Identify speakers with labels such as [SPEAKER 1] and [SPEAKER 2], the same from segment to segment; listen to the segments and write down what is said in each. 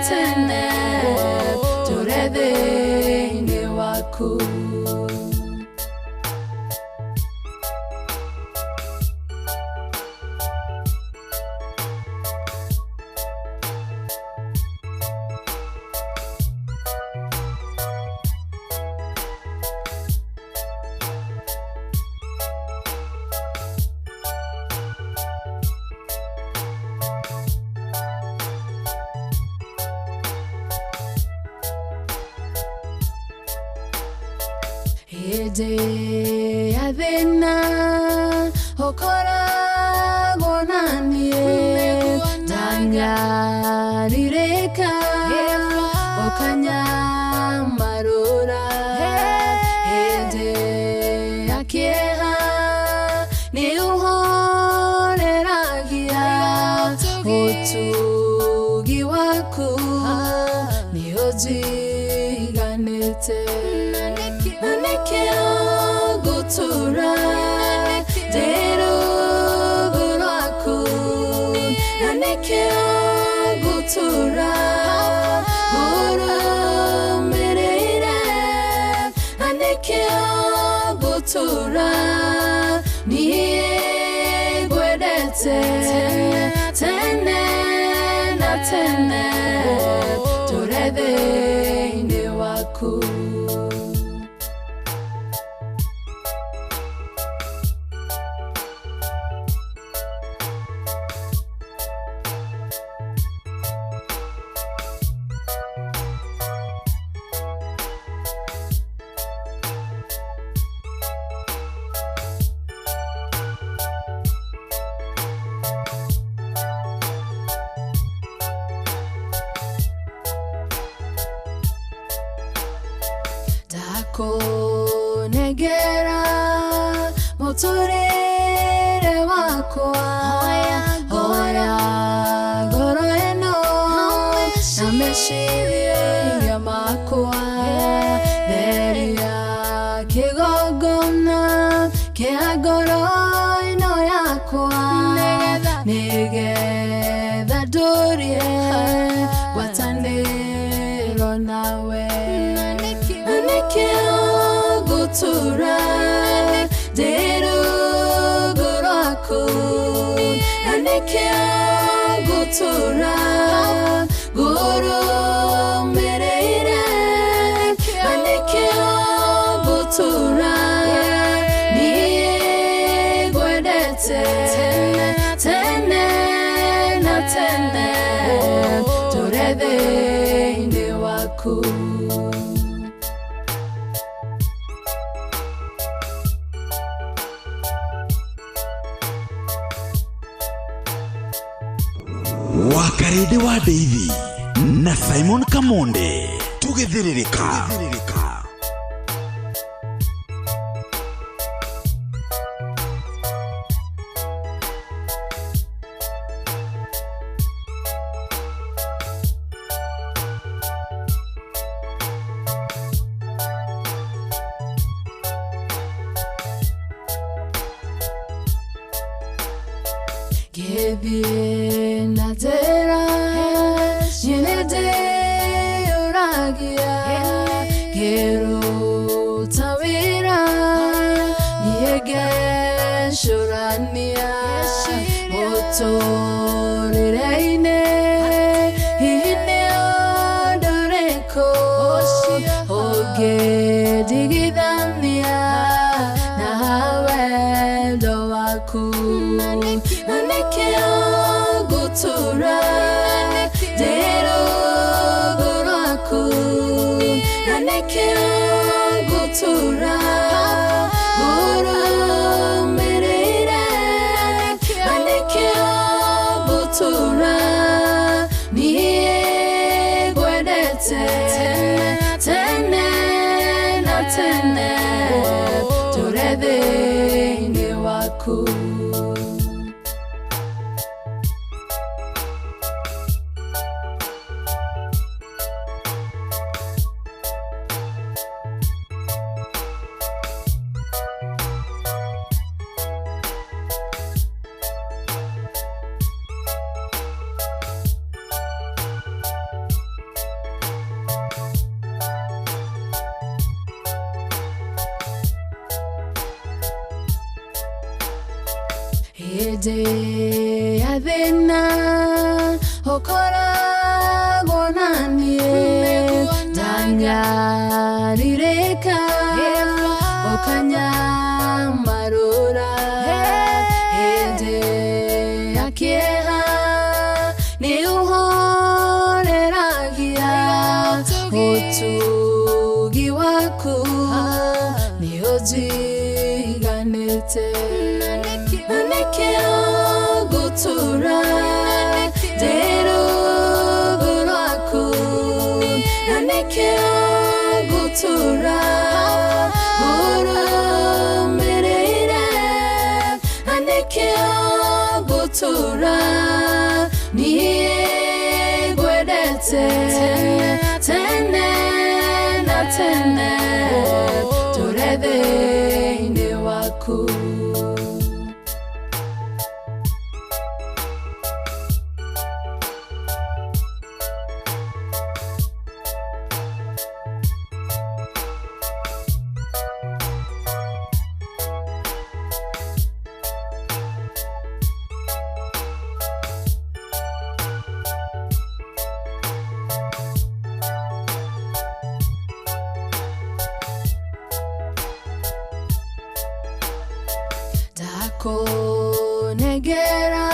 [SPEAKER 1] tene ndũre thĩinĩ waku. Hĩndĩ ya thĩna ũkoragwo na niĩ, ndanyarirĩka ũkanyamarũra. Hĩndĩ ya kĩeha nĩ ũhoreragia, ũtugi waku nĩ ũnjiganĩte. Na nĩkĩo ngũtũũra ndĩ rungu rwaku, na nĩkĩo ngũtũũra ngũrũmĩrĩire, na nĩkĩo ngũtũũra niĩ ngwendete tene na tene ndũre thĩinĩ waku. Ndakunengera mũtũrĩre wakwa, hoya ngoro ĩno na meciria makwa, theria kĩgongona kĩa ngoro ĩno yakwa, nĩgetha ndũrie ngwatanĩro nawe. Na nĩkĩo ngũtũũra ndĩ rungu rwaku, na nĩkĩo ngũtũũra ngũrũmĩrĩire, na nĩkĩo ngũtũũra niĩ ngwendete tene na tene ndũre thĩinĩ waku.
[SPEAKER 2] Wakarĩndĩ wa Ndeithi na Simon Kamonde tũgĩthĩrĩrĩka.
[SPEAKER 1] Ngĩthiĩ na njĩra niĩ nĩndĩyũragia, ngĩruta wĩra niĩ ngecũrania, mũtũrĩre-inĩ hihi nĩ ũndũ ũrĩkũ ũngĩndigithania na wendo waku. Na nĩkĩo ngũtũũra ndĩ rungu rwaku, na nĩkĩo ngũtũũra ngũrũmĩrĩire, na nĩkĩo ngũtũũra niĩ ngwendete tene na tene ndũre thĩinĩ waku. Hĩndĩ ya thĩna ũkoragwo na niĩ, ndanyarirĩka ũkanyamarũra. Hĩndĩ ya kĩeha nĩ ũhoreragia, ũtugi waku nĩ ũnjiganĩte. Na nĩkĩo ngũtũũra ndĩ rungu rwaku, na nĩkĩo ngũtũũra ngũrũmĩrĩire, na nĩkĩo ngũtũũra niĩ ngwendete tene na tene, ndũre thĩinĩ waku. Ndakunengera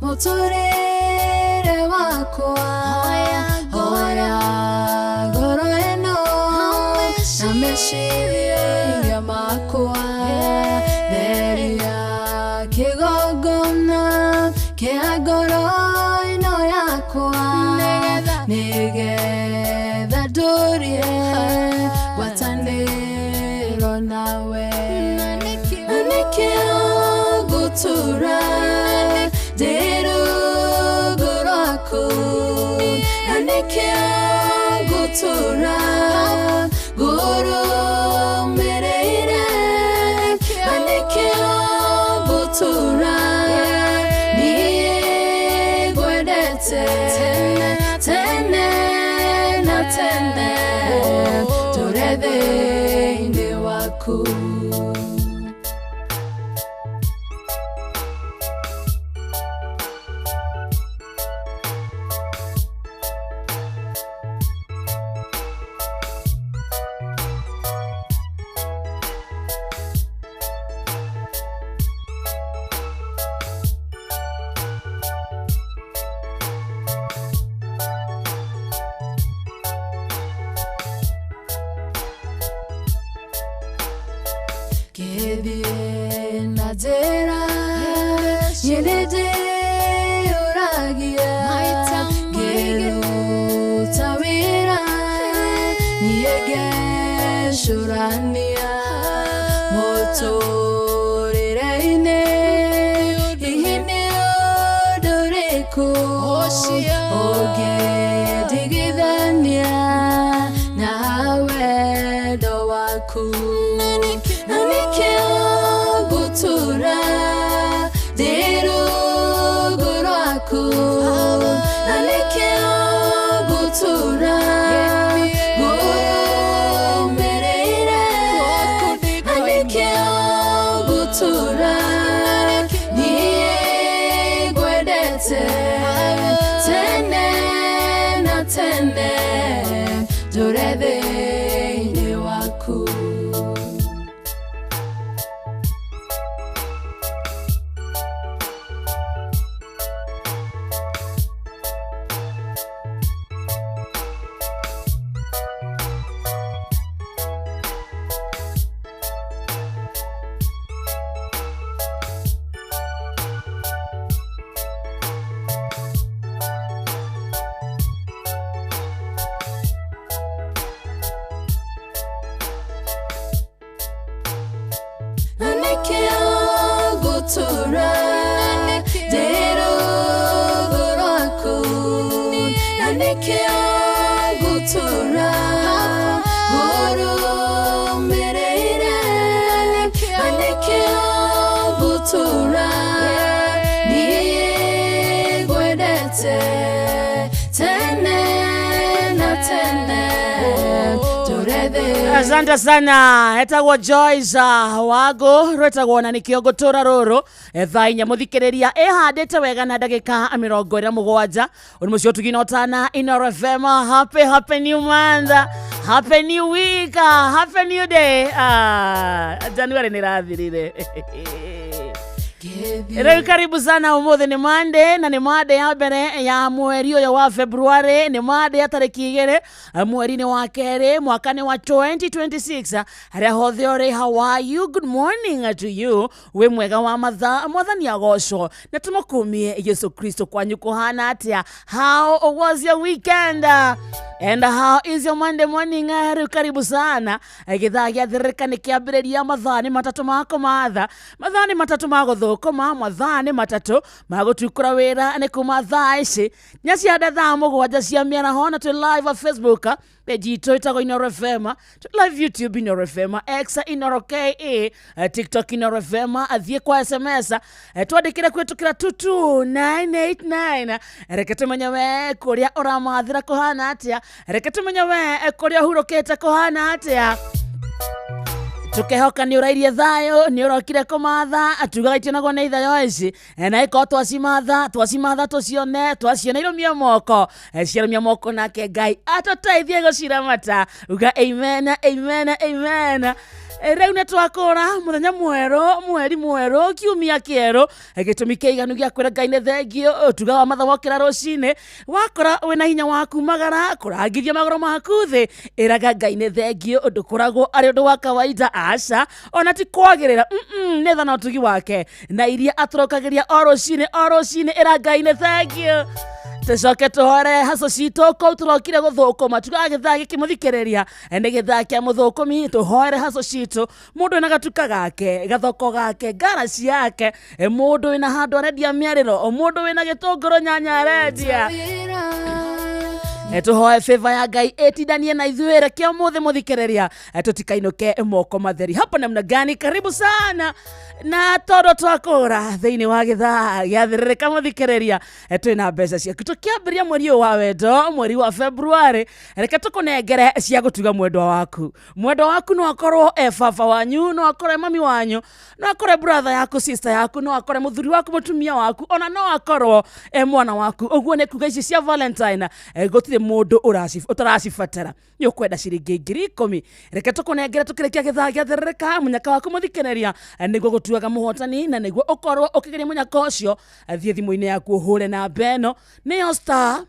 [SPEAKER 1] mũtũrĩre wakwa, hoya ngoro ĩno na meciria makwa, theria kĩgongona kĩa ngoro ĩno yakwa, nĩgetha ndũrie ngwatanĩro nawe. Na nĩkĩo ngũtũũra ndĩ rungu rwaku, na nĩkĩo ngũtũũra ngũrũmĩrĩire, na nĩkĩo ngũtũũra niĩ ngwendete tene na tene, ndũre thĩinĩ waku. Ngĩthiĩ na njĩra niĩ nĩndĩyũragia, ngĩruta wĩra niĩ ngecũrania, mũtũrĩre-inĩ hihi nĩ ũndũ ũrĩkũ ũngĩndigithania na wendo waku. Na nĩkĩo ngũtũũra ndĩ rungu rwaku, na nĩkĩo ngũtũũra ngũrũmĩrĩire, na nĩkĩo ngũtũũra niĩ ngwendete tene na tene, ndũre thĩinĩ waku. Na nĩkĩo ngũtũũra ndĩ rungu rwaku, na nĩkĩo ngũtũũra ngũrũmĩrĩire, na nĩkĩo ngũtũũra niĩ ngwendete tene na tene, ndũre
[SPEAKER 3] Asante sana. Etagwo Joyce Wago rwetagwo na nikio ngutura ruru. Thaa inya muthikiriria ihandite wega na ndagika 27. Uri mucio tugina utana Inooro FM. Happy happy new month, happy new week, happy new day. January nirathirire. Rĩu karibu sana. Umuthi nĩ Monday, na nĩ Monday ya mbere ya mweri ũyũ wa February. Nĩ Monday ya tarĩki 2 mweri-inĩ wa kerĩ, mwaka nĩ wa 2026. Harĩa hothe ũrĩ, how are you? Good morning to you. Wĩ mwega wa mathaa, Mwathani agocwo na tũmũkumie Yesu Kristo. Kwanyu kũhana atĩa? How was your weekend and how is your Monday morning? Rĩu karibu sana. Gĩthaa gĩathĩrĩrĩka nĩ kĩambĩrĩria. Mathaa nĩ matatũ ma kũmatha, mathaa nĩ matatũ ma gũthũkũma, mathaa nĩ matatũ ma gũtukũra wĩra. Nĩ kuma thaa ici nya cianda thaa 7 cia mĩaraho, na twĩ live wa Facebook page itũ ĩtagwo Inooro FM, twĩ live YouTube Inooro FM, X Inooro KE, TikTok Inooro FM. Athiĩ kwa SMS, twandĩkĩre kũhĩtũkĩra 22989. Reke tũmenye we kũrĩa ũramathĩra kũhana atĩa. Reke tũmenye we kũrĩa ũhurũkĩte kũhana atĩa. Tukehoka nĩ ũrairie thayũ, nĩ ũrokire kũmatha. Tugaga itionagwo nĩ ithayo ici, na ĩkorwo twacimatha, twacimatha tũcione, twaciona irũmie moko. Ciarũmia moko, nake Ngai atũteithie gũciramata. Uga amen, amen, amen. Rĩu nĩ twakũra mũthenya mwerũ, mweri mwerũ, kiumia kĩerũ, gĩtũmi kĩiganu gĩa kwĩra Ngai nĩ thengio. Tugaga wa matha, wokĩra rũcinĩ, wakora wĩna hinya wa kumagara kũrangithia magũrũ maku thĩ, ĩraga Ngai nĩ thengio. Ndũkoragwo arĩ ũndũ wa kawaida, aca, ona ti kwagĩrĩra. Nĩ tha na ũtugi wake na iria atũrokagĩria o rũcinĩ, o rũcinĩ. Ĩra Ngai nĩ thengio. Tũcoke tũhore haco citũ kũu tũrokire gũthũkũma. Tugaga gĩthaa gĩkĩ, mũthikĩrĩria, nĩ gĩthaa kĩa mũthũkũmi. Tũhoere haco citũ. Mũndũ wĩna gatuka gake, gathoko gake, ngaraci yake, mũndũ wĩna handũ arendia mĩarĩro, mũndũ wĩna gĩtũngũrũ, nyanya arendia. Tũhoe favor ya Ngai ĩtindanie na ithuĩ. Reke ũmũthĩ, mũthikĩrĩria, tũtikainũke moko matheri. Hapo namna gani? Karibu sana. Na tondũ twakũra thĩinĩ wa gĩthaa gĩathĩrĩrĩka, mũthikĩrĩria, twĩna mbeca ciaku. Tũkĩambĩrĩria mweri ũyũ wa wendo, mweri wa February, reke tũkũnengere cia gũtuga mwendwa waku. Mwendwa waku no akorwo e baba wanyu, no akorwo e mami wanyu, no akorwo e brother yaku, sister yaku, no akorwo e mũthuri waku, mũtumia waku, ona no akorwo e mwana waku. Ũguo nĩ kuga ici cia Valentine, gũtirĩ mũndũ ũtaracibatara. Nĩ ũkwenda ciringi 10,000? Reke tũkũnengere tũkĩrĩkia gĩthaa gĩathĩrĩrĩka mũnyaka waku, mũthikĩrĩria, nĩguo gũtuaga mũhotani na nĩguo ũkorwo ũkĩgeria mũnyaka ũcio. Thiĩ thimũ-inĩ yaku, ũhũre namba ĩno, nĩyo star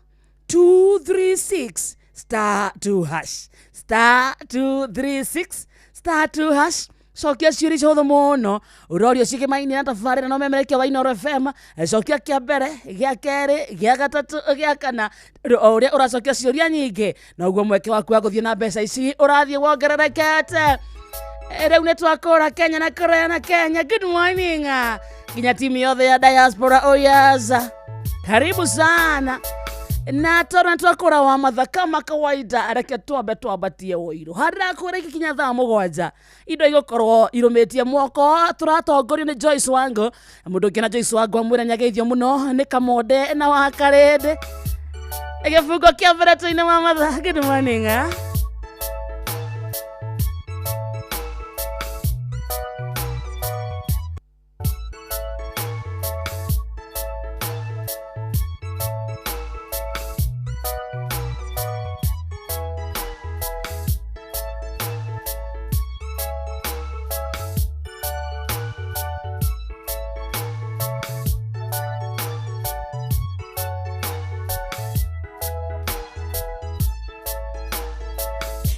[SPEAKER 3] 236 star 2 hash, star 236 star 2 hash. Cokia ciũria icio hũthũ mũno ũrorio cigĩmaine na tabarĩra no memerekia wa Inooro FM. Cokia kĩa mbere, gĩa kerĩ, gĩa gatatũ, gĩa kana. O ũrĩa ũracokia ciũria nyingĩ, noguo mweke waku wa gũthiĩ na mbeca ici ũrathiĩ wongererekete. Rĩu nĩ twakũra Kenya na Korea na Kenya. Good morning nginya timu yothe ya diaspora. Oh yes, karibu sana. Na tondũ nĩ twakũra wa matha kama kawaida, reke twambe twambatie ũirũ harĩa kũrĩa ikinya thaa 7, indo igũkorwo irũmĩtie moko. Tũratongorio nĩ Joyce Wango. Mũndũ ũngĩ na Joyce Wango amwĩra nyageithio mũno nĩ Kamonde na wa Karĩndĩ. Gĩbungo kĩa mbere tũine wa matha. Good morning, ah.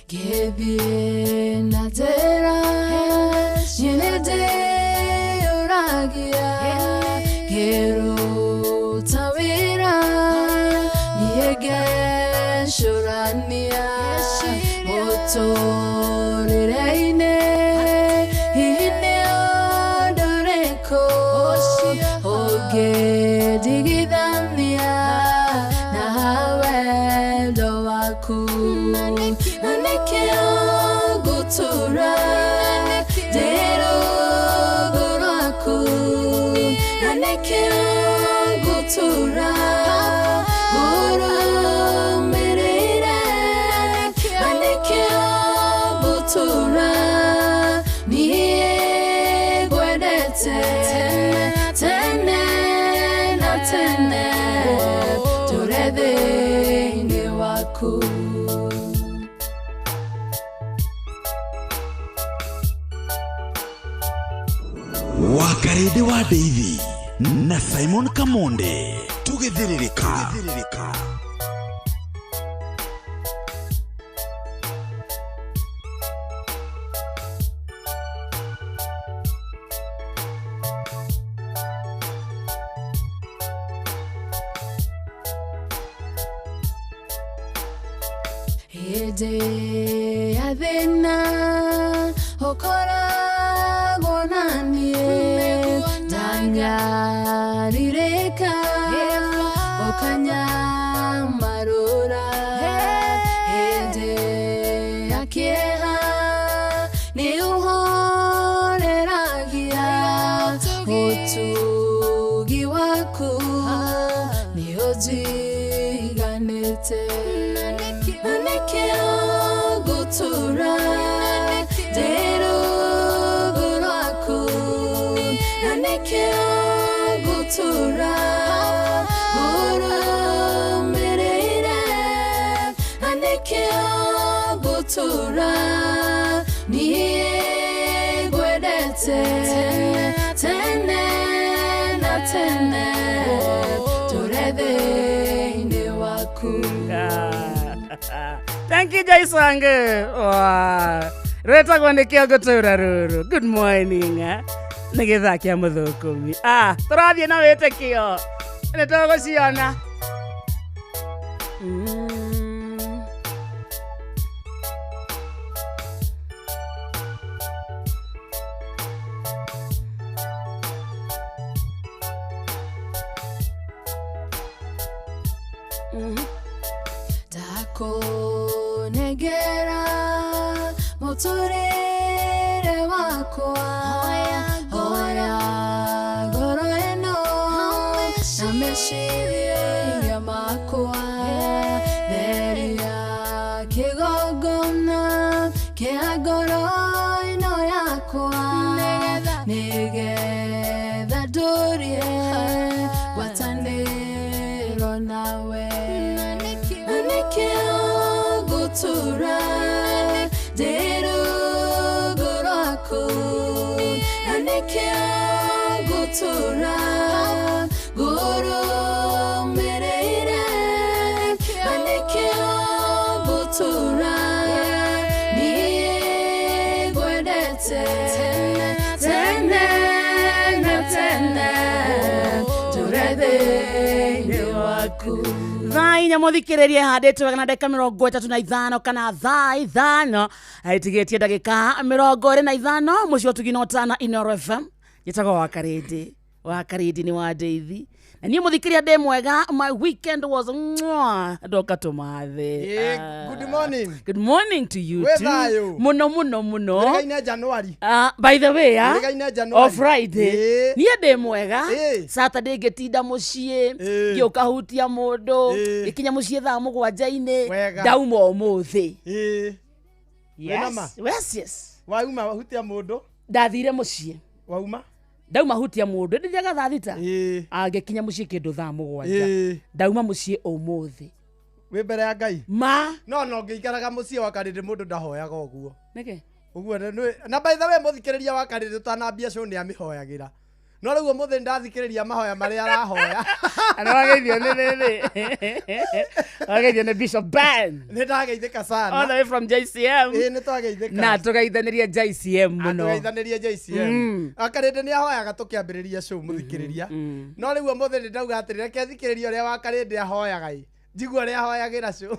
[SPEAKER 1] Ngĩthiĩ na njĩra nyene ndĩyũragia, ngĩruta wĩra niĩ ngecũrania mũtũrĩre-inĩ, hihi nĩ ũndũ ũrĩkũ ũngĩndigithania na wendo waku, na nĩkĩo ngũtũra ndĩ rungu rwaku, na nĩkĩo ngũtũra ngũrũmĩrĩire, na nĩkĩo tene tũre thĩinĩ waku.
[SPEAKER 2] Wakarĩndĩ wa Ndeithi na Simon Kamonde tũgĩthĩrĩrĩka.
[SPEAKER 1] Hĩndĩ ya thĩna ũkoragwo na niĩ, ndanyarirĩka ũkanyamarũra. Hĩndĩ ya kĩeha nĩ ũhoreragia, ũtugi waku nĩ ũnjiganĩte. Na nĩkĩo ngũtũũra ndĩ rungu rwaku, na nĩkĩo ngũtũũra ngũrũmĩrĩire, na nĩkĩo ngũtũũra niĩ ngwendete tene na tene tũre thĩinĩ waku.
[SPEAKER 3] Thank you, Jaisange. Wow. Rwĩtagwo nĩ kĩo ngũtũra rũrũ. Good morning. Nĩ gĩthaa kĩa mũthũkũmi. Ah, tũrathiĩ na wĩtĩkio. Nĩ tũgũciona.
[SPEAKER 1] Ndakunengera mũtũrĩre wakwa, hoya ngoro ĩno na meciria makwa, theria kĩgongona kĩa ngoro ĩno yakwa, nĩgetha ndũrie ngwatanĩro nawe. Na nĩkĩo ngũtũũra ndĩ rungu rwaku, na nĩkĩo ngũtũũra ngũrũmĩrĩire, na nĩkĩo ngũtũũra niĩ ngwendete tene na tene tũre thĩinĩ waku.
[SPEAKER 3] Thaa inya mũthikĩrĩrie handĩtwo wega na ndagĩka 35 kana thaa 5 ĩtigĩtie ndagĩka 25 mũciĩ wa Ũtugi na Ũtana Inooro FM. Njĩtagwo Wakarĩndĩ. Wakarĩndĩ nĩ wa Ndeithi. Na niĩ mũthikĩrĩria ndĩ mwega. My weekend was mwah, ndoka tũmathe.
[SPEAKER 4] Good morning.
[SPEAKER 3] Good morning to you
[SPEAKER 4] Wĩ
[SPEAKER 3] too.
[SPEAKER 4] thayũ.
[SPEAKER 3] Mũno mũno mũno.
[SPEAKER 4] Ũrĩgaine January.
[SPEAKER 3] By the way,
[SPEAKER 4] Ũrĩgaine January.
[SPEAKER 3] o Friday niĩ ndĩ mwega. Saturday ngĩtinda mũciĩ, ngĩũka hutia mũndũ, ngĩkinya mũciĩ thaa 7-inĩ,
[SPEAKER 4] Wega.
[SPEAKER 3] ndauma ũmũthĩ.
[SPEAKER 4] Wĩna ma?
[SPEAKER 3] Yes, yes.
[SPEAKER 4] Wauma hutia mũndũ?
[SPEAKER 3] Ndathire mũciĩ.
[SPEAKER 4] Wauma?
[SPEAKER 3] Ndauma hutia mũndũ, ndithiaga thaa 6. Ngĩkinya mũciĩ kĩndũ thaa 7. Ndauma mũciĩ ũmũthĩ.
[SPEAKER 4] Wĩ mbere ya Ngai?
[SPEAKER 3] Ma.
[SPEAKER 4] No no ngĩikaraga mũciĩ wa Karĩndĩ mũndũ ndahoyaga ũguo.
[SPEAKER 3] Nĩkĩ?
[SPEAKER 4] Ũguo na by the way mũthikĩrĩria wa Karĩndĩ ũtanambia show nĩ amĩhoyagĩra. No rĩu ũmũthĩ nĩndathikĩrĩria mahoya marĩa arahoya.
[SPEAKER 3] Ana wageithio nĩ nĩ. Wageithio nĩ Bishop Ben.
[SPEAKER 4] Nĩndageithĩka sana.
[SPEAKER 3] All the way from JCM.
[SPEAKER 4] Nĩtwageithĩka.
[SPEAKER 3] Na tũgeithanĩria JCM mũno.
[SPEAKER 4] Tũgeithanĩrie JCM. Akarĩndĩ nĩ ahoyaga tũkĩambĩrĩria show mũthikĩrĩria. No rĩu ũmũthĩ nĩndauga atĩrĩ, reke thikĩrĩrie ũrĩa wa Karĩndĩ ahoyaga ĩ. Njigua ũrĩa ahoyagĩra show.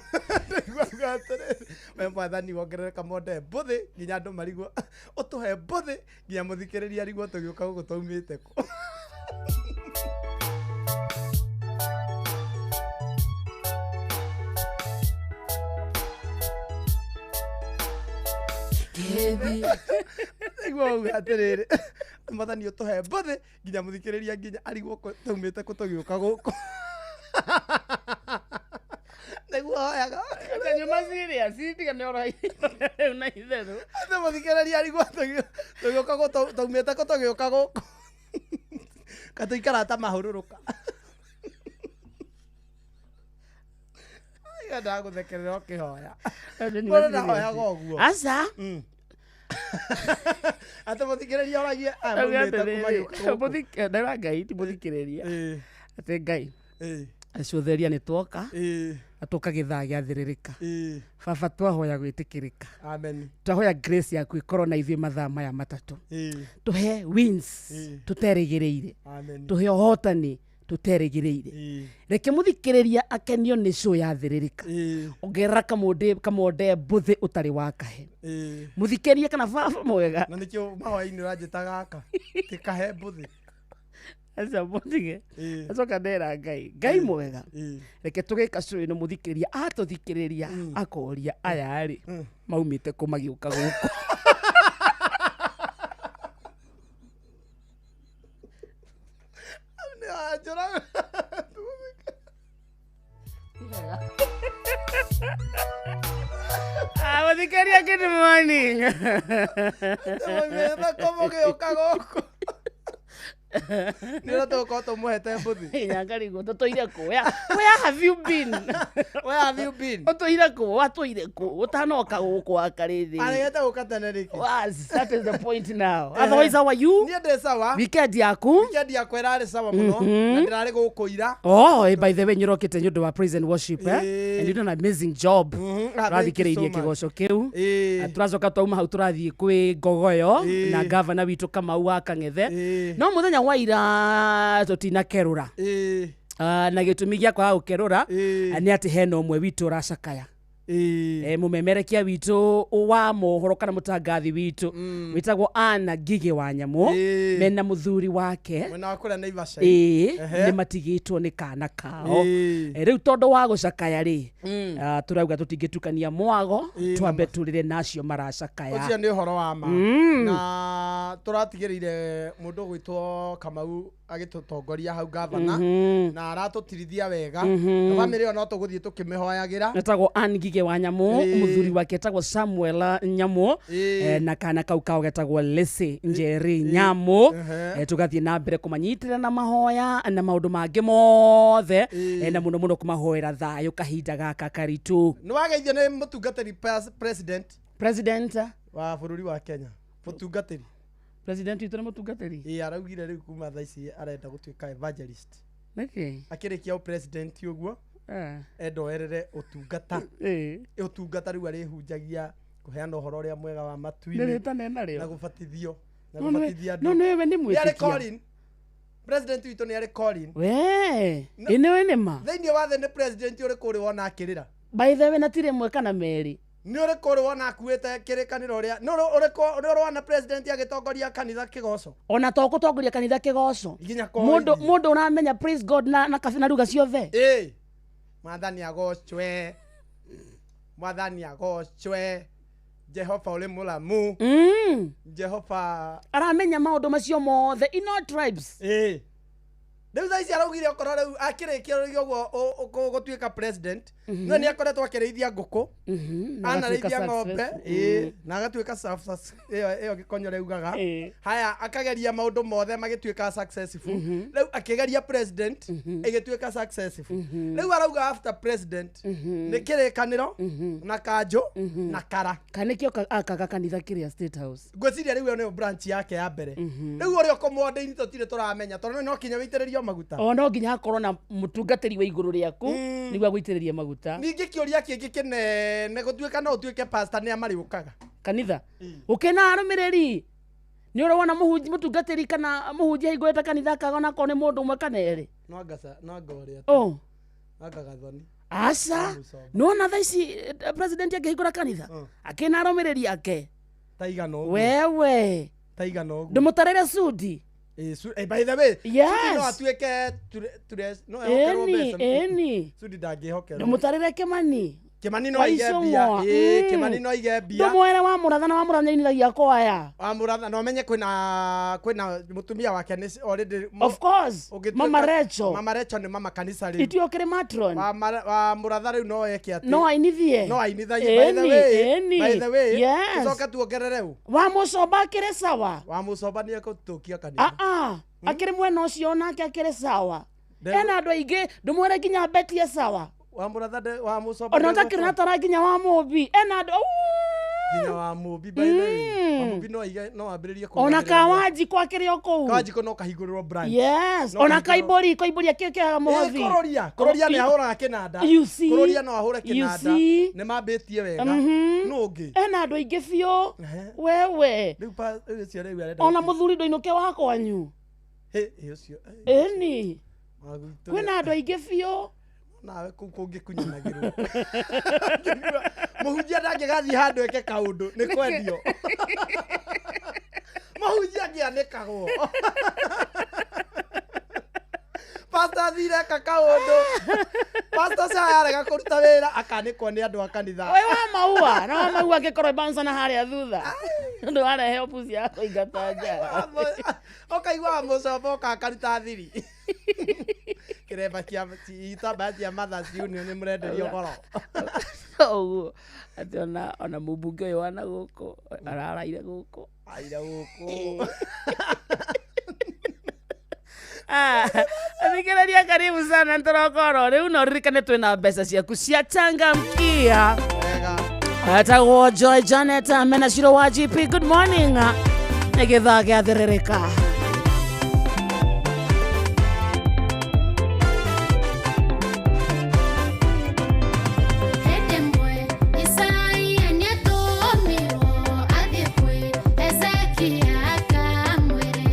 [SPEAKER 4] Ndaigua auga atĩrĩrĩ, we mwathani wongerere kamonde mbũthĩ nginya andũ marigwo, ũtũhe mbũthĩ nginya mũthikĩrĩria arigwo tũgĩũka gũkũ twaumĩte kũ. Nĩguo auga atĩrĩrĩ, mwathani ũtũhe mbũthĩ nginya mũthikĩrĩria nginya arigwo twaumĩte kũ tũgĩũka gũkũ. Nĩguo hoyaga.
[SPEAKER 3] Nyuma serious, tiga nĩ ũroi na itherũ.
[SPEAKER 4] Atĩ mũthikĩrĩria arigwo tũgĩũka gũkũ, twaumĩte kũ tũgĩũka gũkũ. Ka tũikara ta mahũrũrũka. Endaga gũthekerera ũkĩhoya. Mũndũ ndahoyaga ũguo.
[SPEAKER 3] Aca.
[SPEAKER 4] Atĩ mũthikĩrĩria oragie aya maumĩte kũ magĩũka gũkũ.
[SPEAKER 3] Ndera Ngai ti mũthikĩrĩria.
[SPEAKER 4] Ĩĩ,
[SPEAKER 3] Atĩ Ngai
[SPEAKER 4] ĩĩ,
[SPEAKER 3] acũtheria nĩ twoka
[SPEAKER 4] ĩĩ,
[SPEAKER 3] na tũka gĩthaa gĩa thĩrĩrĩka.
[SPEAKER 4] ĩĩ.
[SPEAKER 3] Baba twahoya gwĩtĩkĩrĩka.
[SPEAKER 4] Amen.
[SPEAKER 3] Twahoya grace yaku ĩkorwo na ithuĩ mathaa maya matatũ.
[SPEAKER 4] Ĩĩ,
[SPEAKER 3] Tũhe wins
[SPEAKER 4] Ĩĩ.
[SPEAKER 3] tũterĩgĩrĩire.
[SPEAKER 4] amen.
[SPEAKER 3] Tũhe ũhotani tũterĩgĩrĩire.
[SPEAKER 4] Ĩĩ,
[SPEAKER 3] Reke mũthikĩrĩria akenio nĩ show ya thĩrĩrĩka.
[SPEAKER 4] ĩĩ,
[SPEAKER 3] Ongerera kamũndĩ kamonde mbũthĩ ũtarĩ wa kahe.
[SPEAKER 4] ĩĩ.
[SPEAKER 3] Mũthikĩrĩria kana baba mwega.
[SPEAKER 4] Na nĩkĩo mahoya-inĩ ũranjĩta gaka ti kahe mbũthĩ.
[SPEAKER 3] Aca mũtige.
[SPEAKER 4] Ĩĩ,
[SPEAKER 3] Acoka ndera Ngai. Ngai mwega.
[SPEAKER 4] ĩĩ.
[SPEAKER 3] Reke tũgĩka show ĩno mũthikĩrĩria atũthikĩrĩria akoria aya rĩ maumĩte kũ magĩũka gũkũ.
[SPEAKER 4] Nĩ wanjũraga.
[SPEAKER 3] Ah, mũthikĩrĩria good morning.
[SPEAKER 4] Maumĩte kũ mũgĩũka gũkũ? Nĩ ũrĩa tũgũkorwo tũmũhete mbũthĩ.
[SPEAKER 3] Nyangarigwo tũtũire kũ? Where have you been?
[SPEAKER 4] Where have you been?
[SPEAKER 3] Ũtũire kũ? Watũire kũ? Ũtanoka gũkũ wakarĩthĩ.
[SPEAKER 4] Aregete gũka tene rĩkĩ?
[SPEAKER 3] Was, that is the point now. Otherwise, how are you?
[SPEAKER 4] Niĩ ndĩ sawa.
[SPEAKER 3] Weekend yaku?
[SPEAKER 4] Weekend yakwa ĩrarĩ sawa mũno na ndĩrarĩ gũkũ ira.
[SPEAKER 3] Oh, by the way, nyũrokĩte nĩ ũndũ wa praise and worship, eh?
[SPEAKER 4] Ĩĩ.
[SPEAKER 3] And you done an amazing job.
[SPEAKER 4] Ah, thank you so
[SPEAKER 3] Tũrathikĩrĩirie
[SPEAKER 4] much.
[SPEAKER 3] kĩgoco kĩu.
[SPEAKER 4] Ĩĩ.
[SPEAKER 3] Na tũracoka twauma hau tũrathiĩ kwĩ Ngogoyo
[SPEAKER 4] Ĩĩ.
[SPEAKER 3] na gavana witũ Kamau wa Kang'ethe.
[SPEAKER 4] Ĩĩ.
[SPEAKER 3] No mũthenya wa ira tũtinakerũra.
[SPEAKER 4] Ĩĩ,
[SPEAKER 3] Ah, na gĩtũmi gĩa kwaga gũkerũra
[SPEAKER 4] Ĩĩ.
[SPEAKER 3] nĩ atĩ hena ũmwe witũ ũracakaya.
[SPEAKER 4] ĩĩ.
[SPEAKER 3] Mũmemerekia witũ wa mohoro kana mũtangathi witũ wĩtagwo Anna Ngigĩ wa Nyamũ
[SPEAKER 4] Ĩĩ.
[SPEAKER 3] mena mũthuri wake
[SPEAKER 4] Mwena wa kũrĩa Naivasha.
[SPEAKER 3] ĩĩ
[SPEAKER 4] Ehe.
[SPEAKER 3] nĩ matigĩtwo nĩ kana kao.
[SPEAKER 4] Ĩĩ.
[SPEAKER 3] Rĩu tondũ wa gũcakaya rĩ, tũrauga tũtingĩtukania mwago,
[SPEAKER 4] Ĩĩ,
[SPEAKER 3] twambe tũrĩre nacio maracakaya.
[SPEAKER 4] Ũcio nĩ ũhoro wa ma. Na tũratigĩrĩire mũndũ ũgwĩtwo Kamau agĩtũtongoria hau gavana na aratũtirithia wega na bamĩrĩ ĩyo no tũgũthiĩ tũkĩmĩhoyagĩra.
[SPEAKER 3] Etagwo Ann Ngigĩ wa Nyamũ,
[SPEAKER 4] Ĩĩ.
[SPEAKER 3] mũthuri wake etagwo Samuel Nyamũ,
[SPEAKER 4] Ĩĩ.
[SPEAKER 3] na kana kau kao getagwo Lesi Njeri Nyamũ.
[SPEAKER 4] Ehe.
[SPEAKER 3] Tũgathiĩ na mbere kũmanyitĩrĩra na mahoya na maũndũ mangĩ mothe,
[SPEAKER 4] Ĩĩ.
[SPEAKER 3] na mũno mũno kũmahoera thayũ kahinda gaka karitũ.
[SPEAKER 4] Nĩ wageithio nĩ mũtungatĩri president
[SPEAKER 3] President
[SPEAKER 4] wa bũrũri wa Kenya. Mũtungatĩri.
[SPEAKER 3] President witũ nĩ mũtungatĩri.
[SPEAKER 4] Ĩĩ, araugire rĩu kuma thaa ici arenda gũtuĩka evangelist.
[SPEAKER 3] Nĩkĩ?
[SPEAKER 4] Akĩrĩkia ũ president ũguo
[SPEAKER 3] Eh.
[SPEAKER 4] enda oerere ũtungata.
[SPEAKER 3] Ĩĩ.
[SPEAKER 4] Ũtungata rĩu arĩhunjagia kũheana ũhoro ũrĩa mwega wa
[SPEAKER 3] Nĩ
[SPEAKER 4] matu-inĩ
[SPEAKER 3] rĩtana
[SPEAKER 4] na
[SPEAKER 3] narĩo.
[SPEAKER 4] gũbatithio na
[SPEAKER 3] No nĩwe
[SPEAKER 4] gũbatithia
[SPEAKER 3] no
[SPEAKER 4] andũ.
[SPEAKER 3] nĩwe nĩ
[SPEAKER 4] Nĩ arĩ
[SPEAKER 3] mwĩtĩkia.
[SPEAKER 4] calling. President witũ nĩ arĩ calling.
[SPEAKER 3] We, ĩ nĩwe nĩ ma.
[SPEAKER 4] Thĩinĩ wa thĩ nĩ president ũrĩkũ ũrĩ wona akĩrĩra?
[SPEAKER 3] By the way, na ti rĩmwe kana merĩ.
[SPEAKER 4] Nĩ ũrĩkũ ũrĩ wona akuĩte kĩrĩkanĩro ũrĩa? Nĩ ũrĩkũ ũrĩ wona president agĩtongoria kanitha kĩgoco?
[SPEAKER 3] Ona to gũtongoria kanitha kĩgoco.
[SPEAKER 4] Nginya
[SPEAKER 3] Mũndũ
[SPEAKER 4] kũhoithia.
[SPEAKER 3] mũndũ ũramenya praise God na kabi na ruga ciothe.
[SPEAKER 4] Ĩĩ. Mwathani agocwe. Mwathani agocwe. Jehova ũrĩ mũramu. Jehova.
[SPEAKER 3] Aramenya maũndũ macio mothe in all tribes.
[SPEAKER 4] Ĩĩ. Rĩu thaa ici araugire okorwo rĩu akĩrĩkia rĩu ũguo gũtuĩka president no nĩ akoretwo akĩrĩithia ngũkũ,
[SPEAKER 3] Na agatuĩka
[SPEAKER 4] anarĩithia ng'ombe,
[SPEAKER 3] successful.
[SPEAKER 4] ĩĩ, na agatuĩka ĩyo gĩkonyore ugaga.
[SPEAKER 3] Ĩĩ.
[SPEAKER 4] Haya, akageria maũndũ mothe magĩtuĩka successful. Rĩu akĩgeria president ĩgĩtuĩka successful. Rĩu arauga after president nĩ kĩrĩkanĩro na kanjũ na kara.
[SPEAKER 3] Kana nĩkĩo akaga kanitha kĩrĩa State House.
[SPEAKER 4] Ngwĩciria rĩu ĩyo nĩyo branch yake ya mbere. Rĩu ũrĩa ũkũmwonde-inĩ tũtirĩ tũramenya tondũ no kinya wĩitĩrĩrio maguta.
[SPEAKER 3] O no nginya hakorwo na mũtungatĩri wa igũrũ rĩaku nĩguo agũitĩrĩrie maguta.
[SPEAKER 4] Ningĩ kĩũria kĩngĩ kĩnene gũtuĩka no ũtuĩke pastor nĩ a marĩũkaga
[SPEAKER 3] Kanitha ũkĩna arũmĩrĩri nĩ ũrĩ wona mũhunji mũtungatĩri kana mũhunjia ahingũrĩte kanitha akaga onakorwo nĩ mũndũ ũmwe kana erĩ?
[SPEAKER 4] No anga no anga ũrĩa
[SPEAKER 3] Oh.
[SPEAKER 4] no anga Gathoni.
[SPEAKER 3] Aca,
[SPEAKER 4] Mũcomba.
[SPEAKER 3] nĩwona thaa ici president akĩhingũra kanitha akĩna arũmĩrĩri ake
[SPEAKER 4] ta igana ũguo.
[SPEAKER 3] Wewe
[SPEAKER 4] Ta igana ũguo.
[SPEAKER 3] ndũmũtarĩre Sudi.
[SPEAKER 4] Ĩĩ, by the way,
[SPEAKER 3] Yes.
[SPEAKER 4] Sudi no atuĩke no ehokerwo
[SPEAKER 3] Ĩni
[SPEAKER 4] mbeca.
[SPEAKER 3] ĩni.
[SPEAKER 4] Sudi ndangĩhokerwo.
[SPEAKER 3] Ndũmũtarĩre Kĩmani.
[SPEAKER 4] Kĩmani no aige
[SPEAKER 3] Waicũng'wa.
[SPEAKER 4] mbia. Ĩĩ, Kĩmani no aige mbia.
[SPEAKER 3] Ndũmwere wa Mũratha na wa Mũratha nĩainithagia kwaya.
[SPEAKER 4] Wa Mũratha no amenye kwĩna mũtumia wake nĩ already
[SPEAKER 3] Of course.
[SPEAKER 4] ũngĩtuĩka-
[SPEAKER 3] Mama Rachel.
[SPEAKER 4] Mama Rachel nĩ mama kanitha rĩu.
[SPEAKER 3] Ithuĩ ũkĩrĩ matron.
[SPEAKER 4] Wa Mũratha rĩu no eke atĩ
[SPEAKER 3] No ainithie.
[SPEAKER 4] no ainithagie, by the
[SPEAKER 3] Ĩni,
[SPEAKER 4] way.
[SPEAKER 3] ĩni.
[SPEAKER 4] By the way,
[SPEAKER 3] Yes.
[SPEAKER 4] tũcoke tuongerere ũ
[SPEAKER 3] Wa Mũcomba akĩrĩ sawa.
[SPEAKER 4] wa Mũcomba nĩ ekũtũkia kanitha.
[SPEAKER 3] Aa, akĩrĩ mwena ũcio onake akĩrĩ sawa. Ena andũ aingĩ ndũmwere nginya Betty e sawa.
[SPEAKER 4] Wa mũratha wa mũcomba.
[SPEAKER 3] Ona ũtakĩrĩ na tara nginya wa mũmbi ena andũ.
[SPEAKER 4] Nginya wa mũmbi, by the way. Wa mũmbi no aige, no ambĩrĩrie
[SPEAKER 3] Ona
[SPEAKER 4] kũrũgamĩrĩra.
[SPEAKER 3] Kawanjikũ akĩrĩ o kũu.
[SPEAKER 4] Kawanjikũ no kahingũrĩrwo branch.
[SPEAKER 3] Yes.
[SPEAKER 4] No
[SPEAKER 3] Ona
[SPEAKER 4] kahingũrĩrwo.
[SPEAKER 3] Kaimbori, Kaimbori akĩkĩaga mũhothi.
[SPEAKER 4] Kũroria, kũroria nĩ ahũraga kĩnanda.
[SPEAKER 3] You see?
[SPEAKER 4] Kũroria no ahũre
[SPEAKER 3] You
[SPEAKER 4] kĩnanda.
[SPEAKER 3] see?
[SPEAKER 4] Nĩ mambĩtie wega. Nũ ũngĩ?
[SPEAKER 3] Ena andũ aingĩ biũ.
[SPEAKER 4] Ehe.
[SPEAKER 3] Wewe.
[SPEAKER 4] Rĩu rĩu ũcio rĩu arenda
[SPEAKER 3] Ona mũthuri ndũinũke wa kwanyu.
[SPEAKER 4] Hĩ, hĩ, ũcio eh,
[SPEAKER 3] Ĩni.
[SPEAKER 4] wa gwitũ.
[SPEAKER 3] Kwĩna andũ aingĩ biũ.
[SPEAKER 4] Nawe kũu kũngĩkunyanagĩrwo, mũhunjia ndangĩgathiĩ handũ eke kaũndũ nĩ kwendio. Mũhunjia angĩanĩkagwo, pastor athire eka kaũndũ, pastor caya arega kũruta wĩra, akanĩkwo nĩ andũ a kanitha.
[SPEAKER 3] We wa maua na wa maua angĩkorwo bansa na harĩa thutha ndũ warehe obuci ya kũingata nja.
[SPEAKER 4] Ũkaigua wa mũcomba ũka akaruta thiri kĩremba kĩa itambaya cia Mothers Union nĩ mũrenderio goro.
[SPEAKER 3] Ũguo atĩ ona mũmbunge ũyũ wana gũkũ araraire gũkũ.
[SPEAKER 4] Aira gũkũ.
[SPEAKER 3] Athikĩrĩria, karibu sana ntũrokoro rĩu no ririkane twĩna mbeca ciaku cia changamkia.
[SPEAKER 4] Wega.
[SPEAKER 3] Atagwo Joy Janet mena Ciro wa GP, good morning. Nĩ gĩthaa gĩa thĩrĩrĩka.
[SPEAKER 1] Hĩndĩ ĩmwe Isaia nĩatũmirwo athiĩ kwĩ Hezekia akamwĩre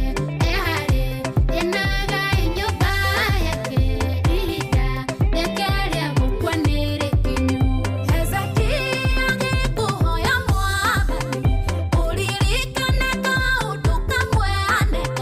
[SPEAKER 1] eharĩrie na agae nyũmba yake, ihinda rĩake rĩa gũkua nĩ rĩkinyu. Hezekia agĩkũhoya Mwathani, ũririkane kaũndũ kamwe anene.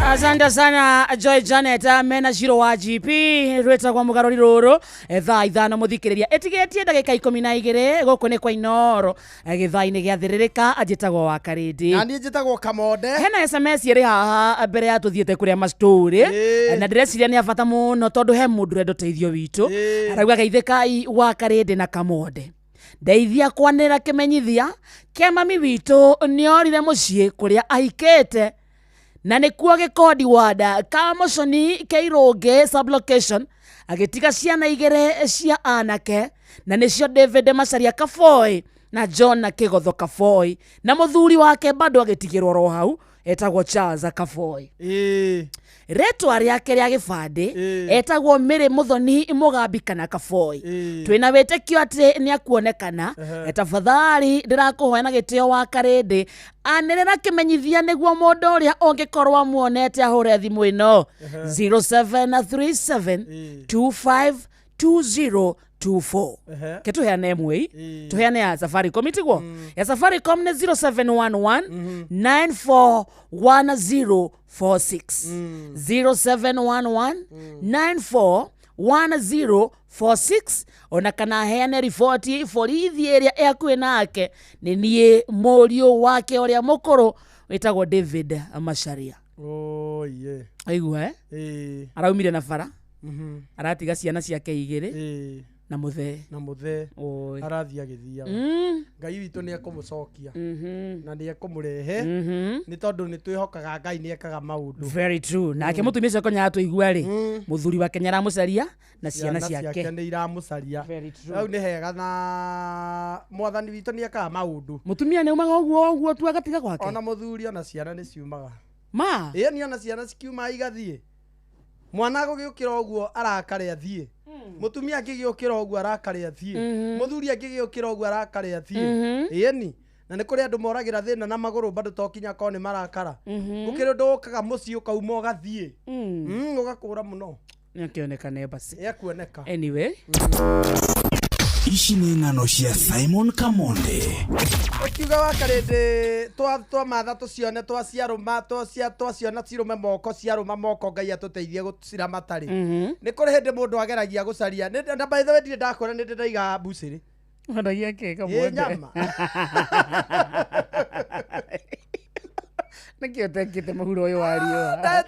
[SPEAKER 3] Asante sana Joy Janet mena Shiro wa GP rwĩtagwo mũgarũri rũrũ thaa 5 mũthikĩrĩria ĩtigĩtie ndagĩka 12 gũkũ nĩ kwa Inoro gĩthaa-inĩ gĩa thĩrĩrĩka anjĩtagwo wa Karĩndĩ.
[SPEAKER 4] Na niĩ njĩtagwo Kamonde.
[SPEAKER 3] Hena SMS ĩrĩ haha mbere ya tũthiĩte kũrĩa mastori na ndĩreciria nĩ ya bata mũno tondũ he mũndũ ũrenda ũteithio witũ. Arauga geithĩkai wa Karĩndĩ na Kamonde, ndeithia kwanĩrĩra kĩmenyithia kĩa mami witũ nĩorire mũciĩ kũrĩa ahikĩte na nĩkuo gĩkondi wanda Kamuconi Kĩirũngĩ sublocation, agĩtiga ciana 2 cia anake na nĩcio David Macharia Kaboi na John Kĩgotho Kaboi, na mũthuri wake bado agĩtigĩrwo ro hau etagwo Charles Kaboi. Rĩtwa rĩake rĩa gĩbandĩ etagwo Mary Muthoni Mũgambi kana Kaboi. Twĩna wĩtĩkio atĩ nĩ akuonekana. Tafadhali ndĩrakũhoya na gĩtĩo wa Karĩndĩ anĩrĩra kĩmenyithia nĩguo mũndũ ũrĩa ũngĩkorwo amuonete ahũre thimũ ĩno 0737 252024. Ke tũheane ĩmwe tũheane ya Safaricom itiguo ya Safaricom nĩ 0711 941046, 0711 941046. Ona kana heane riboti borithi ĩrĩa ĩ hakuhĩ nake nĩ niĩ mũriũ wake ũrĩa mũkũrũ wĩtagwo David Macharia.
[SPEAKER 4] Oye.
[SPEAKER 3] Aigua araumire na bara aratiga ciana ciake 2 na mũthee.
[SPEAKER 4] Na mũthee.
[SPEAKER 3] Oi.
[SPEAKER 4] Arathiĩ agĩthiaga. Ngai witũ nĩ ekũmũcokia na nĩ ekũmũrehe nĩ tondũ nĩ twĩhokaga Ngai nĩ ekaga maũndũ.
[SPEAKER 3] Very true. Nake mũtumia ũcio konya atũigua rĩ, mũthuri wake nĩaramũcaria na ciana ciake
[SPEAKER 4] nĩ iramũcaria.
[SPEAKER 3] Very true.
[SPEAKER 4] Hau nĩ hega na mwathani witũ nĩ ekaga maũndũ.
[SPEAKER 3] Mũtumia nĩ umaga ũguo ũguo tu agatiga gwake.
[SPEAKER 4] Ona mũthuri ona ciana nĩ ciumaga.
[SPEAKER 3] Ma
[SPEAKER 4] Ĩĩ ni ona ciana cikiuma igathiĩ. Mwana agũgĩũkĩra ũguo arakare athiĩ. Mũtumia angĩgĩũkĩra ũguo arakare athiĩ. Mũthuri angĩgĩũkĩra ũguo arakare athiĩ. Ĩĩ ni. Na nĩ kũrĩ andũ moragĩra thĩna na magũrũ bado to kinya korwo nĩ marakara. Gũkĩrĩ ũndũ ũkaga mũciĩ ũkauma ũgathiĩ. Ũgakũra mũno.
[SPEAKER 3] Nĩakĩoneka basi.
[SPEAKER 4] Ekuoneka.
[SPEAKER 3] Anyway.
[SPEAKER 2] Ici nĩ ng'ano cia Simon Kamonde.
[SPEAKER 4] Ũkiuga wa Karĩndĩ twamatha tũcione twaciarũma twaciona cirũme moko ciarũma moko Ngai atũteithie gũciramata rĩ. Nĩ kũrĩ hĩndĩ mũndũ ageragia gũcaria. Na by the way ndirĩ ndakwĩra nĩ ndĩ ndaiga mbucĩrĩ.
[SPEAKER 3] Wendagia kĩ
[SPEAKER 4] Ĩ
[SPEAKER 3] Kamonde?
[SPEAKER 4] nyama.
[SPEAKER 3] Nĩkĩ ũtekĩte mũhuro ũyũ wa riũa?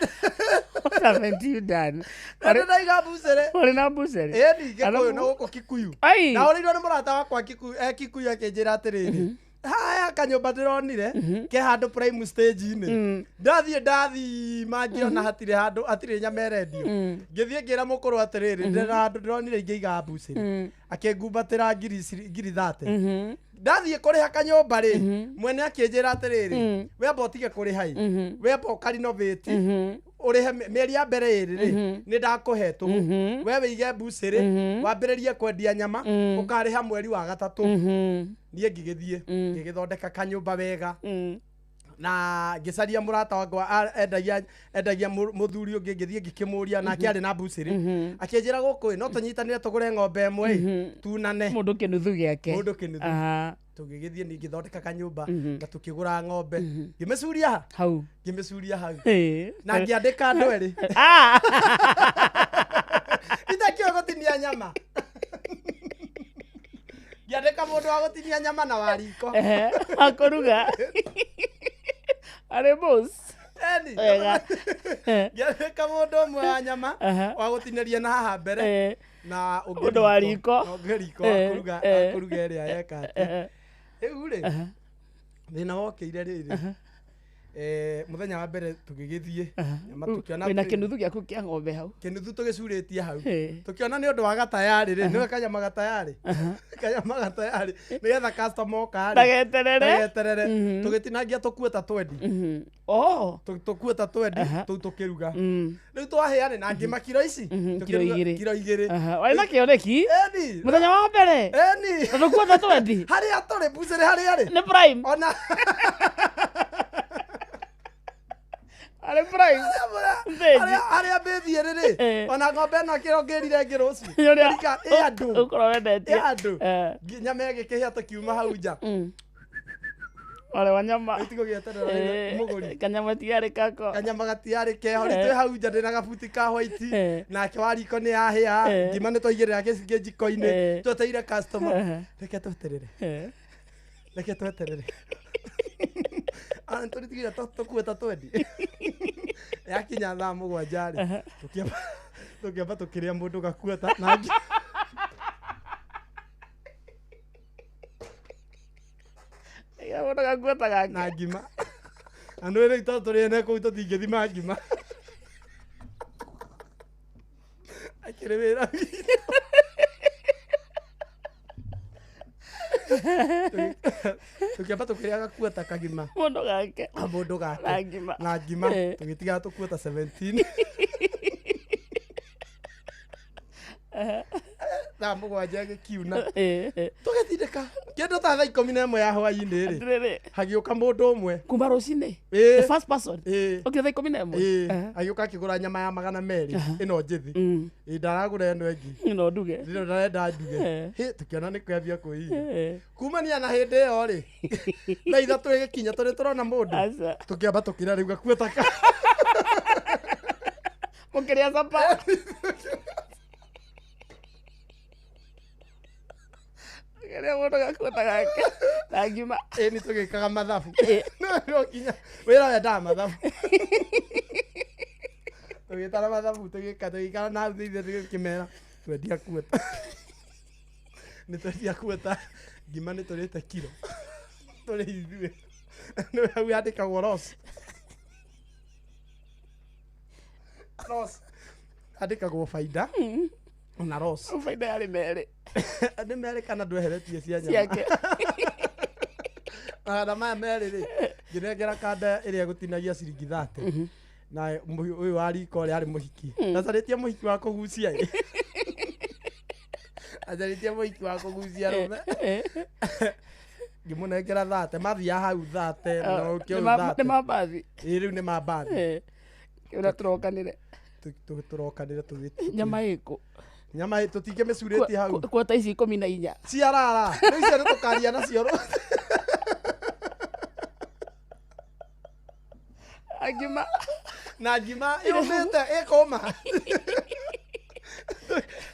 [SPEAKER 3] What haven't you done?
[SPEAKER 4] Nĩ ndaiga mbucĩrĩ.
[SPEAKER 3] Ũrĩ na mbucĩrĩ?
[SPEAKER 4] Ĩ ni Gĩkũyũ na gũkũ Kikuyu.
[SPEAKER 3] Ai.
[SPEAKER 4] Na ũrĩirwo nĩ mũrata wakwa Kikuyu Kikuyu akĩnjĩra atĩrĩrĩ. Haya kanyũmba ndĩronire ke handũ prime stage-inĩ. Ndathiĩ ndathima ngĩona hatirĩ handũ hatirĩ nyama ĩrendio. Ngĩthiĩ ngĩra mũkũrũ atĩrĩrĩ ndĩna handũ ndĩronire ingĩiga mbucĩrĩ. Akĩngumbatĩra ngiri 30. Ndathiĩ kũrĩha kanyũmba rĩ mwene akĩnjĩra atĩrĩrĩ we amba ũtige kũrĩha ĩ we amba ũkarinovĩti ũrĩhe mĩeri ya mbere ĩrĩ rĩ nĩ ndakũhe tũhũ we wĩige mbucĩrĩ wambĩrĩrie kwendia nyama ũkarĩha mweri wa gatatũ. Niĩ ngĩgĩthiĩ ngĩgĩthondeka kanyũmba wega na ngĩcaria mũrata wakwa endagia mũthuri ũngĩ ngĩthiĩ ngĩkĩmũria nake arĩ na mbucĩrĩ akĩnjĩra gũkũ ĩ no tũnyitanĩre tũgũre ng'ombe ĩmwe ĩ tunane
[SPEAKER 3] Mũndũ kĩnuthu gĩake.
[SPEAKER 4] Mũndũ kĩnuthu. Tũgĩgĩthiĩ niĩ ngĩthondeka kanyũmba na tũkĩgũra ng'ombe ngĩmĩcuria ha
[SPEAKER 3] Hau.
[SPEAKER 4] ngĩmĩcuria hau na ngĩandĩka andũ erĩ itakĩũĩ gũtinia nyama ngĩandĩka mũndũ wa gũtinia nyama na wa riko
[SPEAKER 3] Akũruga. Arĩ boss.
[SPEAKER 4] Eni.
[SPEAKER 3] Wega.
[SPEAKER 4] Ngĩandĩka mũndũ ũmwe wa nyama wa gũtinĩria na haha mbere na ũngĩ
[SPEAKER 3] Mũndũ wa riko.
[SPEAKER 4] na ũngĩ riko wa kũruga ĩrĩa yeka atĩ rĩu rĩ thĩna wokĩire rĩrĩ mũthenya wa mbere tũgĩgĩthiĩ nyama tũkĩona
[SPEAKER 3] Wĩna kĩnuthu gĩaku kĩa ng'ombe hau.
[SPEAKER 4] kĩnuthu tũgĩcurĩtie hau tũkĩona nĩ ũndũ wa gatayarĩ rĩ nĩwe kanyama gatayarĩ kanyama gatayarĩ nĩgetha customer oka rĩ
[SPEAKER 3] Ndageterere.
[SPEAKER 4] ndageterere tũgĩtinangia tũkuota twendi
[SPEAKER 3] Oh.
[SPEAKER 4] tũkuota twendi tũu tũkĩruga rĩu twahĩane na ngĩma kiro ici
[SPEAKER 3] Kiro 2.
[SPEAKER 4] kiro 2.
[SPEAKER 3] Warĩ na kĩoneki
[SPEAKER 4] Eni.
[SPEAKER 3] mũthenya wa mbere
[SPEAKER 4] Eni.
[SPEAKER 3] na tũkuota twendi
[SPEAKER 4] Harĩa tũrĩ mbucĩrĩ harĩa rĩ
[SPEAKER 3] nĩ prime.
[SPEAKER 4] Ona
[SPEAKER 3] Arĩ prime. Mbeji.
[SPEAKER 4] Harĩa mbĩthiĩ rĩ ona ng'ombe ĩno kĩro ngĩrire ngĩ rũciũ.
[SPEAKER 3] Ũrĩa-
[SPEAKER 4] Ĩ andũ.
[SPEAKER 3] Ũkorwo wendetie.
[SPEAKER 4] Ĩ andũ. Nyama ĩgĩkĩhĩa tũkiuma hau nja.
[SPEAKER 3] Wale wa nyama.
[SPEAKER 4] Rĩu tigũgĩeterera
[SPEAKER 3] Eh,
[SPEAKER 4] mũgũri.
[SPEAKER 3] Kanyama tiarĩ kako.
[SPEAKER 4] Kanyama gatiarĩ keho, rĩu twĩ hau nja ndĩna gabuti ka white.
[SPEAKER 3] Eh.
[SPEAKER 4] Nake wa riko nĩ yahĩa.
[SPEAKER 3] Eh.
[SPEAKER 4] Ngima nĩ twaigĩrĩra gĩcingĩ njiko-inĩ.
[SPEAKER 3] Eh.
[SPEAKER 4] Twetereire customer.
[SPEAKER 3] Eh.
[SPEAKER 4] Reke tweterere.
[SPEAKER 3] Eh.
[SPEAKER 4] Reke tweterere. Tũritigire tũkuĩta twendi yakinya thaa 7 rĩ, tũkĩamba tũkĩrĩa mũndũ gakuota na
[SPEAKER 3] Ya mũndũ gakuota gake.
[SPEAKER 4] Na ngima na nĩ rĩu tondũ tũrĩ ene kũu tũtingĩthima ngima akĩrĩ wĩra witũ. Tũkĩamba tũkĩrĩa gakuota kagima.
[SPEAKER 3] Mũndũ gake.
[SPEAKER 4] Mũndũ gake.
[SPEAKER 3] Na ngima.
[SPEAKER 4] Na ngima.
[SPEAKER 3] Eh.
[SPEAKER 4] Tũgĩtiga tũkuota 17 thaa 7 gĩkiuna.
[SPEAKER 3] Eh, eh.
[SPEAKER 4] Tũgĩtindĩka kĩndũ ta thaa 11 ya hwainĩ rĩ,
[SPEAKER 3] Atĩrĩrĩ.
[SPEAKER 4] hagĩũka mũndũ ũmwe.
[SPEAKER 3] Kuma rũcinĩ.
[SPEAKER 4] Ĩĩ.
[SPEAKER 3] The first person.
[SPEAKER 4] Ĩĩ.
[SPEAKER 3] Okire thaa 11.
[SPEAKER 4] Ĩĩ.
[SPEAKER 3] Eh.
[SPEAKER 4] Agĩũka akĩgũra nyama ya 200 ĩno njĩthĩ. Ĩĩ, ndaragũra ĩno ĩngĩ.
[SPEAKER 3] No nduge.
[SPEAKER 4] Ndĩrĩ ndarenda nduge.
[SPEAKER 3] Eh.
[SPEAKER 4] Hĩ, tũkĩona nĩ kwambia kwĩiga.
[SPEAKER 3] Eh.
[SPEAKER 4] Kumania na hĩndĩ ĩyo rĩ, thaa 3 ĩgĩkinya tũrĩ tũrona mũndũ.
[SPEAKER 3] Aca.
[SPEAKER 4] Tũkĩamba tũkĩrĩa rĩu gakuota ka
[SPEAKER 3] Mũkĩrĩa capa. Mũkĩrĩa mũndũ gakuota gake. Na ngima.
[SPEAKER 4] Ĩĩ, nĩ tũgĩkaga mathabu.
[SPEAKER 3] Ĩĩ.
[SPEAKER 4] No nginya wĩra wendaga mathabu. Tũgĩtara mathabu, tũgĩka, tũgĩikara na hau thĩinĩ tũgĩkĩmera twendia kuota, nĩ twendia kuota, ngima nĩ tũrĩte kiro tũrĩ ithuĩ, nĩ hau yandĩkagwo loss, loss yandĩkagwo baida ona loss.
[SPEAKER 3] Baida yarĩ merĩ.
[SPEAKER 4] Nĩ merĩ kana ndweheretie cia nyama.
[SPEAKER 3] Ciake.
[SPEAKER 4] 200 rĩ, ngĩnengera kanda ĩrĩa ĩgũtinagia ciringi 30 na ũyũ wa riko ũrĩa arĩ mũhiki ndacarĩtie mũhiki wa kũgucia ĩ, acarĩtie mũhiki wa kũgucia rũme, ngĩmũnengera 30 mathiaga hau 30 na ũkĩ ũyũ
[SPEAKER 3] Nĩ
[SPEAKER 4] 30.
[SPEAKER 3] mambathi.
[SPEAKER 4] Ĩ, rĩu nĩ mambathi.
[SPEAKER 3] Eh. Ũrĩa tũrokanire.
[SPEAKER 4] Tũrokanĩre tũgĩtu
[SPEAKER 3] Nyama ĩkũ.
[SPEAKER 4] Nyama tũtingĩmĩcurĩtie hau.
[SPEAKER 3] Kuota ici 14.
[SPEAKER 4] Ciarara rĩu icio nĩ tũkaria nacio
[SPEAKER 3] Ngima.
[SPEAKER 4] Na ngima yũmĩte ĩkũma,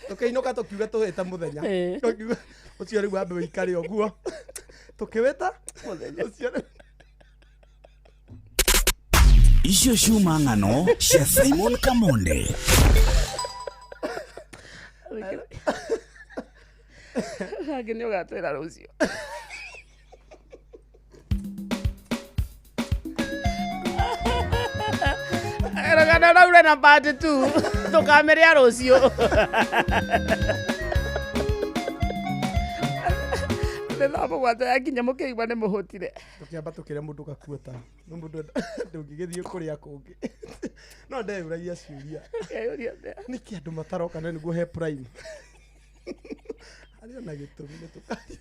[SPEAKER 4] tũkĩinũka tũkiuga tũwĩte mũthenya.
[SPEAKER 3] Eh.
[SPEAKER 4] Tũkiuga ũcio rĩu wambe wĩikare ũguo tũkĩwĩta
[SPEAKER 3] Mũthenya.
[SPEAKER 4] Ũcio rĩu.
[SPEAKER 2] Icio ciuma ng'ano cia Simon Kamonde.
[SPEAKER 3] Hangĩ nĩ ũgatwĩra rũciũ. Rũgano rũu rwĩna part two. Tũkamĩrĩa rũciũ. Nĩ thaa 7 yakinya mũkĩigua nĩ mũhũtire.
[SPEAKER 4] Tũkĩamba tũkĩrĩa mũndũ gakuota no mũndũ ndũngĩgĩthiĩ kũrĩa kũngĩ, no ndeyũragia ciũria.
[SPEAKER 3] Ngeyũria atĩa?
[SPEAKER 4] Nĩkĩ andũ mataroka na nĩguo he prime harĩ ona gĩtũmi nĩ tũkaria.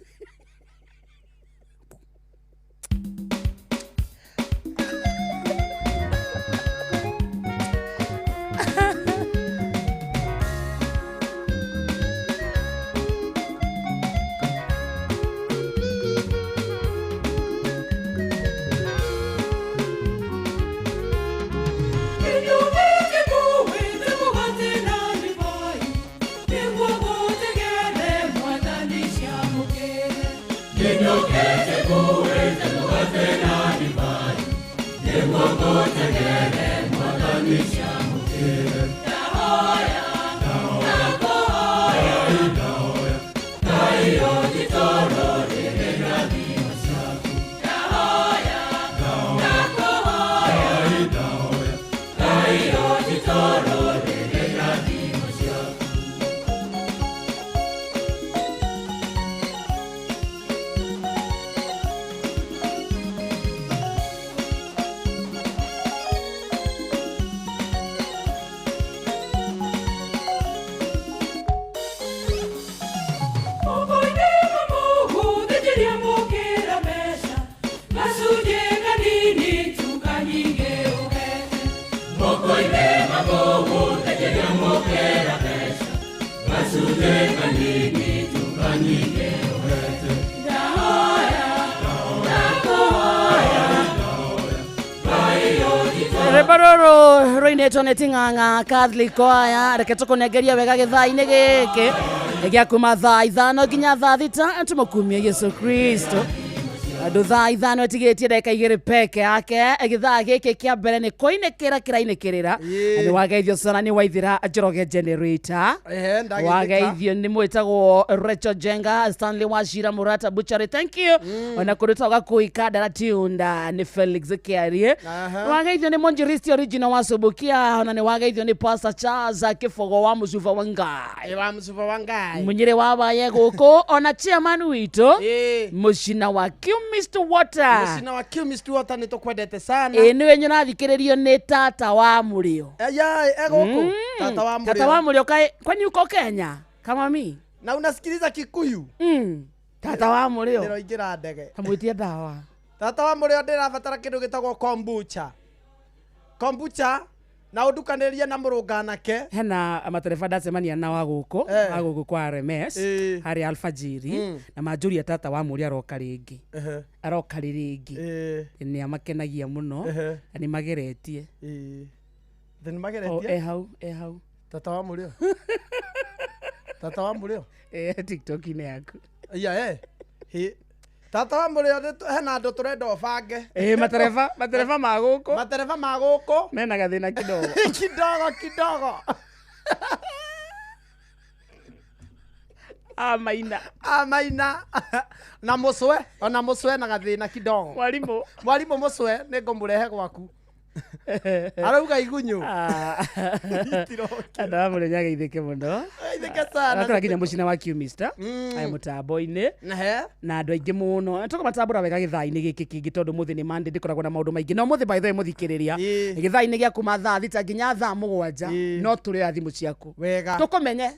[SPEAKER 3] Rwĩmbo rũrũ rũinĩtwo nĩ Ting'ang'a Catholic Choir. Reke tũkũnengeria wega gĩthaa-inĩ gĩkĩ gĩa kuma thaa 5 nginya thaa 6, tũmũkumie Yesu Kristo. Andũ thaa 5 ĩtigĩtie ndagĩka 2 peke yake. Gĩthaa gĩkĩ kĩa mbere nĩ kũinĩkĩra kĩrainĩkĩrĩra. Nĩ wageithio sana nĩ Waithĩra Njoroge Generator.
[SPEAKER 4] Ehe, ndageithĩka.
[SPEAKER 3] Wageithio nĩ mwĩtagwo Rachel Jenga, Stanley Wachira, Murata Butchery, thank you. Ona kũrĩ toga kũika Daratiunda nĩ Felix Kiarie. Wageithio nĩ Monjiristi original wa Subukia. Ona nĩ wageithio nĩ Pastor Charles Kĩbogo wa Mũcuba wa Ngai.
[SPEAKER 4] Ĩ, wa Mũcuba wa Ngai.
[SPEAKER 3] Mũnyĩrĩ wa baye gũkũ, ona chairman witũ Mũcina wa Chemist Water.
[SPEAKER 4] Mũcina wa Chemist Water, nĩ tũkwendete sana.
[SPEAKER 3] Ĩ, nĩwe nyũrathikĩrĩrio nĩ tata wa Mũrĩo.
[SPEAKER 4] Aya, egũkũ tata wa Mũrĩo.
[SPEAKER 3] Tata wa Mũrĩo, kaĩ kwani uko Kenya kama mi?
[SPEAKER 4] Na unasikiliza Kikuyu.
[SPEAKER 3] Tata wa Mũrĩo.
[SPEAKER 4] Ndĩroingĩra ndege.
[SPEAKER 3] Kamwĩtie ndawa.
[SPEAKER 4] Tata wa Mũrĩo, ndĩrabatara kĩndũ gĩtagwo kombucha. Kombucha na ũndukanĩrie na mũrũnganake.
[SPEAKER 3] Hena matereba ndacemania na wa gũkũ, wa gũkũ kwa RMS harĩa alfajiri, na manjũria tata wa Mũrĩo aroka rĩngĩ, aroka rĩ rĩngĩ. Nĩ amakenagia mũno na nĩ mageretie.
[SPEAKER 4] Thĩ nĩ
[SPEAKER 3] O,
[SPEAKER 4] mageretie.
[SPEAKER 3] e hau, e hau.
[SPEAKER 4] Tata wa Mũrĩo, tata wa Mũrĩo.
[SPEAKER 3] TikTok-inĩ yaku.
[SPEAKER 4] Iya, hi tata wa Mũrĩo, hena andũ tũrenda ũbange.
[SPEAKER 3] Matereba, matereba ma gũkũ.
[SPEAKER 4] Matereba ma gũkũ
[SPEAKER 3] mena gathĩna kidogo.
[SPEAKER 4] Kidogo kidogo.
[SPEAKER 3] Amaina.
[SPEAKER 4] Amaina na mũcwe, ona mũcwe na gathĩna kidogo.
[SPEAKER 3] Mwarimũ.
[SPEAKER 4] Mwarimũ mũcwe nĩ ngũmũrehe gwaku, arauga igunyũ.
[SPEAKER 3] Andũ a Mũrĩo nĩageithĩke mũno.
[SPEAKER 4] Geithĩke sana.
[SPEAKER 3] Akora nginya mũcina wa Qmista aya mũtambo-inĩ na andũ aingĩ mũno. Tũkũmatambũra wega gĩthaa-inĩ gĩkĩ kĩngĩ, tondũ mũthĩ nĩ Monday, ndĩkoragwo na maũndũ maingĩ. No mũthĩ, by the way, mũthikĩrĩria, gĩthaa-inĩ gĩa kuma thaa 6 nginya thaa 7, no tũrĩoya thimũ ciaku.
[SPEAKER 4] Wega.
[SPEAKER 3] Tũkũmenye,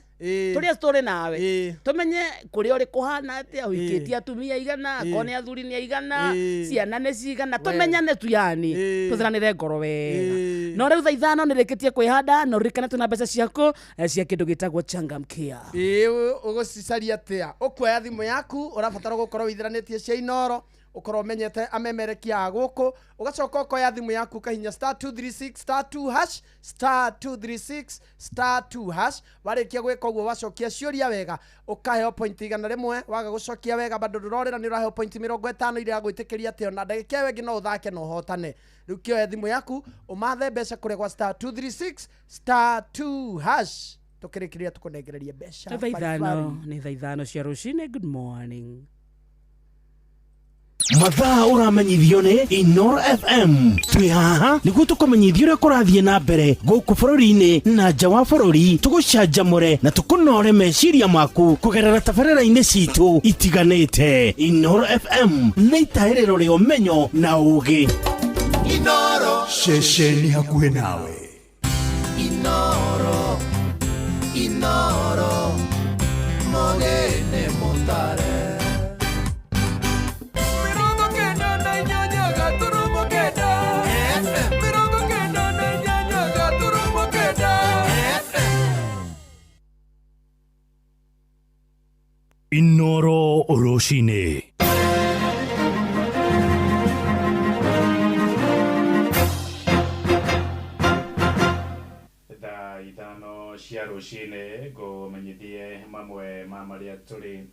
[SPEAKER 3] tũrĩa tũrĩ nawe, tũmenye kũrĩa ũrĩ kũhana atĩa, ũhikĩtie atumia aigana, akorwo nĩ athuri nĩ aigana, ciana nĩ cigana, tũmenyane tu, yani tũtheranĩre ngoro wega. No rĩu thaa 5 nĩ rĩkĩtie kwĩhanda, no ririkane twĩna mbeca ciaku cia kĩndũ gĩtagwo Changamkia.
[SPEAKER 4] Ĩ, ũgũcicaria atĩa? Ũkuoya thimũ yaku, ũrabatara gũkorwo wĩitheranĩtie cia Inoro, ũkorwo ũmenyete amemerekia a gũkũ, ũgacoka ũkoya thimũ yaku ũkahinya *236*2#, *236*2#. Warĩkia gwĩka ũguo, wacokia ciũria wega, ũkaheo point 100. Waga gũcokia wega, bado ndũrorĩra, nĩ ũraheo point 50 iria gwĩtĩkĩria atĩ ona ndagĩka ĩyo ĩngĩ no ũthake na ũhotane. Rĩu kĩoe thimũ yaku ũmathe mbeca kũrĩa gwa *236*2#. Tũkĩrĩkĩrĩria tũkũnengereria mbeca.
[SPEAKER 3] Thaa 5 nĩ thaa 5 cia rũcinĩ. Good morning.
[SPEAKER 2] Mathaa ũramenyithio nĩ Inoro FM. Twĩ haha nĩguo tũkũmenyithia ũrĩa kũrathiĩ na mbere gũkũ bũrũri-inĩ na nja wa bũrũri, tũgũcanjamũre na tũkũnore meciria maku kũgerera tabarĩra-inĩ citũ itiganĩte. Inoro FM nĩ itahĩrĩro rĩa ũmenyo na ũũgĩ.
[SPEAKER 4] Inoro.
[SPEAKER 5] Ceceni hakuhĩ nawe.
[SPEAKER 4] Inoro, Inoro, Mogene Mutare. 98.9 FM. 98.9 FM.
[SPEAKER 2] Inoro rũcinĩ.
[SPEAKER 6] Thaa 5 cia rũcinĩ, ngũmenyithie mamwe ma marĩa tũrĩ.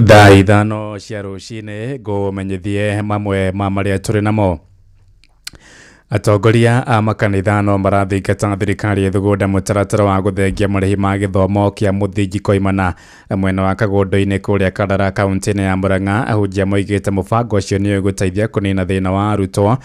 [SPEAKER 6] Thaa 5 cia rũcinĩ, ngũmenyithie mamwe ma marĩa tũrĩ namo. Atongoria a makanitha no marathingata thirikari ĩthugunda mũtaratara wa gũthengia marĩhi ma gĩthomo kĩa mũthingi koimana mwena wa Kagũndũ-inĩ kũrĩa Karara kaunti-inĩ ya Murang'a. Ahunjia moigĩte mũbango ũcio nĩ ũgũteithia kũnina thĩna wa arutwo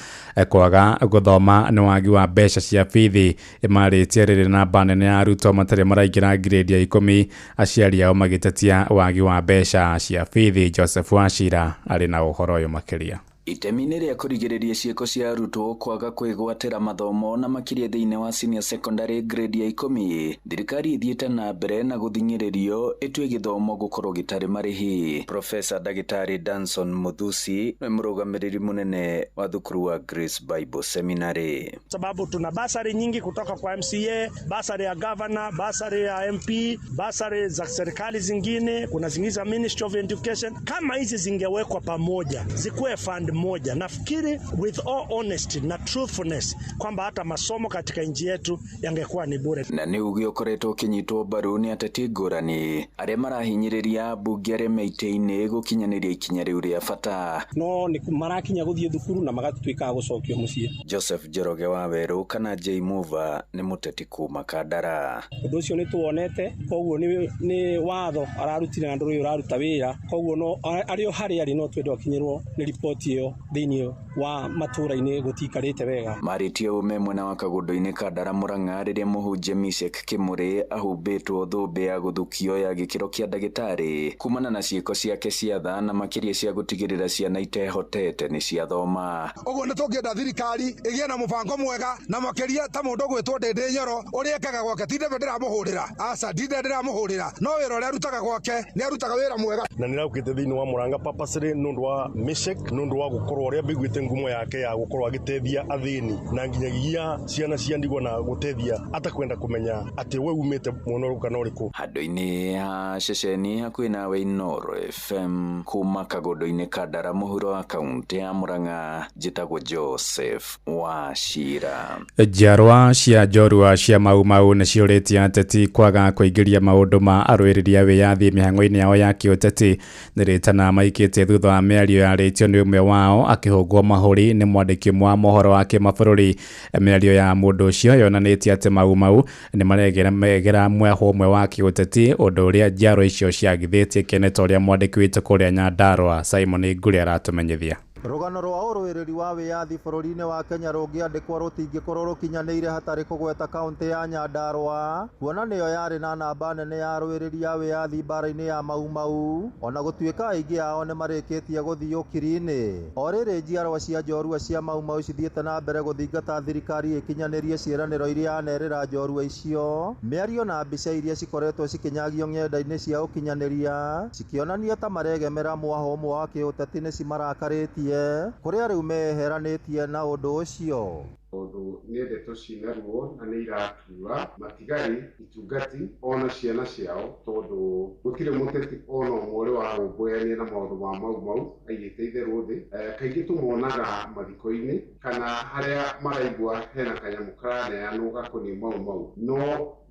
[SPEAKER 6] kwaga gũthoma nĩ wagi wa mbeca cia bithi. Ĩmarĩtie rĩrĩ namba nene ya arutwo matarĩ maraingĩra grade ya 10, aciari ao magĩtetia wagi wa mbeca cia bithi. Joseph Wachira arĩ na ũhoro ũyũ makĩria.
[SPEAKER 7] Itemi-inĩ rĩa kũrigĩrĩria ciĩko cia arutwo kwaga kwĩgwatĩra mathomo na makĩria thĩinĩ wa senior secondary grade ya 10, thirikari ĩthiĩte na mbere na gũthing'ĩrĩrio ĩtue gĩthomo gũkorwo gĩtarĩ marĩhi. Profesa Ndagĩtarĩ Danson Muthusi nĩwe mũrũgamĩrĩri mũnene wa thukuru wa Grace Bible Seminary.
[SPEAKER 8] Sababu tuna basari nyingi kutoka kwa MCA, basari ya governor, basari ya MP, basari za serikali zingine, kuna zingine za Ministry of Education. Kama hizi zingewekwa pamoja, zikuwe fund moja. Nafikiri with all honesty na truthfulness kwamba hata masomo katika nchi yetu yangekuwa ni bure.
[SPEAKER 7] Na nĩ uge ũkoretwo ũkĩnyitwo mbaru nĩ ateti ngũrani arĩa marahinyĩrĩria ambunge arĩa me itĩ-inĩ gũkinyanĩria ikinya rĩu rĩa bata.
[SPEAKER 9] No nĩ marakinya gũthiĩ thukuru na magatuĩka gũcokio mũciĩ.
[SPEAKER 7] Joseph Njoroge wa Werũ kana J Mover nĩ mũteti kuma Kandara.
[SPEAKER 9] Ũndũ ũcio nĩ tuwonete, koguo nĩ watho ararutire na ndũrĩ ũraruta wĩra, koguo no arĩ o harĩa arĩ no twende akinyĩrwo nĩ riboti ĩyo thĩinĩ wa matũũra-inĩ gũtiikarĩte wega.
[SPEAKER 7] Marĩtie ũme mwena wa Kagũndũ-inĩ Kandara Murang'a rĩrĩa mũhunjia Mishek Kimuri ahumbĩtwo thũmbĩ ya gũthukio ya gĩkĩro kĩa ndagĩtarĩ kumana na ciĩko ciake cia tha na makĩria cia gũtigĩrĩra ciana itehotete nĩ ciathoma.
[SPEAKER 10] Ũguo nĩ tũngĩenda thirikari ĩgĩe na mũbango mwega na makĩria ta mũndũ ũgwĩtwo Ndĩndĩ Nyoro ũrĩa ekaga gwake, ti ndebe ndĩramũhũrĩra, aca ndinde ndĩramũhũrĩra, no wĩra ũrĩa arutaga gwake nĩ arutaga wĩra mwega.
[SPEAKER 8] Na nĩraukĩte thĩinĩ wa Murang'a purposely nĩ ũndũ wa Mishek, nĩ ũndũ wa gũkorwo ũrĩa mbiguĩte ngumo yake ya gũkorwo agĩteithia athĩni na nginyagia ciana cia ndigwa na gũteithia atakwenda kũmenya atĩ we umĩte mwena ũrĩkũ kana ũrĩkũ.
[SPEAKER 7] Handũ-inĩ ha ceceni hakuhĩ nawe Inooro FM kuma Kagũndũ-inĩ Kandara mũhuro wa kaunti ya Murang'a, njĩtagwo Joseph Wachira.
[SPEAKER 6] Njiarwa cia njorua cia Mau Mau nĩ ciũrĩtie ateti kwaga kũingĩria maũndũ ma arũĩrĩri a wĩyathi mĩhang'o-inĩ yao ya kĩũteti. Nĩ rĩtana maikĩtie thutha wa mĩario yarĩtio nĩ ũmwe wao akĩhũngwo mahũri nĩ mwandĩki ũmwe wa mohoro wa kĩmabũrũri. Mĩario ya mũndũ ũcio yonanĩtie atĩ Mau Mau nĩ maregera mwahũ ũmwe wa kĩũteti, ũndũ ũrĩa njiarwa icio ciagithĩtie kĩene ta ũrĩa mwandĩki witũ kũrĩa Nyandarũa Simon Ngũrĩ aratũmenyithia.
[SPEAKER 11] Rũgano rwa ũrũĩrĩri wa wĩyathi bũrũri-inĩ wa Kenya rũngĩandĩkwo rũtingĩkorwo rũkinyanĩire hatarĩ kũgweta kaũntĩ ya Nyandarũa, kuona nĩyo yarĩ na namba nene ya arũĩrĩri a wĩyathi mbara-inĩ ya Mau Mau, ona gũtuĩka aingĩ ao nĩ marĩkĩtie gũthiĩ ũkiri-inĩ. O rĩrĩ njiarwa cia njorua cia Mau Mau cithiĩte na mbere gũthingata thirikari ĩkinyanĩrie ciĩranĩro iria yanerĩra njorua icio, mĩario na mbica iria cikoretwo cikĩnyagio ng'enda-inĩ cia ũkinyanĩria cikĩonania ta maregemera mwaho ũmwe wa kĩũteti nĩ cimarakarĩtie kũrĩa rĩu meheranĩtie na ũndũ ũcio.
[SPEAKER 12] Tondũ nĩ ndeto cina ruo na nĩ iratura matigari itungati ona ciana ciao, tondũ gũtirĩ mũteti ona ũmwe ũrĩ warũmbũyania na maũndũ ma Mau Mau aigĩte itherũ thĩ. Kaingĩ tũmonaga mathiko-inĩ kana harĩa maraigua hena kanyamũ karaneanwo gakoniĩ Mau Mau, no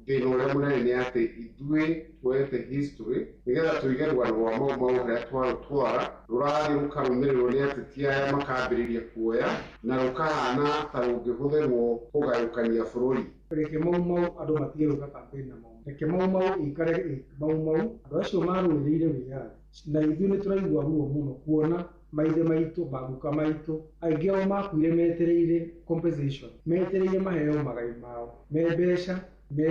[SPEAKER 12] thĩna ũrĩa mũnene nĩ atĩ ithuĩ tuoete history nĩgetha tũige rũgano rwa Mau Mau harĩa twarũtwara rũrathiĩ rũkarũmĩrĩrwo nĩ ateti aya makambĩrĩria kuoya na rũkahana ta rũngĩhũthĩrwo kũgayũkania bũrũri.
[SPEAKER 13] Reke Mau Mau andũ matige gwĩka campaign na Mau, reke Mau Mau ĩikare Mau Mau. Andũ acio marũĩrĩire wĩyathi na ithuĩ nĩ tũraigua ruo mũno kuona maithe maitũ maguka maitũ aingĩ ao makuire metereire compensation, metereire maheo magai mao, me mbeca, me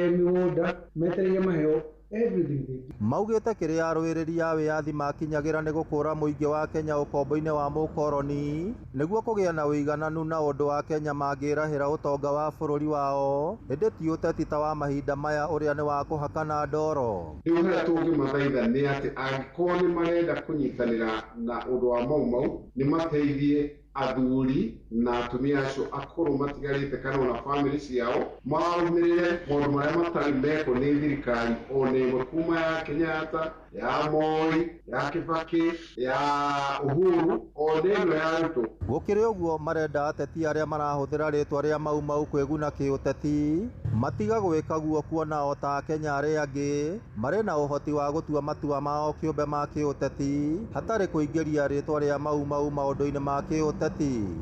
[SPEAKER 13] mĩgũnda, metereire maheo everything they do.
[SPEAKER 11] Maugĩte kĩrĩa arũĩrĩri a wĩyathi makinyagĩra nĩ gũkũra mũingĩ wa Kenya ũkombo-inĩ wa mũkoroni nĩguo kũgĩa na ũigananu na ũndũ wa Kenya mangĩrahĩra ũtonga wa bũrũri wao, ĩndĩ ti ũteti ta wa mahinda maya ũrĩa nĩ wa kũhakana ndoro.
[SPEAKER 12] Rĩu harĩa tũngĩmathaitha nĩ atĩ angĩkorwo nĩ marenda kũnyitanĩra na ũndũ wa Mau Mau nĩ mateithie athuri na atumia acio akũrũ matigarĩte kana ona bamĩrĩ ciao marũmĩrĩre maũndũ marĩa matarĩ mekwo nĩ thirikari ona ĩmwe kuma ya Kenyatta, ya Moi, ya Kibaki, ya Uhuru ona ĩno ya Ruto.
[SPEAKER 11] Gũkĩrĩ ũguo marenda ateti arĩa marahũthĩra rĩtwa rĩa Mau Mau kwĩguna kĩũteti matiga gwĩka guo, kuona o ta Akenya arĩa angĩ marĩ na ũhoti wa gũtua matua mao kĩũmbe ma kĩũteti hatarĩ kũingĩria rĩtwa rĩa Mau Mau maũndũ-inĩ ma kĩũteti.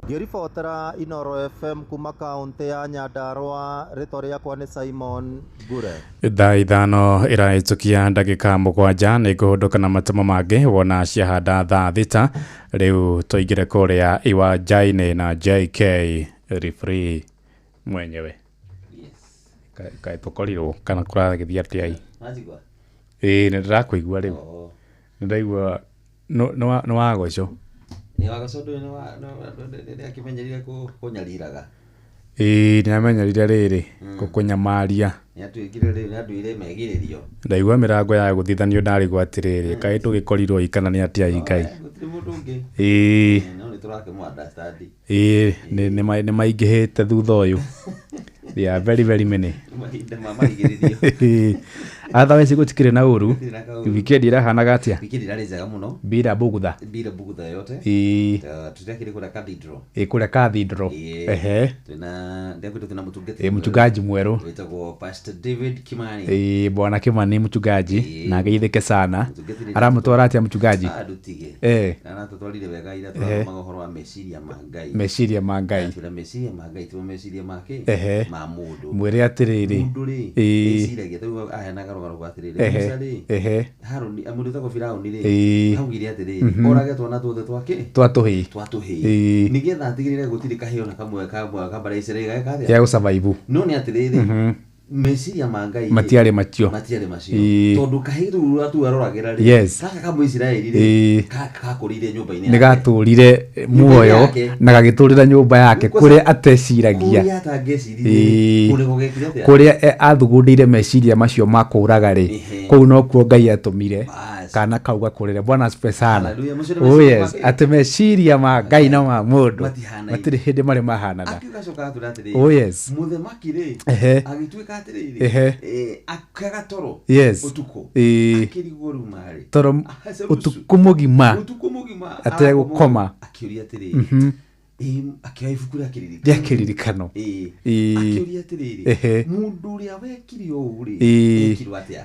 [SPEAKER 11] Ngĩribotera Inooro FM kuma kaũntĩ ya Nyandarũa, rĩtwa rĩakwa nĩ Simon Ngure.
[SPEAKER 6] Thaa 5 ĩrahĩtũkia ndagĩka 7 nĩ ngũhũndũka na matemo mangĩ wona ciahanda thaa 6. Rĩu tũingĩre kũrĩa iwanja-inĩ na JK referee mwenyewe. Kaĩ tũkorirwo kana kũragĩthiĩ atĩa? Ĩĩ nĩ ndĩrakũigua rĩu, nĩ ndaigua nĩ wagoco.
[SPEAKER 14] Nĩ wagoco ndũĩ nĩ akĩmenyerire kũnyariraga.
[SPEAKER 6] Ĩĩ nĩ amenyerire rĩrĩ gũkũnyamaria.
[SPEAKER 14] Nĩ atuĩkire rĩu nĩ anduire megirĩrio.
[SPEAKER 6] Ndaigua mĩrango ya gũthithanio ndarigwo atĩrĩrĩ kaĩ tũgĩkorirwo ĩ kana nĩ atĩa Ngai.
[SPEAKER 14] Gũtirĩ mũndũ ũngĩ.
[SPEAKER 6] Ĩĩ
[SPEAKER 14] No nĩ tũrakĩmũ understand.
[SPEAKER 6] Ĩĩ nĩ maingĩhĩte thutha ũyũ. They are very very many.
[SPEAKER 14] Mahinda ma marigĩrĩrio.
[SPEAKER 6] Otherwise gũtikĩrĩ na ũru.
[SPEAKER 14] Gũtirĩ na kaũru.
[SPEAKER 6] Weekend ĩrahanaga atĩa?
[SPEAKER 14] Weekend ĩrarĩ njega mũno.
[SPEAKER 6] Bila bugutha.
[SPEAKER 14] Bila bugutha yote.
[SPEAKER 6] Ĩĩ.
[SPEAKER 14] Tũrakĩrĩ kũrĩa Cathedral.
[SPEAKER 6] Ĩ kũrĩa Cathedral.
[SPEAKER 14] Ĩĩ.
[SPEAKER 6] Ehe.
[SPEAKER 14] Twĩna ndĩrakwĩra twĩna mũtungatĩri
[SPEAKER 6] Ĩ mchungaji mwerũ.
[SPEAKER 14] wĩtagwo Pastor David Kimani.
[SPEAKER 6] Ĩ bwana Kimani mchungaji
[SPEAKER 14] Ĩĩ.
[SPEAKER 6] na ageithĩke sana.
[SPEAKER 14] Mũtungatĩri-
[SPEAKER 6] Aramũtwara atĩa mchungaji?
[SPEAKER 14] Ah, ndũtige.
[SPEAKER 6] Eh.
[SPEAKER 14] Aratũtwarire wega ira
[SPEAKER 6] Ehe.
[SPEAKER 14] tũrathomaga ũhoro wa meciria ma Ngai.
[SPEAKER 6] Meciria ma Ngai.
[SPEAKER 14] Atwĩra meciria ma Ngai timo meciria make
[SPEAKER 6] Ehe.
[SPEAKER 14] ma mũndũ.
[SPEAKER 6] Mwĩre atĩrĩrĩ.
[SPEAKER 14] Mũndũ rĩ
[SPEAKER 6] Ĩĩ.
[SPEAKER 14] eciragia tarĩu aheanaga rũgano rwa atĩrĩrĩ
[SPEAKER 6] Ehe.
[SPEAKER 14] Musa rĩ
[SPEAKER 6] Ehe.
[SPEAKER 14] Harũni mũndũ wĩtagwo Firaũni rĩ
[SPEAKER 6] Ĩĩ.
[SPEAKER 14] augire atĩrĩrĩ
[SPEAKER 6] Mhm.
[SPEAKER 14] orage twana tuothe twake
[SPEAKER 6] Twa tũhĩĩ.
[SPEAKER 14] twa tũhĩĩ
[SPEAKER 6] Ĩĩ.
[SPEAKER 14] nĩgetha atigĩrĩre gũtirĩ kahĩĩ ona kamwe kamwe ka mbarĩ ya Isiraeli gageka atĩa?
[SPEAKER 6] Ya gũsurvive.
[SPEAKER 14] No nĩ atĩrĩrĩ
[SPEAKER 6] Mhm.
[SPEAKER 14] meciria ma Ngai rĩ,
[SPEAKER 6] Matiarĩ macio.
[SPEAKER 14] Matiarĩ macio.
[SPEAKER 6] Ĩĩ.
[SPEAKER 14] Tondũ kahĩĩ rĩu tu aroragĩra rĩ
[SPEAKER 6] Yes.
[SPEAKER 14] gaka ka Mũisiraeli rĩ
[SPEAKER 6] Ĩĩ.
[SPEAKER 14] kakũrĩire nyũmba-inĩ
[SPEAKER 6] Nĩ
[SPEAKER 14] yake.
[SPEAKER 6] gatũrire muoyo
[SPEAKER 14] yake.
[SPEAKER 6] na gagĩtũrĩra nyũmba yake kũrĩa ateciragia.
[SPEAKER 14] Kũrĩa atangĩeciririe
[SPEAKER 6] Ĩĩ.
[SPEAKER 14] kũu nĩko gekire atĩa?
[SPEAKER 6] Kũrĩa athugundĩire meciria macio ma kũũraga rĩ
[SPEAKER 14] Ehe.
[SPEAKER 6] kũu nokuo Ngai atũmire kana kau gakũrĩre. Bwana asifiwe sana.
[SPEAKER 14] Hallelujah. Macio nĩ
[SPEAKER 6] Oh
[SPEAKER 14] meciria
[SPEAKER 6] yes,
[SPEAKER 14] make.
[SPEAKER 6] atĩ meciria ma Ngai na ma mũndũ
[SPEAKER 14] Matihanaine.
[SPEAKER 6] matirĩ hĩndĩ marĩ mahanana.
[SPEAKER 14] Akiuga acoka atwĩra atĩrĩrĩ
[SPEAKER 6] Oh yes.
[SPEAKER 14] mũthamaki rĩ
[SPEAKER 6] Ehe.
[SPEAKER 14] agĩtuĩka atĩrĩrĩ
[SPEAKER 6] Ehe.
[SPEAKER 14] akĩaga toro
[SPEAKER 6] Yes.
[SPEAKER 14] ũtukũ
[SPEAKER 6] Ĩĩ.
[SPEAKER 14] akĩrigwo rĩu marĩ
[SPEAKER 6] Toro ũtukũ mũgima
[SPEAKER 14] ũtukũ mũgima
[SPEAKER 6] ategũkoma.
[SPEAKER 14] akĩũria atĩrĩrĩ
[SPEAKER 6] Mhm.
[SPEAKER 14] Akĩoya ibuku rĩa kĩririkano
[SPEAKER 6] Rĩa kĩririkano.
[SPEAKER 14] Ĩĩ.
[SPEAKER 6] Ĩĩ.
[SPEAKER 14] Akĩũria atĩrĩrĩ
[SPEAKER 6] Ehe.
[SPEAKER 14] mũndũ ũrĩa wekire ũũ rĩ
[SPEAKER 6] Ĩĩ.
[SPEAKER 14] ekirwo atĩa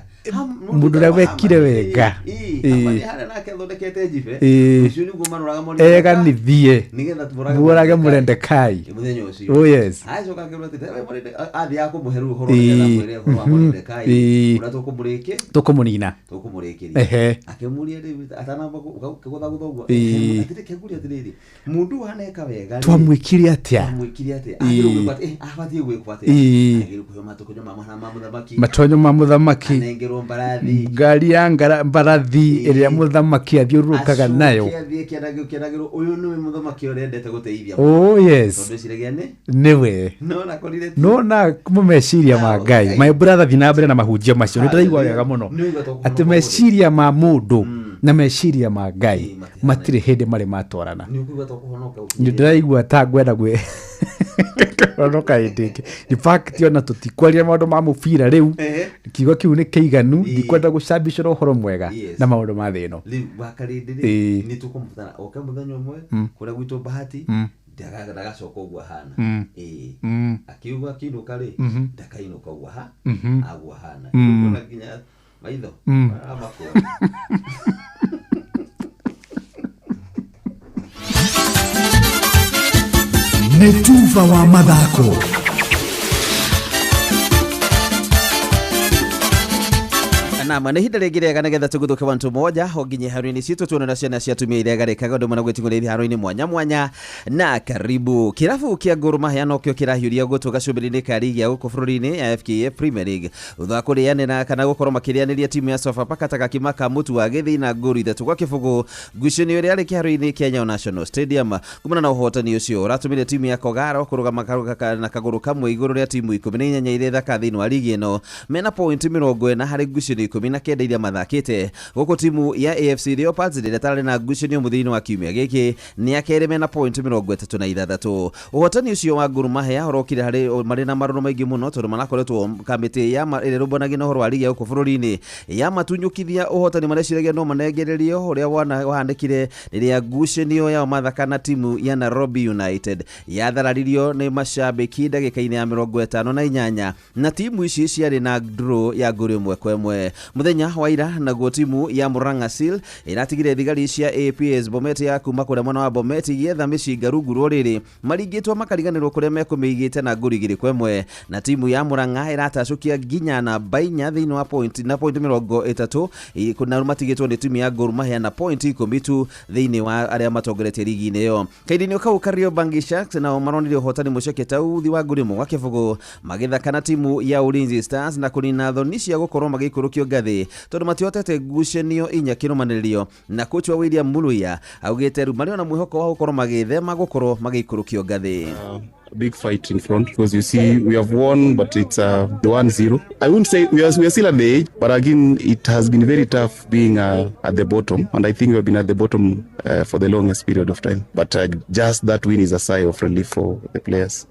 [SPEAKER 6] Mũndũ ũrĩa wekire wega.
[SPEAKER 14] Ĩĩ.
[SPEAKER 6] Ĩĩ.
[SPEAKER 14] Hamani harĩa nake athondekete njibe
[SPEAKER 6] Ĩĩ.
[SPEAKER 14] ũcio nĩguo maroraga monire
[SPEAKER 6] Eganithie
[SPEAKER 14] nĩgetha tũmũrage
[SPEAKER 6] mũrage Mũrendekai.
[SPEAKER 14] Mũthenya ũcio.
[SPEAKER 6] Oh yes.
[SPEAKER 14] Acoka akĩrwo atĩrĩ, "We athiaga kũmũhe rĩu ũhoro
[SPEAKER 6] Ĩĩ.
[SPEAKER 14] nĩgetha amwĩre ũhoro wa
[SPEAKER 6] Mhm.
[SPEAKER 14] Moridekai
[SPEAKER 6] Ĩĩ.
[SPEAKER 14] ũrĩa tũkũmũrĩkia
[SPEAKER 6] Tũkũmũnina.
[SPEAKER 14] Tũkũmũrĩkĩria.
[SPEAKER 6] Ehe.
[SPEAKER 14] Akĩmũria rĩu atanamba kũgũthagũtha ũguo
[SPEAKER 6] Ĩĩ.
[SPEAKER 14] atĩrĩ kĩngũria atĩrĩrĩ mũndũ ũyũ aneka wega rĩ,
[SPEAKER 6] Twamwĩkire atĩa?
[SPEAKER 14] Twamwĩkire atĩa?
[SPEAKER 6] Ĩĩ.
[SPEAKER 14] Agĩrĩirwo gwĩkwo atĩa? Abatiĩ gwĩkwo atĩa?
[SPEAKER 6] Ĩĩ.
[SPEAKER 14] Agĩrĩirwo kũheo matũkũnyo ma mũthamaki.
[SPEAKER 6] Matonyo ma mũthamaki.
[SPEAKER 14] Anengerwo mbarathi.
[SPEAKER 6] Ngari ya mbarathi ĩrĩa mũthamaki athiũrũrũkaga nayo.
[SPEAKER 14] Acoke athiĩ kĩanagĩrwo ũyũ nĩwe mũthamaki ũrĩa endete gũteithia.
[SPEAKER 6] Oh yes.
[SPEAKER 14] Tondũ eciragia nĩ
[SPEAKER 6] Nĩwe.
[SPEAKER 14] no nakorire ti.
[SPEAKER 6] Nona mo meciria ma Ngai. My brother thiĩ na mbere na mahunjio macio. Nĩ ndĩraigua wega mũno.
[SPEAKER 14] Nĩwaigua tũkũhonoka
[SPEAKER 6] Atĩ meciria ma mũndũ na meciria ma Ngai matirĩ hĩndĩ marĩ matwarana.
[SPEAKER 14] Nĩ ũkũigua tũkũhonoka
[SPEAKER 6] Nĩ ndĩraigua ta ngwenda gwĩ kũhonoka hĩndĩ ĩngĩ. In fact ona tũtikwaria maũndũ ma mũbira rĩu.
[SPEAKER 14] Ehe.
[SPEAKER 6] Kiugo kĩu nĩ kĩiganu. Ndikwenda gũcabicũra ũhoro mwega
[SPEAKER 14] Yes.
[SPEAKER 6] na maũndũ ma thĩ ĩno.
[SPEAKER 14] Rĩu wakarĩndĩ rĩ
[SPEAKER 6] Ĩĩ.
[SPEAKER 14] nĩ tũkũmũbatara oke mũthenya ũmwe kũrĩa gwitũ Bahati ndagacoka ũguo ahana. Ĩĩ. Akiuga akĩinũka rĩ ndakainũka ũguo aguo ahana. Ũkuona nginya maitho maramakũra.
[SPEAKER 5] Nĩ tuba wa mathako.
[SPEAKER 14] Nama nĩ ihinda rĩngĩ rĩega nĩgetha tũguthũke wantu moja o nginya iharo-inĩ citũ tuone na ciana cia atumia iria igarĩkaga ũndũ ũmwe na gwĩting'ũra iharo-inĩ mwanya mwanya na karibu kĩrabu kĩa Gor Mahia nokĩo kĩrahiũria gũtũ gacumbĩrĩ-inĩ ka rigi ya gũkũ bũrũri-inĩ ya FKF Premier League thutha wa kũrĩanĩra kana gũkorwo makĩrĩanĩria timu ya Sofapaka ta gakima ka mũtu wa gĩthĩi na ngũru 3-0 ngucanio ĩrĩa yarĩ kĩharo-inĩ kĩa Nyayo National Stadium. Kumana na ũhotani ũcio ũratũmire timu ya Kogaro kũrũgama na kagũrũ kamwe igũrũ rĩa timu 18 iria ithaka thĩinĩ wa rigi ĩno mena point 40 harĩ ngucanio 19 iria mathakĩte gũkũ timu ya AFC Leopards ĩrĩa ĩtararĩ na ngucanio mũthia-inĩ wa kiumia gĩkĩ nĩ ya kerĩ mena point 36. Ũhotani ũcio wa Gor Mahia ũrokire harĩ marĩ na marũrũ maingĩ mũno tondũ marakoretwo kamĩtĩ ya ĩrĩa ĩrũmbũyanagia na ũhoro wa rigi ya gũkũ bũrũri-inĩ ya matunyũkithia ũhotani mareciragia no manengererio ũrĩa wahanĩkire rĩrĩa ngucanio yao mathaka na timu ya Nairobi United yathararirio nĩ macambĩki ndagĩka-inĩ ya 58 na timu ici ciarĩ na draw ya ngũrũ 1-1. Mũthenya wa ira naguo timu ya Murang'a Seal ĩratigire thigari cia APS Bomet ya kuma kũrĩa mwena wa Bomet igĩetha mĩcinga rungu rwa rĩrĩ maringĩtwo makariganĩrwo kũrĩa mekũmĩigĩte na ngũrũ 2-1 na timu ya Murang'a ĩratacũkia nginya namba 4 thĩinĩ wa point na point 30 na matigĩtwo nĩ timu ya Gor Mahia na point 10 tu thĩinĩ wa arĩa matongoretie rigi-inĩ ĩyo. Kainĩ kau Kariobangi Sharks nao maronire ũhotani mũceke ta uthi wa ngũrũ 1-0 magĩthaka na timu ya Ulinzi Stars na kũnina thoni cia gũkorwo magĩikũrũkio ngathĩ tondũ matihotete ngucanio inya kĩrũmanĩrĩrio na kocha wa William Muluya augĩte rĩu marĩ ona mwĩhoko wa gũkorwo magĩthema gũkorwo magĩikũrũkio ngathĩ.
[SPEAKER 15] Big fight in front because you see we have won, but it's 1-0. I wouldn't say we are still at the edge, but again it has been very tough being at the bottom, and I think we have been at the bottom for the longest period of time. But just that win is a sigh of relief for the players.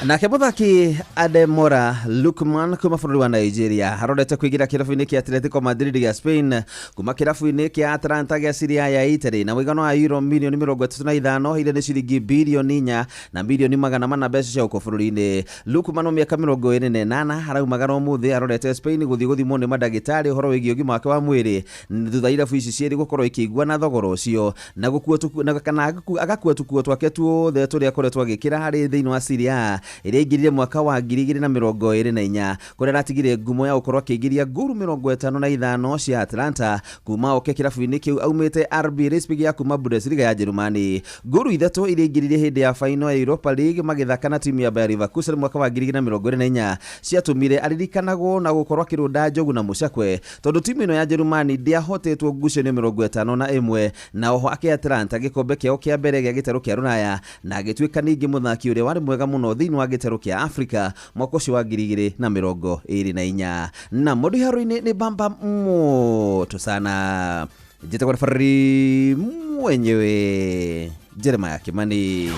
[SPEAKER 14] Nake muthaki Ademola Lookman kuma bũrũri wa Nigeria arorete kũingĩra kĩrabu-inĩ kĩa Atletico Madrid gĩa Spain kuma kĩrabu-inĩ kĩa Atalanta gĩa Serie A ya Italy na mũigana wa euro milioni 35, iria nĩ ciringi bilioni 4 na milioni 400 mbeca cia gũkũ bũrũri-inĩ. Lookman wa mĩaka 28 araumagara ũmũthĩ arorete Spain gũthiĩ gũthimwo nĩ mandagĩtarĩ ũhoro wĩgiĩ ũgima wake wa mwĩrĩ thutha irabu ici cierĩ gũkorwo ikĩiguana thogora ũcio na gũkua na kana agakua tũkuo twake tuothe tũrĩa akoretwo agĩkĩra harĩ thĩinĩ wa Serie A ĩrĩa aingĩrire mwaka wa 2024, kũrĩa aratigire ngumo ya gũkorwo akĩingĩria ngolu 55 cia Atlanta kuma oke kĩrabu-inĩ kĩu aumĩte RB Leipzig ya kuma Bundesliga ya Jerumani. Ngolu ithatũ iria aingĩririe hĩndĩ ya final ya Europa League magĩthaka na timu ya Bayer Leverkusen mwaka wa 2024 ciatũmire aririkanagwo na gũkorwo akĩrũnda njogu na mũcakwe, tondũ timu ĩno ya Jerumani ndĩahotetwo ngucanio 51, na oho akĩ Atlanta gĩkombe kĩao kĩa mbere gĩa gĩtarũ kĩa Rũraya na agĩtuĩka ningĩ mũthaki ũrĩa warĩ mwega mũno thĩinĩ wa gĩtarũ kĩa Afrika mwaka ũcio wa 2024. Na mũndũ iharo-inĩ nĩ bamba moto sana, njĩtagwo referee mwenyewe Jeremiah Kimani.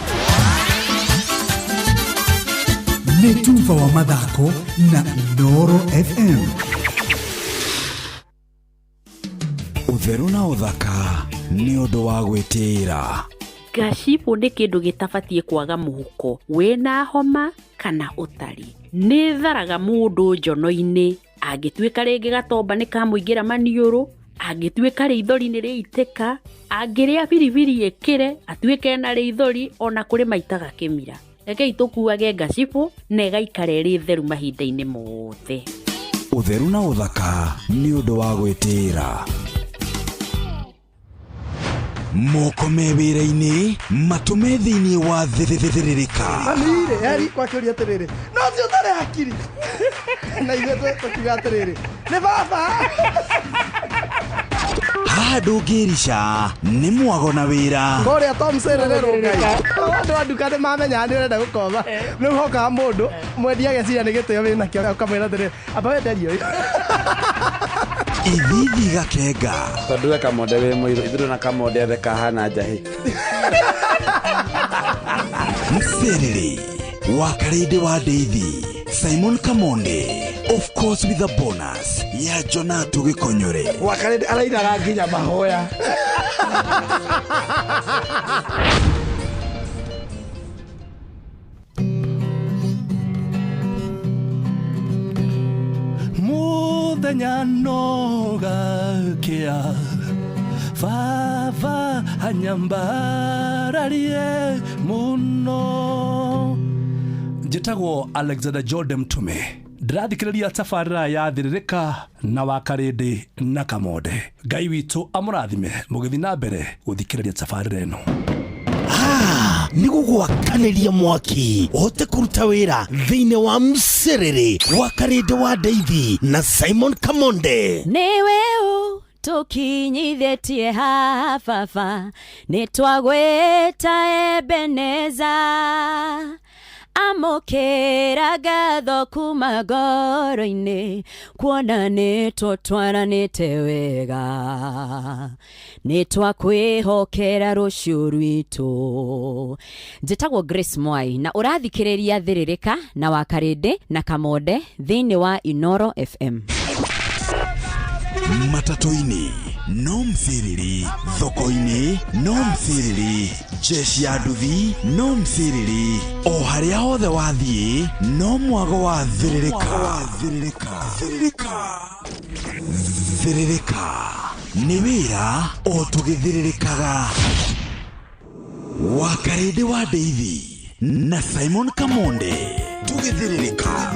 [SPEAKER 5] Nĩ tuba wa mathako na Inooro FM.
[SPEAKER 16] Ũtheru na ũthaka nĩ ũndũ wa gwĩtĩĩra.
[SPEAKER 17] Gacibũ nĩ kĩndũ gĩtabatiĩ kwaga mũhuko wĩna homa kana ũtarĩ. Nĩ tharaga mũndũ njono-inĩ, angĩtuĩka rĩngĩ gatomba nĩ kamũingĩra maniũrũ, angĩtuĩka rĩithori nĩ rĩitĩka, angĩrĩa biribiri ĩkĩre atuĩke na rĩithori, ona kũrĩ maitaga kĩmira. Rekei tũkuage ngacibũ na ĩgaikara ĩrĩ theru mahinda-inĩ mothe.
[SPEAKER 16] Ũtheru na ũthaka nĩ ũndũ wa gwĩtĩĩra. Moko me wĩra-inĩ, matũ me thĩinĩ wa thĩrĩrĩka.
[SPEAKER 4] Mami-rĩ, eri kwakĩũria atĩrĩrĩ, no ũcio ũtarĩ hakiri. Na ithuĩ tũkiuga atĩrĩrĩ, nĩ baba.
[SPEAKER 16] Haha ndũngĩrica nĩ mwago na wĩra.
[SPEAKER 4] Kũrĩa Tom Serere Rũngai. Andũ a nduka nĩ mamenyaga nĩ ũrenda gũkomba. Rĩu hokaga mũndũ mwendia ageciria nĩ gĩtĩo wĩnakĩo, ũkamwĩra atĩrĩrĩ, amba wenderie ũyũ.
[SPEAKER 16] Ithithi gakenga.
[SPEAKER 18] Tondũ we Kamonde wĩ mũirũ, ithuĩ na Kamonde othe kahana njahĩ.
[SPEAKER 16] Mserere wa Karĩndĩ wa Ndeithi, Simon Kamonde, of course with a bonus ya Jonatu Gĩkonyore.
[SPEAKER 18] Wa Karĩndĩ arainaga nginya mahoya.
[SPEAKER 19] Muthenya no gakĩa baba anyambararie mũno. Njĩtagwo Alexander Jordan Mtume, ndĩrathikĩrĩria tabarĩra ya Thĩrĩrĩka na wa Karĩndĩ na Kamonde. Ngai witũ amũrathime mũgĩthiĩ na mbere gũthikĩrĩria tabarĩra ĩno.
[SPEAKER 2] Nĩ gũgwakanĩria mwaki ũhote kũruta wĩra thĩinĩ wa Mserere wa Karĩndĩ wa Ndeithi na Simon Kamonde.
[SPEAKER 20] Nĩwe tũkinyithĩtie haha baba, nĩ twagwĩta Ebeneza. Amũkĩra ngatho kuma ngoro-inĩ, kuona nĩ tũtwaranĩte wega, nĩ twakwĩhokera rũciũ rwitũ. Njĩtagwo Grace Mwai na ũrathikĩrĩria Thĩrĩrĩka na wa Karĩndĩ na Kamonde thĩinĩ wa Inooro FM.
[SPEAKER 16] Matatũ-inĩ no msiriri, thoko-inĩ no msiriri, jeshi ya nduthi no msiriri, o harĩa hothe wathiĩ no mwago wa Thĩrĩrĩka. Thĩrĩrĩka nĩ wĩra o tũgĩthĩrĩrĩkaga. Wa Karĩndĩ wa Ndeithi na Simon Kamonde, tũgĩthĩrĩrĩka.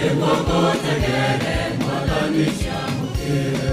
[SPEAKER 1] Nĩguo ngũtegere Mwathani ciamũkĩre.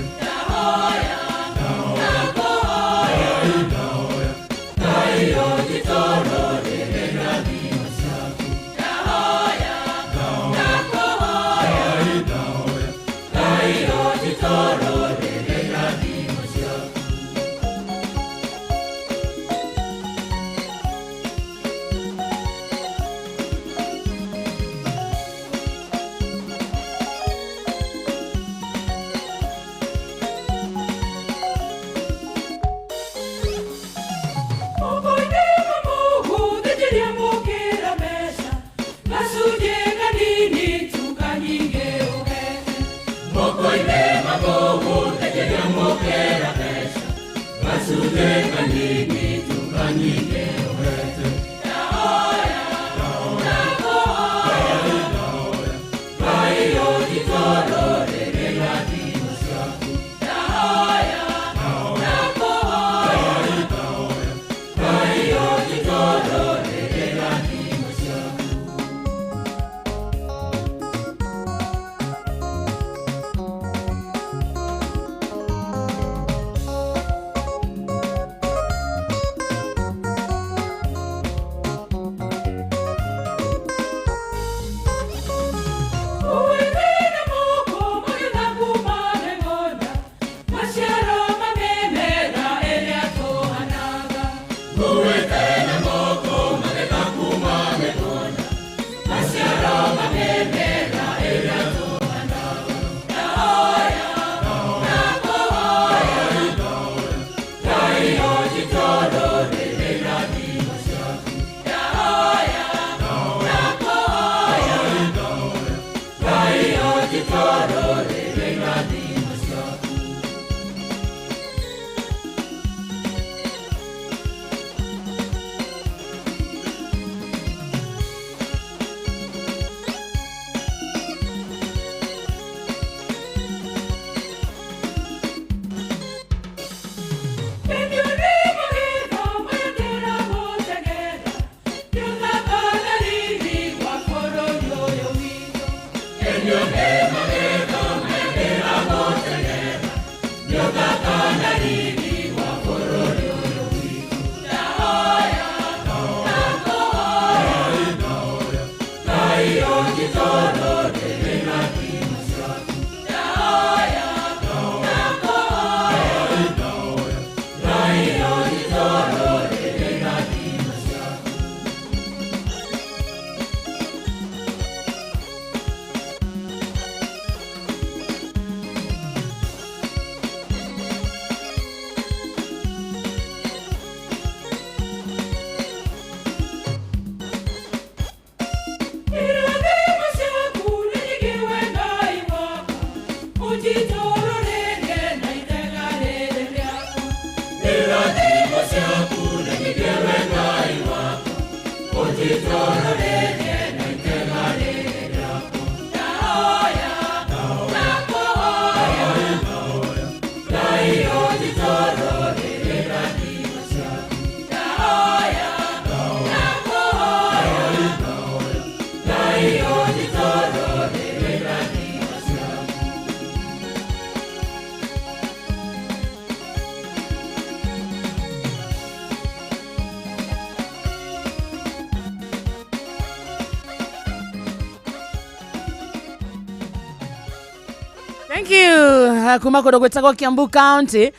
[SPEAKER 3] Thank you. Kuma kũndũ gwĩtagwo Kiambu County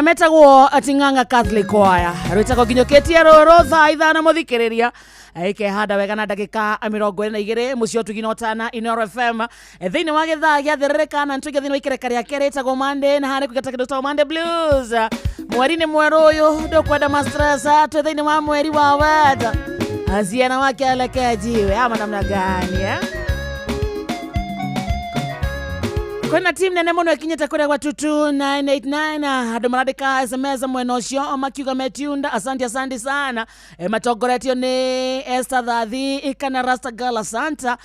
[SPEAKER 3] metagwo Ting'ang'a Catholic Choir rwĩtagwo nginyũkĩtie rũrũ thaa 5 mũthikĩrĩria ikehanda wega na ndagĩka 22 mũciĩ ũtugi na ũtana Inooro FM thĩinĩ wa gĩthaa gĩa thĩrĩrĩka na nĩtũingĩ thĩinĩ wa ikereka rĩake rĩtagwo Monday na harĩ kũgeta kĩndũ gĩtagwo Monday Blues. Mweri-inĩ mwerũ ũyũ ndũkwenda ma stress twĩ thĩinĩ wa mweri wa wenda aziana wake alekea jiwe ama namna gani eh? Kwĩna team nene mũno ĩkinyĩte kũrĩa gwa 22989 andũ marandĩka SMS mwena ũcio makiuga metunda. Asante, asante sana. Matongoretio nĩ Esther Thathi kana Rasta Gala Santa.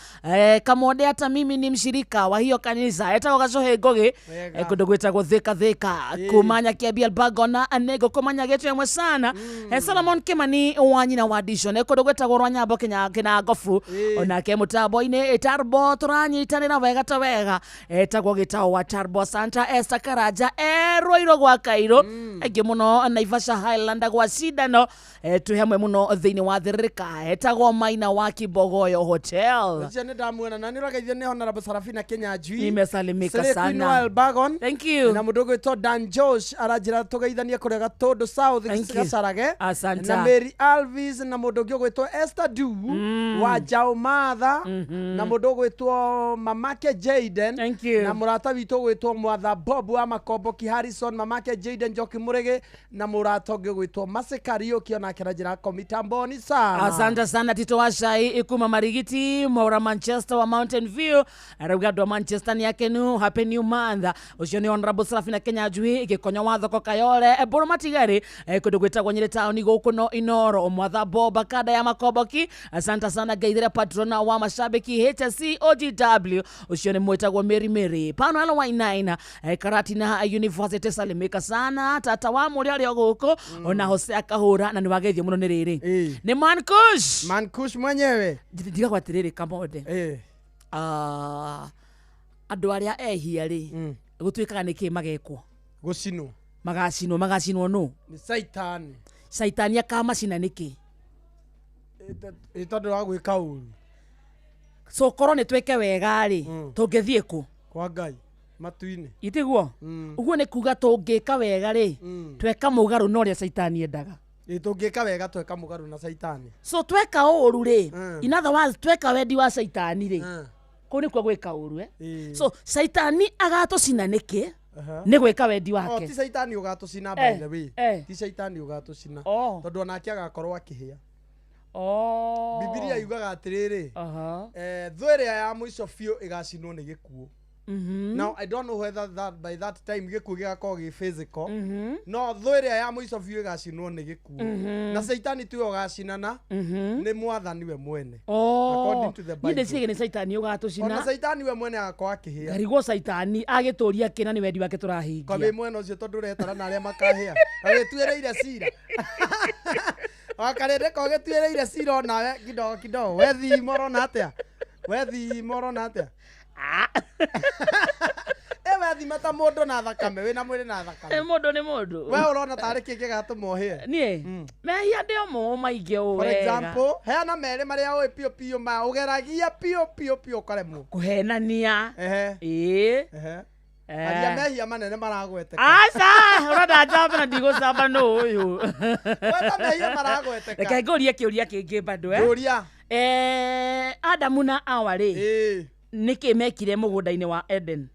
[SPEAKER 3] Kamode hata mimi ni mshirika wa hiyo kanisa etagwo Gacohe Ngũgĩ kũndũ gwĩtagwo Thika Thika kumanya Kĩambi Albagona anego kumanya gĩtũ ĩmwe sana. Solomon Kimani wa nyina wa Dishon kũndũ gwĩtagwo Rwanyambo Kĩnangobu onake mũtambo-inĩ Tarbo tũranyitanĩra wega ta wega etagwo gĩtao wa Tarbo Santa Esther Karaja Erwairo gwa Kairo aingĩ mũno Naivasha Highlander gwa Cindano twĩ hamwe mũno thĩinĩ wa Thĩrĩrĩka etagwo Maina wa Kibogoyo Hotel.
[SPEAKER 4] Ũcio nĩ ndamuona na nĩ ũrageithio nĩ Honorable Sarafina Kinyanjui.
[SPEAKER 3] Nimesalimika sana.
[SPEAKER 4] Noel Bagon.
[SPEAKER 3] Thank you.
[SPEAKER 4] Na mũndũ ũgwĩtwo Dan Josh aranjĩra tũgeithanie kũrĩa Gatũndũ South Gacarage.
[SPEAKER 3] Asante.
[SPEAKER 4] Na Mary Alvis na mũndũ ũngĩ ũgwĩtwo Esther Du wa Jao Matha na mũndũ ũgwĩtwo Mamake Jaden.
[SPEAKER 3] Thank you.
[SPEAKER 4] Na Mũrata witũ gwĩtwo Mwatha Bob wa Makomboki, Harrison mamake Jaden Njoki Mũrĩgĩ, na mũrata ũngĩ gwĩtwo Mercy Kariũki, onake na njĩra komitamboni sana.
[SPEAKER 3] Asante sana Tito wa Shai ikuma Marigiti Mwaura Manchester wa Mountain View arauga andũ a Manchester nĩ akenu, happy new month. Ũcio nĩ Honorable Serafina Kenya Njui gĩkonyo wa thoko Kayole Mbũrũ Matigari, kũndũ gwĩtagwo Nyĩrĩ taũni gũkũ no Inoro. Mwatha Bob kada ya Makomboki, asante sana Gaithira patrona wa mashabiki HSC OGW, ũcio nĩ mwĩtagwo Mary Mary pano LY9, Karatina University, salimika sana tata wa mũrĩa ũrĩa gũkũ ona Hosea Kahũra, na nĩ wageithio mũno nĩ rĩrĩ nĩ Mankush.
[SPEAKER 4] Mankush mwenyewe.
[SPEAKER 3] Ndigagwo atĩrĩrĩ Kamode, andũ arĩa ehia rĩ, gũtuĩkaga nĩ kĩ magekwo?
[SPEAKER 4] Gũcinwo.
[SPEAKER 3] Magacinwo. Magacinwo nũ?
[SPEAKER 4] Nĩ Caitani.
[SPEAKER 3] Caitani akamacina nĩkĩ?
[SPEAKER 4] Ĩ tondũ wa gwĩka ũru.
[SPEAKER 3] So korwo nĩ twĩke wega rĩ, tũngĩthiĩ kũ?
[SPEAKER 4] Kwa Ngai matu-inĩ.
[SPEAKER 3] Itiguo? Ũguo nĩ kuga tũngĩka wega rĩ, tweka mũgarũ na ũrĩa Caitani endaga.
[SPEAKER 4] Ĩ tũngĩka wega tweka mũgarũ na Caitani.
[SPEAKER 3] So tweka ũru rĩ, in other words tweka wendi wa Caitani rĩ, kũu nĩkuo gwĩka ũru, eh? So Caitani agatũcina nĩkĩ? Nĩ gwĩka wendi wake.
[SPEAKER 4] Ti Caitani ũgatũcina, by the way. Ti Caitani ũgatũcina, tondũ onake agakorwo akĩhĩa. Bibilia yugaga atĩrĩrĩ, thũ ĩrĩa ya mũico biũ ĩgacinwo nĩ gĩkuũ. Now I don't know whether that by that time gĩkuũ gĩgakorwo gĩ physical, no thũ ĩrĩa ya mũico biũ ĩgacinwo nĩ gĩkuũ. Na Caitani tiwe ũgacinana, nĩ Mwathani we mwene. According to the
[SPEAKER 3] Niĩ
[SPEAKER 4] Bible.
[SPEAKER 3] ndĩciragia nĩ Caitani ũgatũcina.
[SPEAKER 4] Ona Caitani we mwene agakorwo akĩhĩa.
[SPEAKER 3] Ngarigwo Caitani agĩtũria kĩna nĩ wendi wake tũrahingia.
[SPEAKER 4] Kwa wĩ mwena ũcio tondũ ũretara na arĩa makahĩa. Wĩtuĩrĩire cira. Wakarĩndĩ ko gĩtuĩrĩire cira onawe kidogo kidogo. Wethima ũrona atĩa? Wethima ũrona atĩa? Wethima ta mũndũ na thakame, wĩna mwĩrĩ na thakame.
[SPEAKER 3] Mũndũ nĩ mũndũ.
[SPEAKER 4] We ũrona tarĩ kĩ gĩgatũma ũhĩe?
[SPEAKER 3] Niĩ mehia ndĩ o mo maingĩ ũũ
[SPEAKER 4] For
[SPEAKER 3] wega.
[SPEAKER 4] example, heana merĩ marĩa ũĩ piũ piũ ma ũgeragia piũ piũ piũ ũkaremwo.
[SPEAKER 3] Kũhenania. Ĩĩ.
[SPEAKER 4] Aria mehia manene maragweteka.
[SPEAKER 3] Aca, ũrenda njambe na ndigũcamba nũ ũyũ.
[SPEAKER 4] Gweta mehia maragweteka.
[SPEAKER 3] Reke ngũrie kĩũria kĩngĩ bado, eh?
[SPEAKER 4] Ngũria.
[SPEAKER 3] Adamu na Awa rĩ, nĩkĩ mekire mũgũnda-inĩ wa Eden?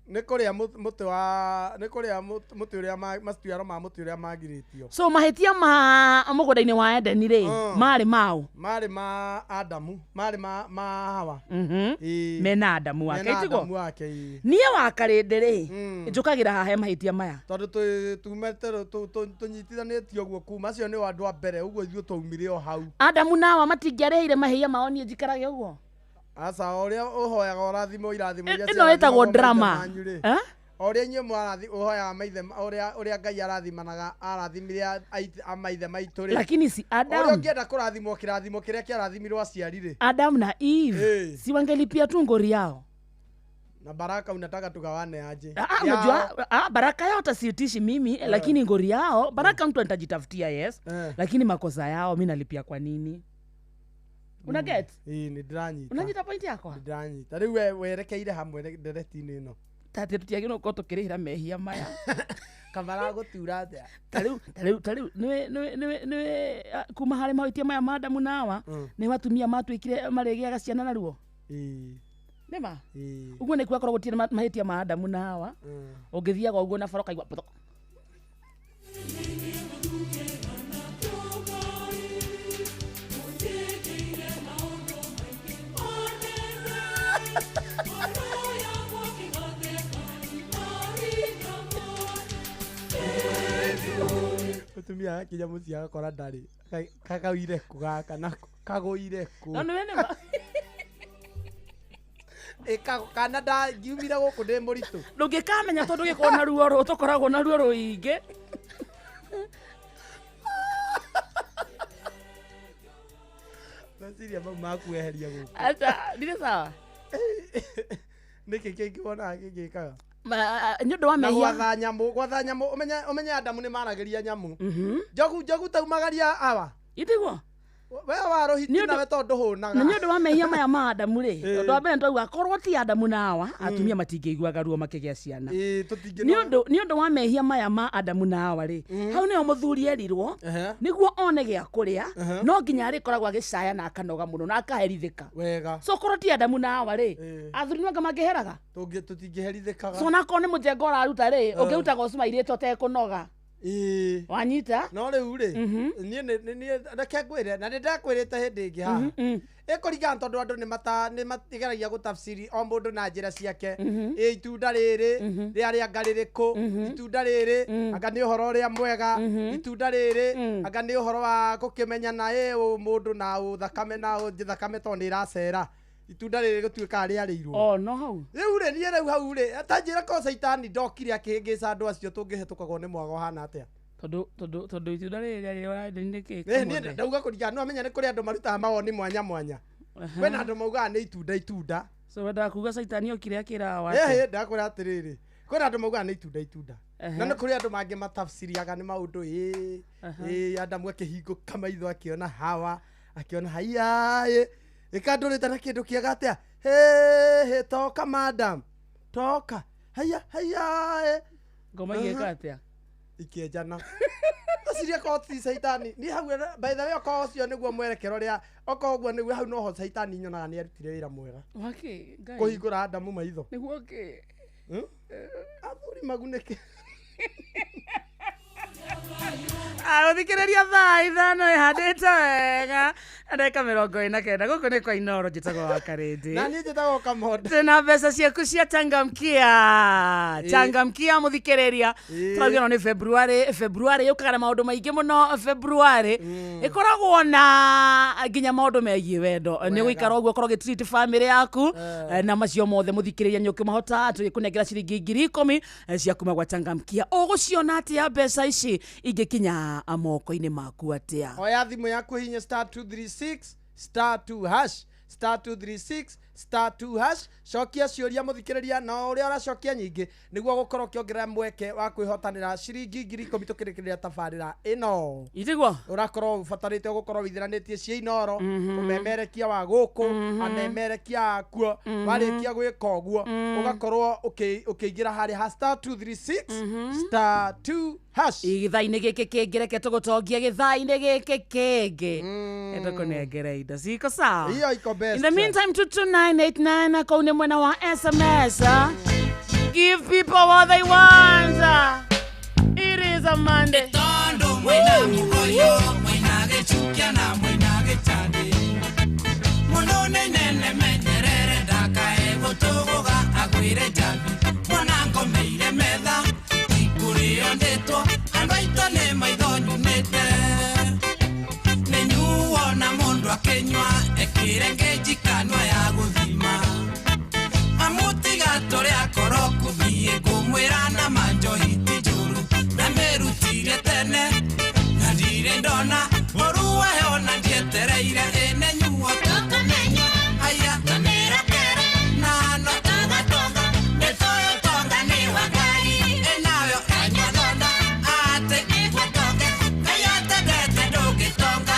[SPEAKER 4] Nĩ kũrĩa mũtĩ wa, nĩ kũrĩa mũtĩ ũrĩa maciaro ma mũtĩ ũrĩa magirĩtio.
[SPEAKER 3] So mahĩtia ma mũgũnda-inĩ wa Eden rĩ, marĩ maũ?
[SPEAKER 4] Marĩ ma Adamu, marĩ ma Hawa.
[SPEAKER 3] Mena Adamu wake,
[SPEAKER 4] Mena
[SPEAKER 3] itiguo?
[SPEAKER 4] Adamu wake, ĩĩ.
[SPEAKER 3] Niĩ wa Karĩndĩ rĩ, njũkagĩra haha he mahĩtia maya.
[SPEAKER 4] Tondũ tumĩte tũnyitithanĩtio ũguo kuma, acio nĩo andũ a mbere, ũguo ithuĩ twaumire o hau.
[SPEAKER 3] Adamu na Hawa matingĩarĩhĩire mahĩtia mao niĩ njikarage ũguo?
[SPEAKER 4] Aca, ũrĩa ũhoyaga ũrathimwo irathimo iria
[SPEAKER 3] Ĩno ĩtagwo
[SPEAKER 4] ciarathimagwo maithe
[SPEAKER 3] drama.
[SPEAKER 4] manyu rĩ. O ũrĩa inyuĩ mwarathi ũhoyaga maithe, ũrĩa Ngai arathimanaga, arathimire maithe maitũ rĩ.
[SPEAKER 3] Lakini si Adam.
[SPEAKER 4] Ũrĩa ũngĩenda kũrathimwo kĩrathimo kĩrĩa kĩarathimirwo aciari rĩ.
[SPEAKER 3] Adam na Eve si wangelipia tu ngori yao.
[SPEAKER 4] Na baraka unataka tugawane aje?
[SPEAKER 3] Unajua, baraka yao hata siitishi mimi, lakini ngori yao baraka mtu atajitafutia, yes. Lakini makosa yao mimi nalipia kwa nini? Una get?
[SPEAKER 4] Ĩĩ, nĩ ndĩranyita.
[SPEAKER 3] Unanyita point yakwa?
[SPEAKER 4] Nĩ ndĩranyita. Rĩu we werekeire hamwe ndereti-inĩ ĩno.
[SPEAKER 3] Tatĩ tũtiagĩrĩirwo gũkorwo tũkĩrĩhĩra mehia maya.
[SPEAKER 4] Kamara gũtura atĩa?
[SPEAKER 3] Tarĩu nĩwe kuma harĩ mahĩtia maya ma Adamu na Hawa, nĩ atumia matuĩkire marĩgĩaga ciana naruo. Nĩ ma? Ũguo nĩ kuga korwo gũtirĩ mahĩtia ma Adamu na Hawa, ũngĩthiaga ũguo na bara ũkaigua pũthũ.
[SPEAKER 4] Mũtumia akinya mũciĩ agakora ndarĩ, kagũire kũ gaka nako, kagũire kũ?
[SPEAKER 3] No nĩwe nĩma.
[SPEAKER 4] Kana ngiumire gũkũ ndĩ mũritũ.
[SPEAKER 3] Ndũngĩkamenya tondũ gĩkoragwo na ruo rũ, tũkoragwo na ruo rũingĩ.
[SPEAKER 4] Meciria mau makweheria gũkũ.
[SPEAKER 3] Aca, ndirĩ sawa.
[SPEAKER 4] Nĩkĩ kĩngĩ wonaga kĩngĩkaga?
[SPEAKER 3] Nĩ ũndũ wa
[SPEAKER 4] Na
[SPEAKER 3] mehia.
[SPEAKER 4] gwatha nyamũ, gwatha nyamũ, ũmenye Adamu nĩ maragĩria nyamũ. Njogu taumagaria Hawa.
[SPEAKER 3] Itiguo?
[SPEAKER 4] We wa rũhiti nawe tondũ ndũhũnaga.
[SPEAKER 3] Na nĩ ũndũ wa mehia maya ma Adamu rĩ, ũndũ wa mbere twauga korwo ti Adamu na Hawa, atumia matingĩiguaga ruo makĩgĩa ciana. Nĩ ũndũ wa mehia maya ma Adamu na Hawa rĩ, hau nĩho mũthuri erirwo nĩguo one gĩa kũrĩa, no nginya arĩkoragwo agĩcaya na akanoga mũno na akaherithĩka.
[SPEAKER 4] Wega.
[SPEAKER 3] So korwo ti Adamu na Hawa rĩ, athuri nĩanga mangĩheraga?
[SPEAKER 4] Tũtingĩherithĩkaga.
[SPEAKER 3] So onakorwo nĩ mũjengo ũraruta rĩ, ũngĩrutaga ũcumairĩte ũtekũnoga. Wanyita?
[SPEAKER 4] No rĩu rĩ, niĩ niĩ reke ngwĩre na nĩ ndakwĩrĩte hĩndĩ ĩngĩ haha. Ĩkũringana tondũ andũ nĩ matigeragia gũtafsiri o mũndũ na njĩra ciake. Ĩ itunda rĩrĩ rĩarĩ anga rĩrĩkũ, itunda rĩrĩ anga nĩ ũhoro ũrĩa mwega, itunda rĩrĩ anga nĩ ũhoro wa gũkĩmenya na ĩ mũndũ na thakame na thakame tondũ nĩ ĩracera. Itunda rĩrĩ gũtuĩka rĩarĩirwo.
[SPEAKER 3] Oh, no hau.
[SPEAKER 4] Rĩu rĩ, niĩ rĩu hau rĩ, ta njĩra korwo caitani ndokire akĩhĩngĩca andũ acio tũngĩhetũkagwo nĩ mwago ũhana atĩa?
[SPEAKER 3] Tondũ itunda rĩrĩ rĩarĩ nĩ kĩ?
[SPEAKER 4] Niĩ ndauga kũringana, no amenya nĩ kũrĩ andũ marutaga mawoni mwanya mwanya. Kwĩna andũ maugaga nĩ itunda itunda.
[SPEAKER 3] So wendaga kuga caitani okire akĩra Hawa
[SPEAKER 4] atĩa? Ndakwĩra atĩrĩrĩ, kwĩna andũ maugaga nĩ itunda itunda. Na nĩ kũrĩ andũ mangĩ matafsiriaga nĩ maũndũ ĩ Adamu akĩhingũka maitho akĩona Hawa, akĩona haiya ĩ ikandũrĩte na kĩndũ kĩega atĩa? He toka madam, toka haiya haiya.
[SPEAKER 3] Ngoma igĩka atĩa?
[SPEAKER 4] Ikĩenjana. Aciria korwo ti caitani ni hau, by the way, okorwo ũcio nĩguo mwerekero ũrĩa, okorwo ũguo nĩguo hau noho caitani nyonaga nĩ arutire wĩra mwega.
[SPEAKER 3] Wakĩ Ngai
[SPEAKER 4] kũhingũra Adamu maitho
[SPEAKER 3] nĩguo kĩ?
[SPEAKER 4] Athuri magunĩke.
[SPEAKER 3] Arothikĩrĩria thaa 5 ĩhandĩte wega na ndagĩka 49. Gũkũ nĩ kwa Inooro, njĩtagwo wa Karĩndĩ.
[SPEAKER 4] Na niĩ njĩtagwo Kamondo.
[SPEAKER 3] Tena mbeca ciaku cia changamkia. Changamkia mũthikĩrĩria. Tũrauga ĩno nĩ February. February yũkaga na maũndũ maingĩ mũno. February ĩkoragwo na nginya maũndũ megiĩ wendo. Nĩ gũikara ũguo ũkorwo ũgĩtreat family yaku na macio mothe mũthikĩrĩria nĩ ũkĩmahota. Tũgĩkũnengera ciringi 10,000 cia kuma gwa changamkia. Ũgũciona atĩa mbeca ici ingĩkinya moko-inĩ maku atĩa?
[SPEAKER 4] Oya thimũ yaku hinya *236 *2 hash *236 *2 hash. Cokia ciũria mũthikĩrĩria, na ũrĩa ũracokia nyingĩ nĩguo gũkorwo ũkĩongerera mweke wa kwĩhotanĩra ciringi 10,000 tũkĩrĩkĩrĩria tabarĩra ĩno.
[SPEAKER 3] Itiguo
[SPEAKER 4] ũrakorwo ũbatarĩte gũkorwo wĩitheranĩtie cia Inooro, ũmemerekia wa gũkũ, amemerekia akuo. Warĩkia gwĩka ũguo ũgakorwo ũkĩingĩra harĩ ha *236 *2 hash.
[SPEAKER 3] Gĩthaa-inĩ gĩkĩ kĩngĩ reke tũgũtongie gĩthaa-inĩ gĩkĩ kĩngĩ tũkũnengere indo ciko sawa.
[SPEAKER 4] Iyo iko best.
[SPEAKER 3] In the meantime 22989 kau nĩ mwena wa SMS. Give people what they want. It is a Monday.
[SPEAKER 21] Tondo mwena mugoyo, mwena gĩchukia na mwena gĩchandi. Mũno nĩ nene menyerere ndakae gũtũgũga agwĩre njambi. Mwana ngomeire metha ikũrĩo ndĩtwo andũ aitũ nĩ maitho nyunĩte. Nĩ nyuo na mũndũ akĩnyua ekĩre ngejikanwa ya gũthima. Amutiga tũrĩa koroku thiĩ ngũmwĩra na manjohi ti njũru na mĩrutire tene na ndirĩ ndona ũru wayo na ndietereire ĩne nyuo tũkũmenya aya tũmĩrekere na no tũgatonga nĩ tũyũtonga nĩ wa Ngai ĩnayo anyua thonda atĩ nĩguo tonge Ngai atendete ndũngĩtonga.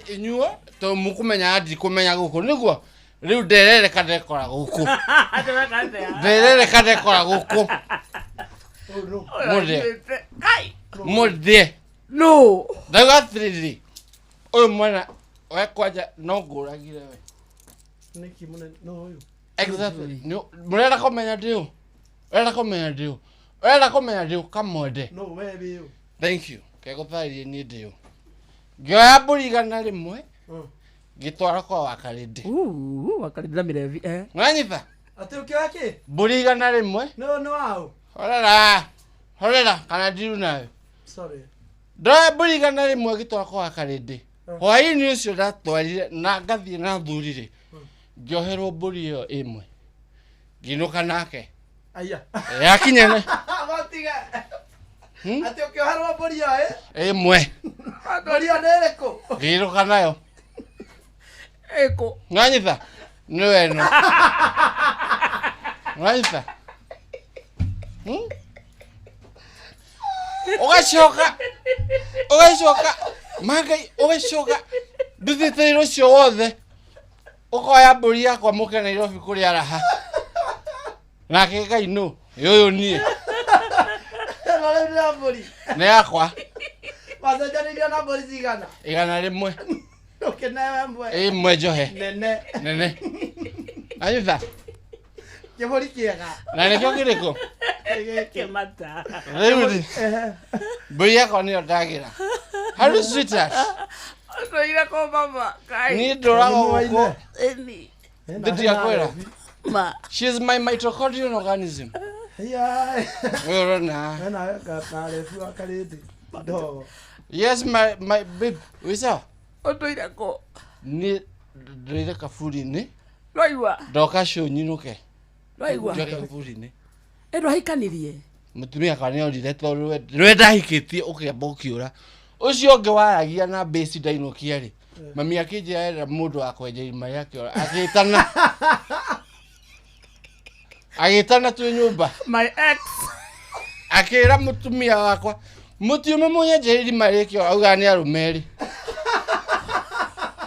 [SPEAKER 22] Inyuo to mukumenya ndikumenya guku niguo riu nderereka ndekora guku nderereka ndekora guku muthie
[SPEAKER 3] no
[SPEAKER 22] ndauga atiriri uyu mwana we kwanja no nguragire we
[SPEAKER 4] niki munene no uyu
[SPEAKER 22] exactly murenda kumenya ndiu urenda kumenya ndiu urenda kumenya ndiu kamwende
[SPEAKER 4] no we biu
[SPEAKER 22] thank you kegũtharirie niĩ ndiu ngĩoya mbũri 100 ngĩtwara kwa Wakarĩndĩ.
[SPEAKER 3] Wakarĩndĩ na mĩrebi
[SPEAKER 22] Ũranyita?
[SPEAKER 4] Atĩ ũkĩoya kĩ?
[SPEAKER 22] Mbũri 100.
[SPEAKER 4] No no au.
[SPEAKER 22] Horera. Horera kana ndiru nawe.
[SPEAKER 4] Sorry.
[SPEAKER 22] Ndoya mbũri 100 ngĩtwara kwa Karĩndĩ. Hwaĩ-inĩ ũcio ndatwarire na ngathiĩ na thuri rĩ, ngĩoherwo mbũri ĩyo ĩmwe. Ngĩinũka nake.
[SPEAKER 4] Aya.
[SPEAKER 22] Yakinya nĩ
[SPEAKER 4] Gũtiga. Atĩ ũkĩoherwo mbũri ĩyo ĩ?
[SPEAKER 22] ĩmwe.
[SPEAKER 4] Mbũri ĩyo nĩ ĩrĩkũ?
[SPEAKER 22] Ngĩinũka nayo.
[SPEAKER 3] Ĩkũ.
[SPEAKER 22] Nwanyita? Nĩwe ĩno. Nwanyita? Ũgacoka ũgacoka mangai ũgacoka ndutĩte wĩra ũcio wothe ũkoya mbũri yakwa mũke Nairobi kũrĩa raha nake Ngai nũ Ĩ ũyũ niĩ
[SPEAKER 4] Na rĩu nĩ ya mbũri.
[SPEAKER 22] nĩ yakwa
[SPEAKER 4] Wacenjanĩirio na mbũri cigana?
[SPEAKER 22] 100.
[SPEAKER 4] Ũkĩneo ĩmwe.
[SPEAKER 22] Ĩmwe njohe.
[SPEAKER 4] Nene.
[SPEAKER 22] Nene. Anyita
[SPEAKER 4] Kĩbũri kĩega.
[SPEAKER 22] na nĩkĩo kĩrĩkũ
[SPEAKER 3] Kĩmata.
[SPEAKER 22] rĩu rĩ mbũri yakwa nĩyo ndagĩra harĩ sweetheart
[SPEAKER 3] Ũtũire kũ mama? Kai.
[SPEAKER 22] niĩ ndũraga gũkũ
[SPEAKER 3] Ĩni.
[SPEAKER 22] ndĩtiakwĩra
[SPEAKER 3] Ma.
[SPEAKER 22] She is my mitochondrial organism. Wewe ũrona.
[SPEAKER 4] Wena karebu wa Karĩndĩ. Ndogo.
[SPEAKER 22] Yes, my babe. Wĩ sawa?
[SPEAKER 3] Ũtũire kũ?
[SPEAKER 22] Niĩ ndũire kaburi-inĩ.
[SPEAKER 3] Rwaigua.
[SPEAKER 22] Ndoka cũ nyinũke.
[SPEAKER 3] Rwaigua.
[SPEAKER 22] Njoke kaburi-inĩ.
[SPEAKER 3] Ĩ ndwahikanirie?
[SPEAKER 22] Mũtumia akwa nĩ orire tondũ we rwe ndahikĩtie ũkĩamba ũkĩũra. Ũcio ũngĩ waragia na mbĩci ndainũkia rĩ. Mami akĩnjĩra era mũndũ wa kwenja irima rĩa kĩoro agĩtana. Agĩtana twĩ nyũmba.
[SPEAKER 3] My ex.
[SPEAKER 22] Akĩra mũtumia wakwa mũtiume mũnyenjere irima rĩkĩo auga nĩ arũme erĩ.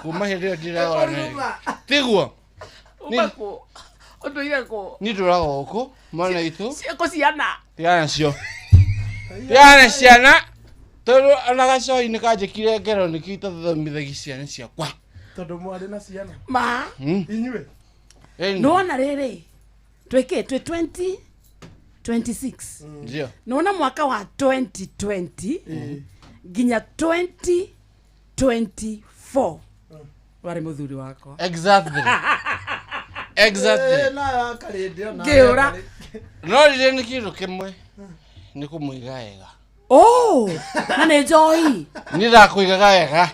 [SPEAKER 22] Kuma hĩndĩ ĩyo ndiragora tiguo.
[SPEAKER 3] Uma kũ? Ũtũire kũ?
[SPEAKER 22] Niĩ ndũraga gũkũ mwana witũ
[SPEAKER 3] Ciĩkũ ciana?
[SPEAKER 22] tigana nacio tigana na ciana tondũ ona gacohi nĩ kanjĩkire ngero nĩkĩo itathomithagia ciana ciakwa.
[SPEAKER 4] Tondũ mwarĩ na ciana.
[SPEAKER 3] Ma.
[SPEAKER 4] Inyuĩ.
[SPEAKER 3] Nĩwona rĩrĩ twĩkĩ twĩ 2026
[SPEAKER 22] Ndio.
[SPEAKER 3] nĩwona mwaka wa 2020 nginya 2024 warĩ mũthuri wakwa.
[SPEAKER 22] Exactly. Exactly.
[SPEAKER 4] Ĩ, nayo ya Karĩndĩ ona.
[SPEAKER 3] Ngĩũra.
[SPEAKER 22] No rĩrĩ nĩ kĩndũ kĩmwe nĩ kũmũiga wega.
[SPEAKER 3] Oh, na nĩ njohi.
[SPEAKER 22] Niĩ ndakũigaga wega.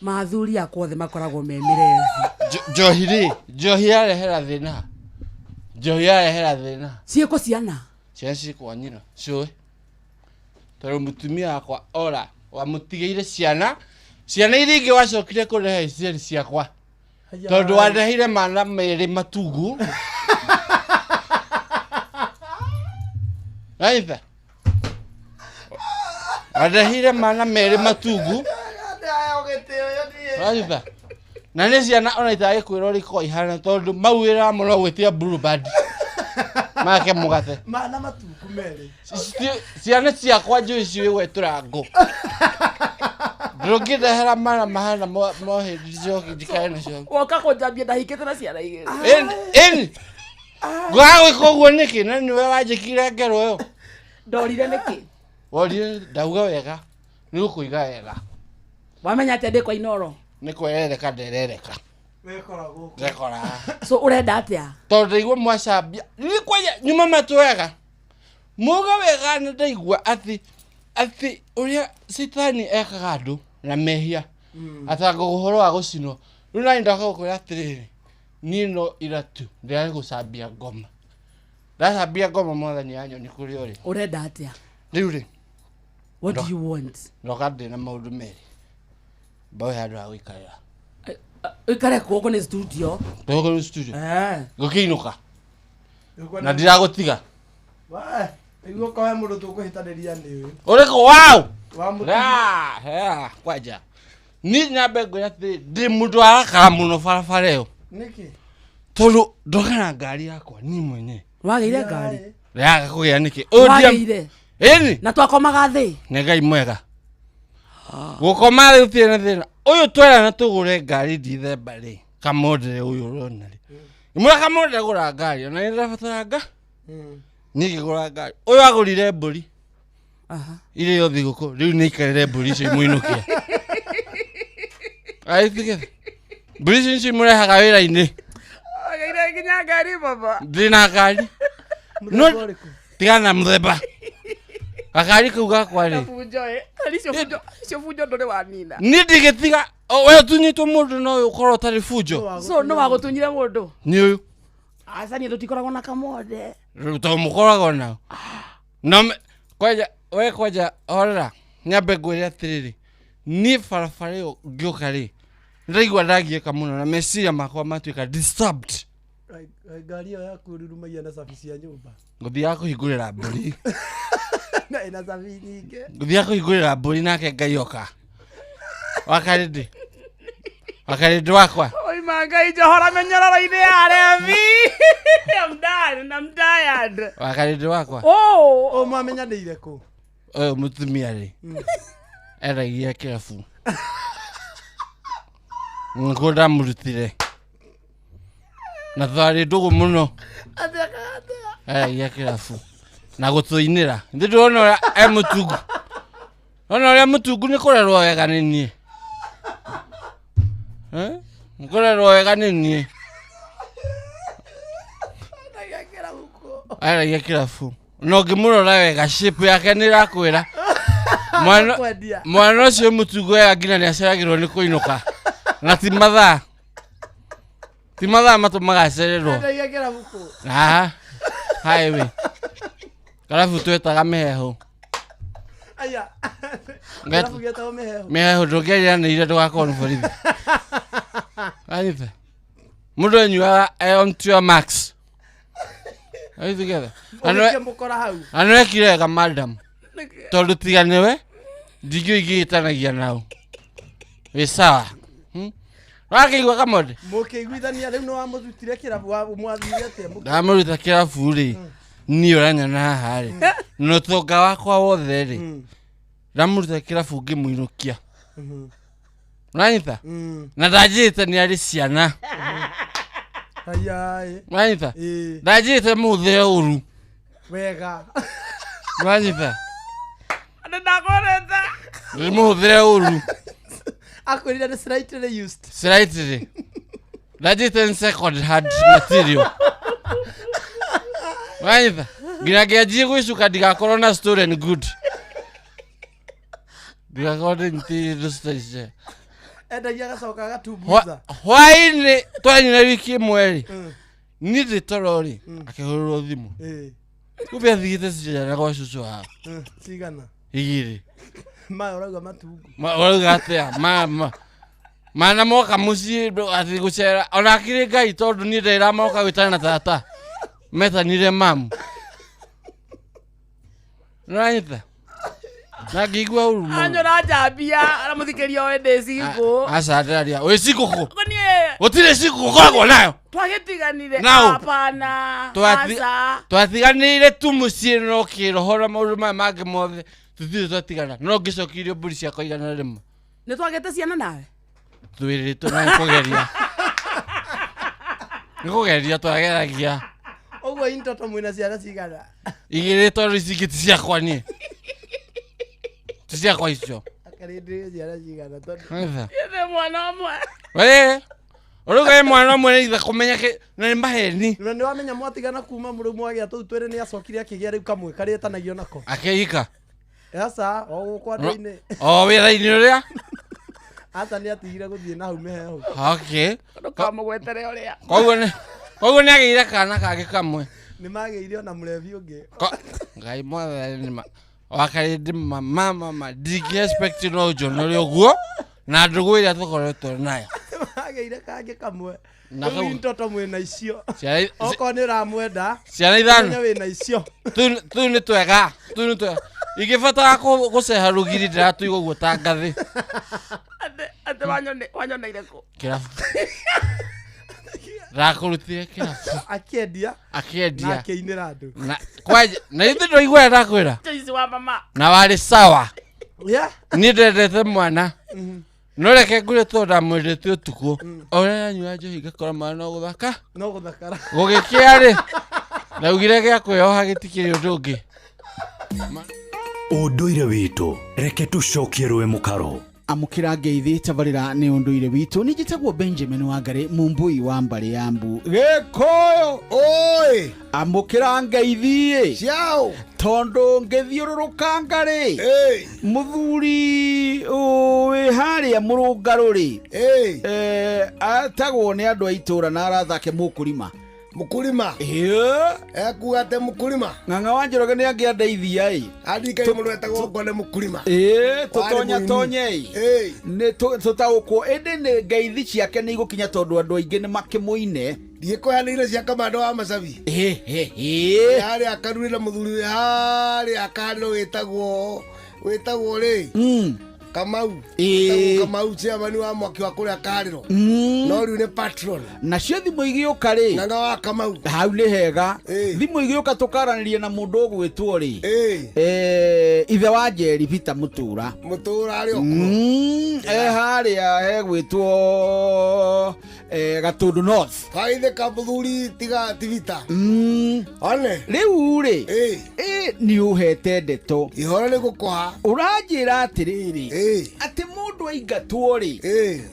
[SPEAKER 3] Mathuri akwa othe makoragwo me mĩrethi.
[SPEAKER 22] Njohi rĩ, njohi yarehera thĩna. Njohi yarehera thĩna.
[SPEAKER 3] Ciĩkũ ciana?
[SPEAKER 22] Ciana ciĩ kwa nyina, cũĩ. Tondũ mũtumia wakwa ora wamũtigĩire ciana, ciana iria ingĩ wacokire kũrehe ciarĩ ciakwa. Tondũ wandeheire mana merĩ matungu. Aitha. Wandeheire mana merĩ matungu. Aitha. Na nĩ ciana ona itagĩkwĩra ũrĩa ikoragwo ihana tondũ mau wĩra wamo no gwĩtia Blue Band. Make mũgate.
[SPEAKER 4] Mana matungu merĩ.
[SPEAKER 22] Ciana ciakwa njũĩ ciũĩ gwetũra ngũ. Ndũngĩndehera mana mahana mohĩndĩ njoke njikare nacio.
[SPEAKER 3] Woka kũnjambia ndahikĩte na ciana igĩrĩ.
[SPEAKER 22] Ĩni. Ngwaga gwĩka ũguo nĩkĩ na nĩwe wanjĩkire ngero ĩyo.
[SPEAKER 3] Ndorire nĩkĩ?
[SPEAKER 22] Worire ndauga wega. Nĩ gũkũiga wega.
[SPEAKER 3] Wamenya atĩa ndĩ kwa Inoro?
[SPEAKER 22] Nĩ kwerereka nderereka.
[SPEAKER 4] Wekora gũkũ.
[SPEAKER 22] Ndekora.
[SPEAKER 3] So ũrenda atĩa?
[SPEAKER 22] Tondũ ndaigua mwacambia. Nĩ kwanja nyuma matũ wega. Muga wega nĩ ndaigua atĩ atĩ ũrĩa citani ekaga andũ na mehia. Atanga ũhoro wa gũcinwo. Rĩu nani ndoka gũkwĩra atĩrĩrĩ. Niĩ no ira tu ndĩrarĩ gũcambia ngoma. Ndacambia ngoma mwathani anyoni kũrĩa ũrĩ.
[SPEAKER 3] Ũrenda atĩa?
[SPEAKER 22] Rĩu rĩ.
[SPEAKER 3] What do you want?
[SPEAKER 22] Ndoka ndĩ na maũndũ merĩ. Mbaũ handũ ha gũikarĩra.
[SPEAKER 3] Ũikare kũ gũkũ nĩ studio.
[SPEAKER 22] Gũkũ nĩ studio. Gũkĩinũka.
[SPEAKER 4] Gũkũ
[SPEAKER 22] Na ndiragũtiga.
[SPEAKER 4] Wee, nĩguo ũkohe mũndũ tũkũhĩtanĩria nĩ ũyũ.
[SPEAKER 22] Ũrĩkũ wau?
[SPEAKER 4] Wa mũtumia.
[SPEAKER 22] La, kwanja. Niĩ nyambe ngwĩra atĩrĩ, ndĩ mũndũ warakara mũno barabara ĩyo.
[SPEAKER 4] Nĩkĩ?
[SPEAKER 22] Tondũ ndoka na ngari yakwa niĩ mwenyewe.
[SPEAKER 3] Wagĩire ngari?
[SPEAKER 22] Yaga kũgĩa nĩkĩ?
[SPEAKER 3] Wagĩire?
[SPEAKER 22] Ĩni.
[SPEAKER 3] Na twakomaga thĩ?
[SPEAKER 22] Nĩ Ngai mwega. Gũkoma thĩ gũtirĩ na thĩna. Ũyũ twerana tũgũre ngari Dithemba rĩ, kamondere ũyũ ũrona rĩ. Ngĩmwĩra kamondere gũra ngari, ona nĩ ndĩrabatara nga. Niĩ ngĩgũra ngari. Ũyũ agũrire mbũri. Irĩo thigũkũ, rĩu nĩ aikarĩre mbũri icio imũinũkia. Agĩtige. Mbũri icio nĩcio imũrehaga wĩra-inĩ.
[SPEAKER 3] Wagĩire nginya ngari baba.
[SPEAKER 22] Ndĩ na ngari. No tigana na mũthemba. Gakari kau gakwa rĩ.
[SPEAKER 3] Bunjo ĩ. Icio bunjo, icio bunjo ndũrĩ wanina.
[SPEAKER 22] Niĩ ndingĩtiga we ũtunyĩtwo mũndũ no ũkorwo ũtarĩ bunjo.
[SPEAKER 3] So no wagũtunyire mũndũ.
[SPEAKER 22] Nĩ ũyũ.
[SPEAKER 3] Aca niĩ tũtikoragwo na kamode.
[SPEAKER 22] Rĩu to mũkoragwo nao. No kwanja we kwanja horera nyambe ngwĩre atĩrĩrĩ niĩ barabara ĩyo ngĩũka rĩ ndĩraigua ndagiĩka mũno na meciria makwa matuĩka disturbed.
[SPEAKER 4] Ngari ĩyo yaku ũrurumagia na cabi cia nyũmba.
[SPEAKER 22] Ngũthiaga kũhingũrĩra mbũri.
[SPEAKER 4] Na ĩna cabi nyingĩ.
[SPEAKER 22] Ngũthiaga kũhingũrĩra mbũri nake Ngai oka. Wakarĩndĩ. Wakarĩndĩ wakwa.
[SPEAKER 3] Oima Ngai njohora mĩnyororo-inĩ ya arebi. I'm done, I'm tired.
[SPEAKER 22] Wakarĩndĩ wakwa.
[SPEAKER 3] Oh,
[SPEAKER 4] oh mwamenyanĩire kũ?
[SPEAKER 22] Ũyũ mũtumia rĩ endagia kĩrabu. Nĩkuo ndamũrutire. Na twarĩ ndũgũ mũno. Endagia kĩrabu. Na gũtũinĩra. Nĩ ndĩrona ũrĩa e mũtungu. Ona ũrĩa mũtungu nĩ kũrerwo wega nĩ niĩ. Eh? Nĩ kũrerwo wega nĩ niĩ. Endagia kĩrabu. Na ũngĩmũrora wega shape yake nĩ ĩrakwĩra. Mwana
[SPEAKER 4] Kwendia.
[SPEAKER 22] mwana ũcio mũtungu wega nginya nĩ aceragĩrwo nĩ kũinũka. Na ti mathaa. Ti mathaa matũmaga acererwo.
[SPEAKER 4] Endagia kĩrabu kũ?
[SPEAKER 22] Haha. Highway. Karabu twetaga mĩhehu.
[SPEAKER 4] Aya.
[SPEAKER 22] Ngat-
[SPEAKER 4] Kĩrabu gĩetagwo mĩhehu.
[SPEAKER 22] Mĩhehu ndũngĩaranĩire ndũgakorwo nĩ borithi. Anyita. Mũndũ anyuaga e on to your max. Are you together?
[SPEAKER 4] Ũgĩkia mũkora hau.
[SPEAKER 22] Na nĩ wekire wega madam. Tondũ tiga nĩwe ndingĩũĩ ingĩgĩtanagia nao. Wĩ sawa. Wakĩigua kamode?
[SPEAKER 4] Mũkĩiguithania rĩu nĩ wamũrutire kĩrabu mwathire atĩa?
[SPEAKER 22] Ndamũruta kĩrabu rĩ niĩ ũranyona haha rĩ na ũtonga wakwa wothe rĩ ndamũruta kĩrabu ngĩmũinũkia. Ũranyita? Na ndanjĩrĩte nĩ arĩ ciana.
[SPEAKER 4] Ayaĩ.
[SPEAKER 22] Ũranyita?
[SPEAKER 4] Ĩĩ.
[SPEAKER 22] Ndanjĩrĩte mũhũthĩre ũru.
[SPEAKER 4] Wega.
[SPEAKER 22] Ũranyita?
[SPEAKER 3] Nĩndakũrĩte.
[SPEAKER 22] Mũhũthĩre ũru.
[SPEAKER 4] Akwĩrire nĩ slightly used.
[SPEAKER 22] Slightly. Ndanjĩrĩte nĩ second hand material. Ũranyita? Nginya ngĩanjie gwĩcuka ndigakorwo na stolen good. Ndigakorwo ndĩnyitĩrĩire indo citarĩ cia.
[SPEAKER 4] Endagia agacoka agatumbuza.
[SPEAKER 22] Hwaĩ-inĩ twanyina wiki ĩmwe rĩ niĩ ndĩ toro rĩ akĩhũrĩrwo thimũ.
[SPEAKER 4] Ĩĩ.
[SPEAKER 22] Kumbe athigĩte ciana gwa cũcũ wao
[SPEAKER 4] Cigana.
[SPEAKER 22] igĩrĩ.
[SPEAKER 4] Maya ũrauga matungu.
[SPEAKER 22] Ũrauga atĩa? Ma mana moka mũciĩ atĩ gũcera ona akĩrĩ Ngai tondũ niĩ ndĩra moka gwĩtana na tata metanire mamu. Nĩũranyita? Na ngĩigua ũru mũno.
[SPEAKER 3] Anyona njambia aramũthikĩria oe ndĩ cingũ.
[SPEAKER 22] Aca ndĩraria wĩ cingũ
[SPEAKER 3] Niĩ
[SPEAKER 22] Gũtirĩ cingũ ũkoragwo nayo.
[SPEAKER 3] twagĩtiganire.
[SPEAKER 22] Nao.
[SPEAKER 3] Hapana. Aca.
[SPEAKER 22] Twatiganĩire tu mũciĩ no kĩroho na maũndũ maya mangĩ mothe tũtirĩ twatigana no ngĩcokirio mbũri ciakwa 100.
[SPEAKER 3] Nĩ twagĩte ciana nawe?
[SPEAKER 22] Twĩrĩtwo na nĩ kũgeria. Nĩ kũgeria twageragia.
[SPEAKER 4] Ũguo in total mwĩna ciana cigana?
[SPEAKER 22] Igĩrĩ tondũ ici ingĩ ti ciakwa niĩ. Ti ciakwa icio.
[SPEAKER 4] Akarĩndĩ ciana cigana tondũ.
[SPEAKER 22] Nĩgetha.
[SPEAKER 3] Nĩ mwana ũmwe.
[SPEAKER 22] Wee ũrauga wĩ mwana ũmwe nĩgetha kũmenya na nĩ maheni.
[SPEAKER 4] Na nĩ wamenya mwatigana kuma rĩu mwagĩa tũu twĩrĩ nĩ acokire akĩgĩa rĩu kamwe karĩa etanagio nako.
[SPEAKER 22] Akĩhika.
[SPEAKER 4] Aca, o gũkũ andũ-inĩ.
[SPEAKER 22] O wĩra-inĩ ũrĩa?
[SPEAKER 4] Aca nĩ atigire gũthiĩ na hau mĩhehu.
[SPEAKER 22] Okay.
[SPEAKER 3] Ndũkamũgwetere ũrĩa.
[SPEAKER 22] Koguo nĩ agĩire kana kangĩ kamwe.
[SPEAKER 4] Nĩ magĩire ona mũrebi ũngĩ.
[SPEAKER 22] Ngai mwathani nĩ ma wakarĩndĩ mama mama ndingĩ expect no njonore ũguo na ndũgũ ĩrĩa tũkoretwo nayo.
[SPEAKER 4] Magĩire kangĩ kamwe.
[SPEAKER 22] Na
[SPEAKER 4] Rĩu
[SPEAKER 22] kau-
[SPEAKER 4] in total mwĩna icio.
[SPEAKER 22] Ciana
[SPEAKER 4] Okorwo nĩ ũramwenda.
[SPEAKER 22] Ciana ithano.
[SPEAKER 4] ũmenye wĩna icio.
[SPEAKER 22] Tũu nĩ twega tũu nĩ twega ingĩbatara gũceha rũgiri ndĩratũiga ũguo ta ngathĩ.
[SPEAKER 3] Atĩ wanyoneire kũ?
[SPEAKER 22] Kĩrabu. Ndakũrutire kĩrabu.
[SPEAKER 4] Akĩendia.
[SPEAKER 22] Akĩendia.
[SPEAKER 4] Na akĩinĩra andũ.
[SPEAKER 22] Na kwanja na ithuĩ ndwaigua ndakwĩra.
[SPEAKER 3] Joyce wa mama.
[SPEAKER 22] Na warĩ sawa.
[SPEAKER 4] Yeah.
[SPEAKER 22] Niĩ ndendete mwana. No reke ngwĩre tondũ ndamwendete ũtukũ. O ũrĩa anyua njohi ngakora mwana no gũthaka.
[SPEAKER 4] No gũthakara.
[SPEAKER 22] Gũgĩkĩa rĩ ndaugire gĩa kwĩyoha gĩtikĩrĩ ũndũ ũngĩ.
[SPEAKER 16] Ũndũire witũ reke tũcokie rũĩ mũkaro.
[SPEAKER 5] Amũkĩra ngeithi tabarĩra nĩ ũndũire witũ nĩ njĩtagwo Benjamin Wangari mumbui wa mbarĩ ya mbu Gĩkũyũ oi amũkĩra ngeithi ciao Tondũ ngĩthiũrũrũkanga rĩ, mũthuri wĩ harĩa mũrũngarũ rĩ, atagwo nĩ andũ a itũra na arathake mũkũrima.
[SPEAKER 4] Mũkũrima? Ekuga atĩ mũkũrima?
[SPEAKER 5] Ng'ang'a wa Njoroge nĩ angĩandeithia ĩ.
[SPEAKER 4] Andirikanie mũndũ wetagwo Ngone mũkũrima.
[SPEAKER 5] Ĩĩ,
[SPEAKER 4] Warĩ
[SPEAKER 5] tũtonya
[SPEAKER 4] mũini.
[SPEAKER 5] tonye ĩ. Nĩ tũtaũkwo ĩndĩ nĩ ngeithi ciake nĩ igũkinya tondũ andũ aingĩ nĩ makĩmũine.
[SPEAKER 4] Ndigĩkũheanĩire cia kamando wa macabi.
[SPEAKER 5] Ĩĩ.
[SPEAKER 4] Harĩa karurĩ na mũthuri wĩ harĩa karĩro wĩtagwo rĩ Kamau. Wĩtagwo Kamau chairman wa mwaki wa kũrĩa karĩro. No rĩu nĩ patron.
[SPEAKER 5] Nacio thimũ igĩũka rĩ,
[SPEAKER 4] Ng'ang'a wa Kamau.
[SPEAKER 5] Hau nĩ hega. Thimũ igĩũka tũkaranĩria na mũndũ ũgwĩtwo rĩ, ithe wa Njeri Peter Mũtũra.
[SPEAKER 4] Mũtũra arĩ o kuo.
[SPEAKER 5] E harĩa hegwĩtwo Gatũndũ North.
[SPEAKER 4] Kaithe ka mũthuri tiga tivita. One.
[SPEAKER 5] Rĩu rĩ, nĩ ũhete ndeto.
[SPEAKER 4] Ihoro nĩ gũkũha.
[SPEAKER 5] Ũranjĩra atĩrĩrĩ, atĩ mũndũ aingatwo rĩ,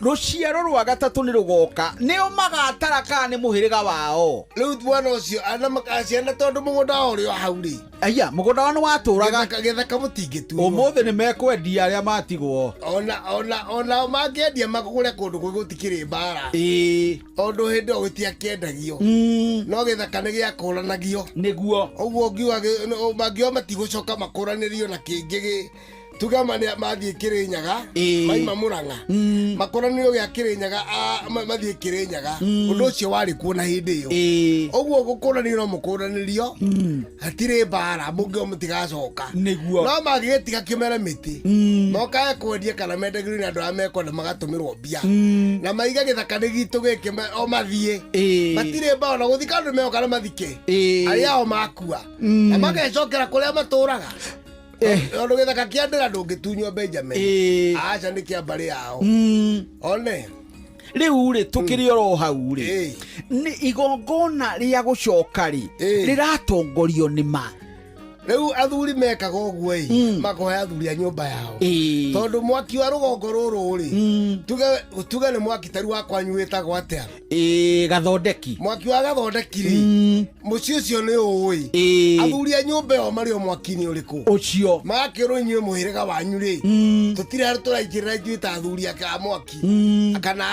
[SPEAKER 5] rũciaro rwa gatatũ nĩ rũgoka, nĩo magatara kana nĩ mũhĩrĩga wao.
[SPEAKER 4] Rĩu mwana ũcio ciana tondũ mũgũnda wao ũrĩ o hau rĩ.
[SPEAKER 5] Aya, mũgũnda wao nĩ watũraga.
[SPEAKER 4] Gĩthaka mũtingĩtunywo.
[SPEAKER 5] Ũmũthĩ nĩ mekwendia arĩa matigwo.
[SPEAKER 4] Ona mangĩendia makũgũre kũndũ kũngĩ gũtikĩrĩ mbara. Tondũ hĩndĩ ĩyo gũtiakĩendagio. No gĩthaka nĩ gĩakũranagio.
[SPEAKER 5] Nĩguo.
[SPEAKER 4] Ũguo ngiuga mangiuga matigũcoka makũranĩrio na kĩngĩ gĩ tuge mathiĩ Kĩrĩnyaga, maima Mũrang'a, makũranĩrio gĩa Kĩrĩnyaga, mathiĩ Kĩrĩnyaga. Ũndũ ũcio warĩ kuo na hĩndĩ ĩyo. Ũguo gũkũranio no mũkũranĩrio, hatirĩ mbara, mũngĩo mũtigacoka.
[SPEAKER 5] Nĩguo.
[SPEAKER 4] No mangĩgĩtiga kĩmere mĩtĩ, mokae kwendia kana mendagĩrio nĩ andũ arĩa mekwenda magatũmĩrwo mbia. Na maiga gĩthaka nĩ gitũ gĩkĩ o mathiĩ. Matirĩ mbara na gũthika andũ meoka na mathike. Arĩa ao makua. Na magecokera kũrĩa matũraga. Tondũ gĩthaka kĩa ndĩra ndũngĩtunywo Benjamin. Aca nĩ kĩa mbarĩ yao. One.
[SPEAKER 5] Rĩu rĩ, tũkĩrĩ oro hau rĩ, nĩ igongona rĩa gũcoka rĩ, rĩratongorio nĩ ma.
[SPEAKER 4] Rĩu athuri mekaga ũguo ĩ, makohe athuri a nyũmba yao. Tondũ mwaki wa rũgongo rũrũ rĩ, tuge nĩ mwaki ta rĩu wa kwanyu wĩtagwo atĩa?
[SPEAKER 5] Gathondeki.
[SPEAKER 4] Mwaki wa gathondeki rĩ, mũciĩ ũcio nĩ ũĩ. Athuri a nyũmba ĩyo marĩ o mwaki-inĩ ũrĩkũ?
[SPEAKER 5] Ũcio.
[SPEAKER 4] Magakĩrwo inyuĩ mũhĩrĩga wanyu rĩ, tũtirĩ handũ tũraingĩrĩra ithuĩ ta athuri a mwaki kana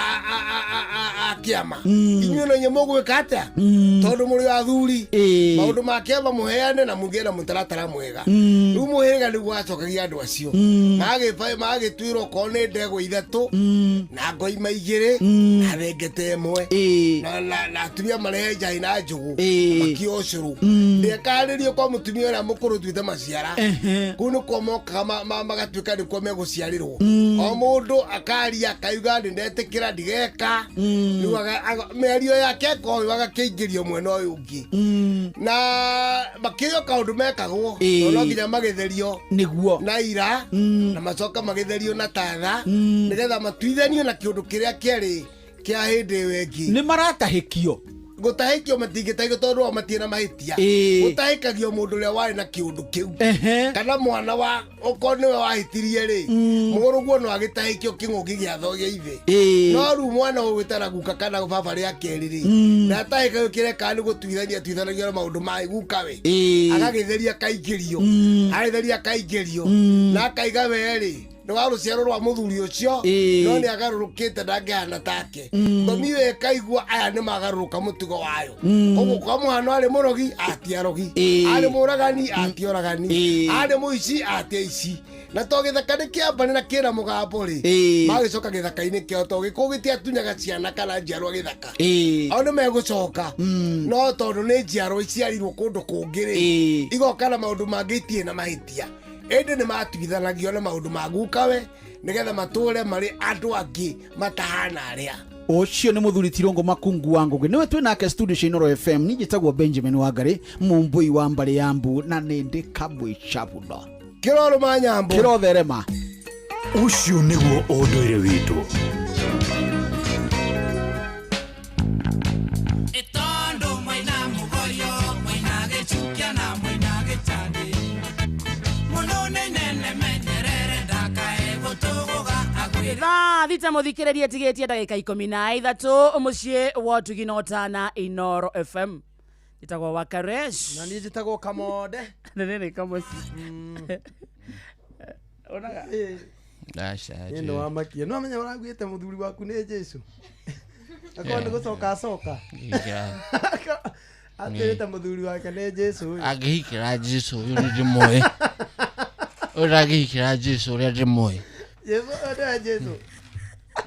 [SPEAKER 4] a kĩama. Inyuĩ no inyuĩ mũgwĩka atĩa? Tondũ mũrĩ athuri, maũndũ ma kĩama mũheane na mũgĩe na mũtaratara mwega. Rĩu mũhĩrĩga nĩguo wacokagia andũ acio. Magagĩtuĩrwo okorwo nĩ ndegwa ithatũ, na ngoima igĩrĩ, na thengete ĩmwe. Na atumia marehe njahĩ na njũgũ, makio ũcũrũ. Ndĩekarĩrio kwa mũtumia ũrĩa mũkũrũ tuĩte maciara. Kũu nĩkuo mokaga magatuĩka nĩkuo megũciarĩrwo. O mũndũ akaria akauga nĩ ndetĩkĩra ndigeka. Rĩu mĩario yake ĩkorwo agakĩingĩrio mwena ũyũ ũngĩ. Na makĩũrio kaũndũ mekagwo, tondũ no nginya magĩtherio.
[SPEAKER 5] Nĩguo.
[SPEAKER 4] Na ira, na macoka magĩtherio na tatha, nĩgetha matuithanio na kĩũndũ kĩrĩa kĩarĩ kĩa hĩndĩ ĩyo ĩngĩ.
[SPEAKER 5] Nĩ maratahĩkio.
[SPEAKER 4] Gũtahĩkio matingĩtahĩkio tondũ o matirĩ na mahĩtia. Gũtahĩkagio mũndũ ũrĩa warĩ na kĩũndũ kĩu. Kana mwana wa okorwo nĩwe wahĩtirie rĩ, mũrũguo no agĩtahĩkio kĩng'ũki gĩa tho gĩa ithe. No rĩu mwana ũyũ wĩtana guka kana baba rĩa kerĩ rĩ, ndatahĩkagio kĩreka nĩ gũtuithania atuithanagia na maũndũ ma guka we. Agagĩtheria akaingĩrio. Agĩtheria akaingĩrio. Na akaiga we rĩ, nĩ wa rũciaro rwa mũthuri ũcio, no nĩ agarũrũkĩte ndangĩhana take. Thomi ĩyo ĩkaigua aya nĩ magarũrũka mũtugo wayo. Koguo kwa mũhano arĩ mũrogi atia arogi, arĩ mũragani atia oragani, arĩ mũici atia ici. Na to gĩthaka nĩ kĩambane na kĩna mũgambo rĩ, magĩcoka gĩthaka-inĩ kĩao to gĩkũũ gĩtiatunyaga ciana kana njiarwa gĩthaka. Ao nĩ megũcoka, no tondũ nĩ njiarwa iciarirwo kũndũ kũngĩ rĩ, igoka na maũndũ mangĩ itirĩ na mahĩtia. Ĩndĩ nĩ matuithanagio na maũndũ ma gukawe nĩgetha matũre marĩ andũ angĩ matahana arĩa.
[SPEAKER 5] Ũcio nĩ mũthuri Tirũngũ Makungu wa Ngũgĩ, nĩwe twĩ nake studio cia Inooro FM. Niĩ njĩtagwo Benjamin Wangari, mũmbũi wa mbarĩ ya mbu, na nĩ ndĩ kamwĩca mũno.
[SPEAKER 4] Kĩrorũma nyambo.
[SPEAKER 5] Kĩrotherema.
[SPEAKER 16] Ũcio nĩguo ũndũire witũ.
[SPEAKER 21] Ĩtondũ mwaina mũgoyo, mwaina gĩcukia na mwaina gĩcandĩ. Mũndũ nĩ inene menyerere ndakae gũtũgũga agwĩre.
[SPEAKER 3] Thaa thita mũthikĩrĩrie tigĩtie ndagĩka ikũmi na ithatũ mũciĩ wa Ũtugi na Ũtana Inooro FM. Njĩtagwo Wakaresh.
[SPEAKER 4] Na niĩ njĩtagwo Kamonde.
[SPEAKER 3] Nĩ kamoci. Onaga.
[SPEAKER 4] Nĩ nĩ wamakia. No amenya ũraguĩte mũthuri waku nĩ Jesu. Akorwo nĩ gũcoka acoka. Atĩrĩte mũthuri wake nĩ Jesu.
[SPEAKER 22] Angĩhikĩra Jesu ũyũ nĩ ndĩmũĩ. Ũyũ ndangĩhikĩra Jesu ũrĩa ndĩmũĩ.
[SPEAKER 4] Jesu ũyũ nĩwe Jesu.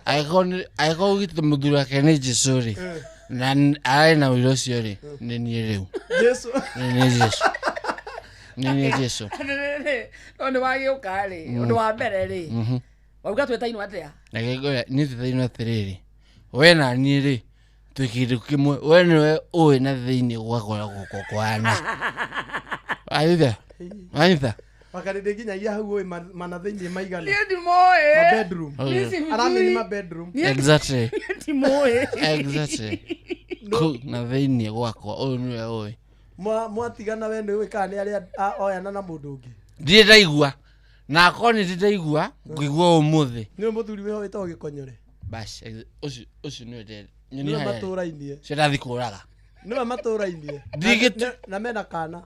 [SPEAKER 22] Angĩkorwo ugĩte mũthuri wake nĩ Jesu rĩ, na arĩ na ũira ũcio rĩ, nĩ niĩ rĩu.
[SPEAKER 4] Jesu.
[SPEAKER 22] Nĩ niĩ Jesu. Nĩ niĩ Jesu.
[SPEAKER 3] No nĩ wagĩũka rĩ, ũndũ wa mbere rĩ, wauga twĩtainwo atĩa?
[SPEAKER 22] Reke ngwĩre, niĩ twĩtainwo atĩrĩrĩ, we na niĩ rĩ, twĩ kĩndũ kĩmwe, we nĩwe ũĩ na thĩinĩ gwakwa gũkũ kwana. Wanyita? Wanyita?
[SPEAKER 4] Wakarĩndĩ nginyagia hau ũĩ mana thĩinĩ maigana.
[SPEAKER 3] Niĩ ndimũĩ.
[SPEAKER 4] Ma bedroom.
[SPEAKER 3] Niĩ simjui.
[SPEAKER 4] Aramini ma bedroom.
[SPEAKER 22] Exactly.
[SPEAKER 3] Niĩ ndimũĩ.
[SPEAKER 22] Exactly. Kũu na thĩinĩ gwakwa ũyũ nĩwe ũĩ.
[SPEAKER 4] Mwatigana we nĩ ũĩ kana nĩ arĩa oyana na mũndũ ũngĩ.
[SPEAKER 22] Ndirĩ ndaigua. Na akorwo nĩ ndĩ ndaigua, ngũigua ũmũthĩ.
[SPEAKER 4] Nĩwe mũthuri wĩho wĩtagwo Gĩkonyore.
[SPEAKER 22] Bas, ũcio ũcio nĩwe ndĩrenda.
[SPEAKER 4] Nĩwe matũrainie.
[SPEAKER 22] Ũcio ndathi kũraga.
[SPEAKER 4] Nĩwe matũrainie. Na mena kana.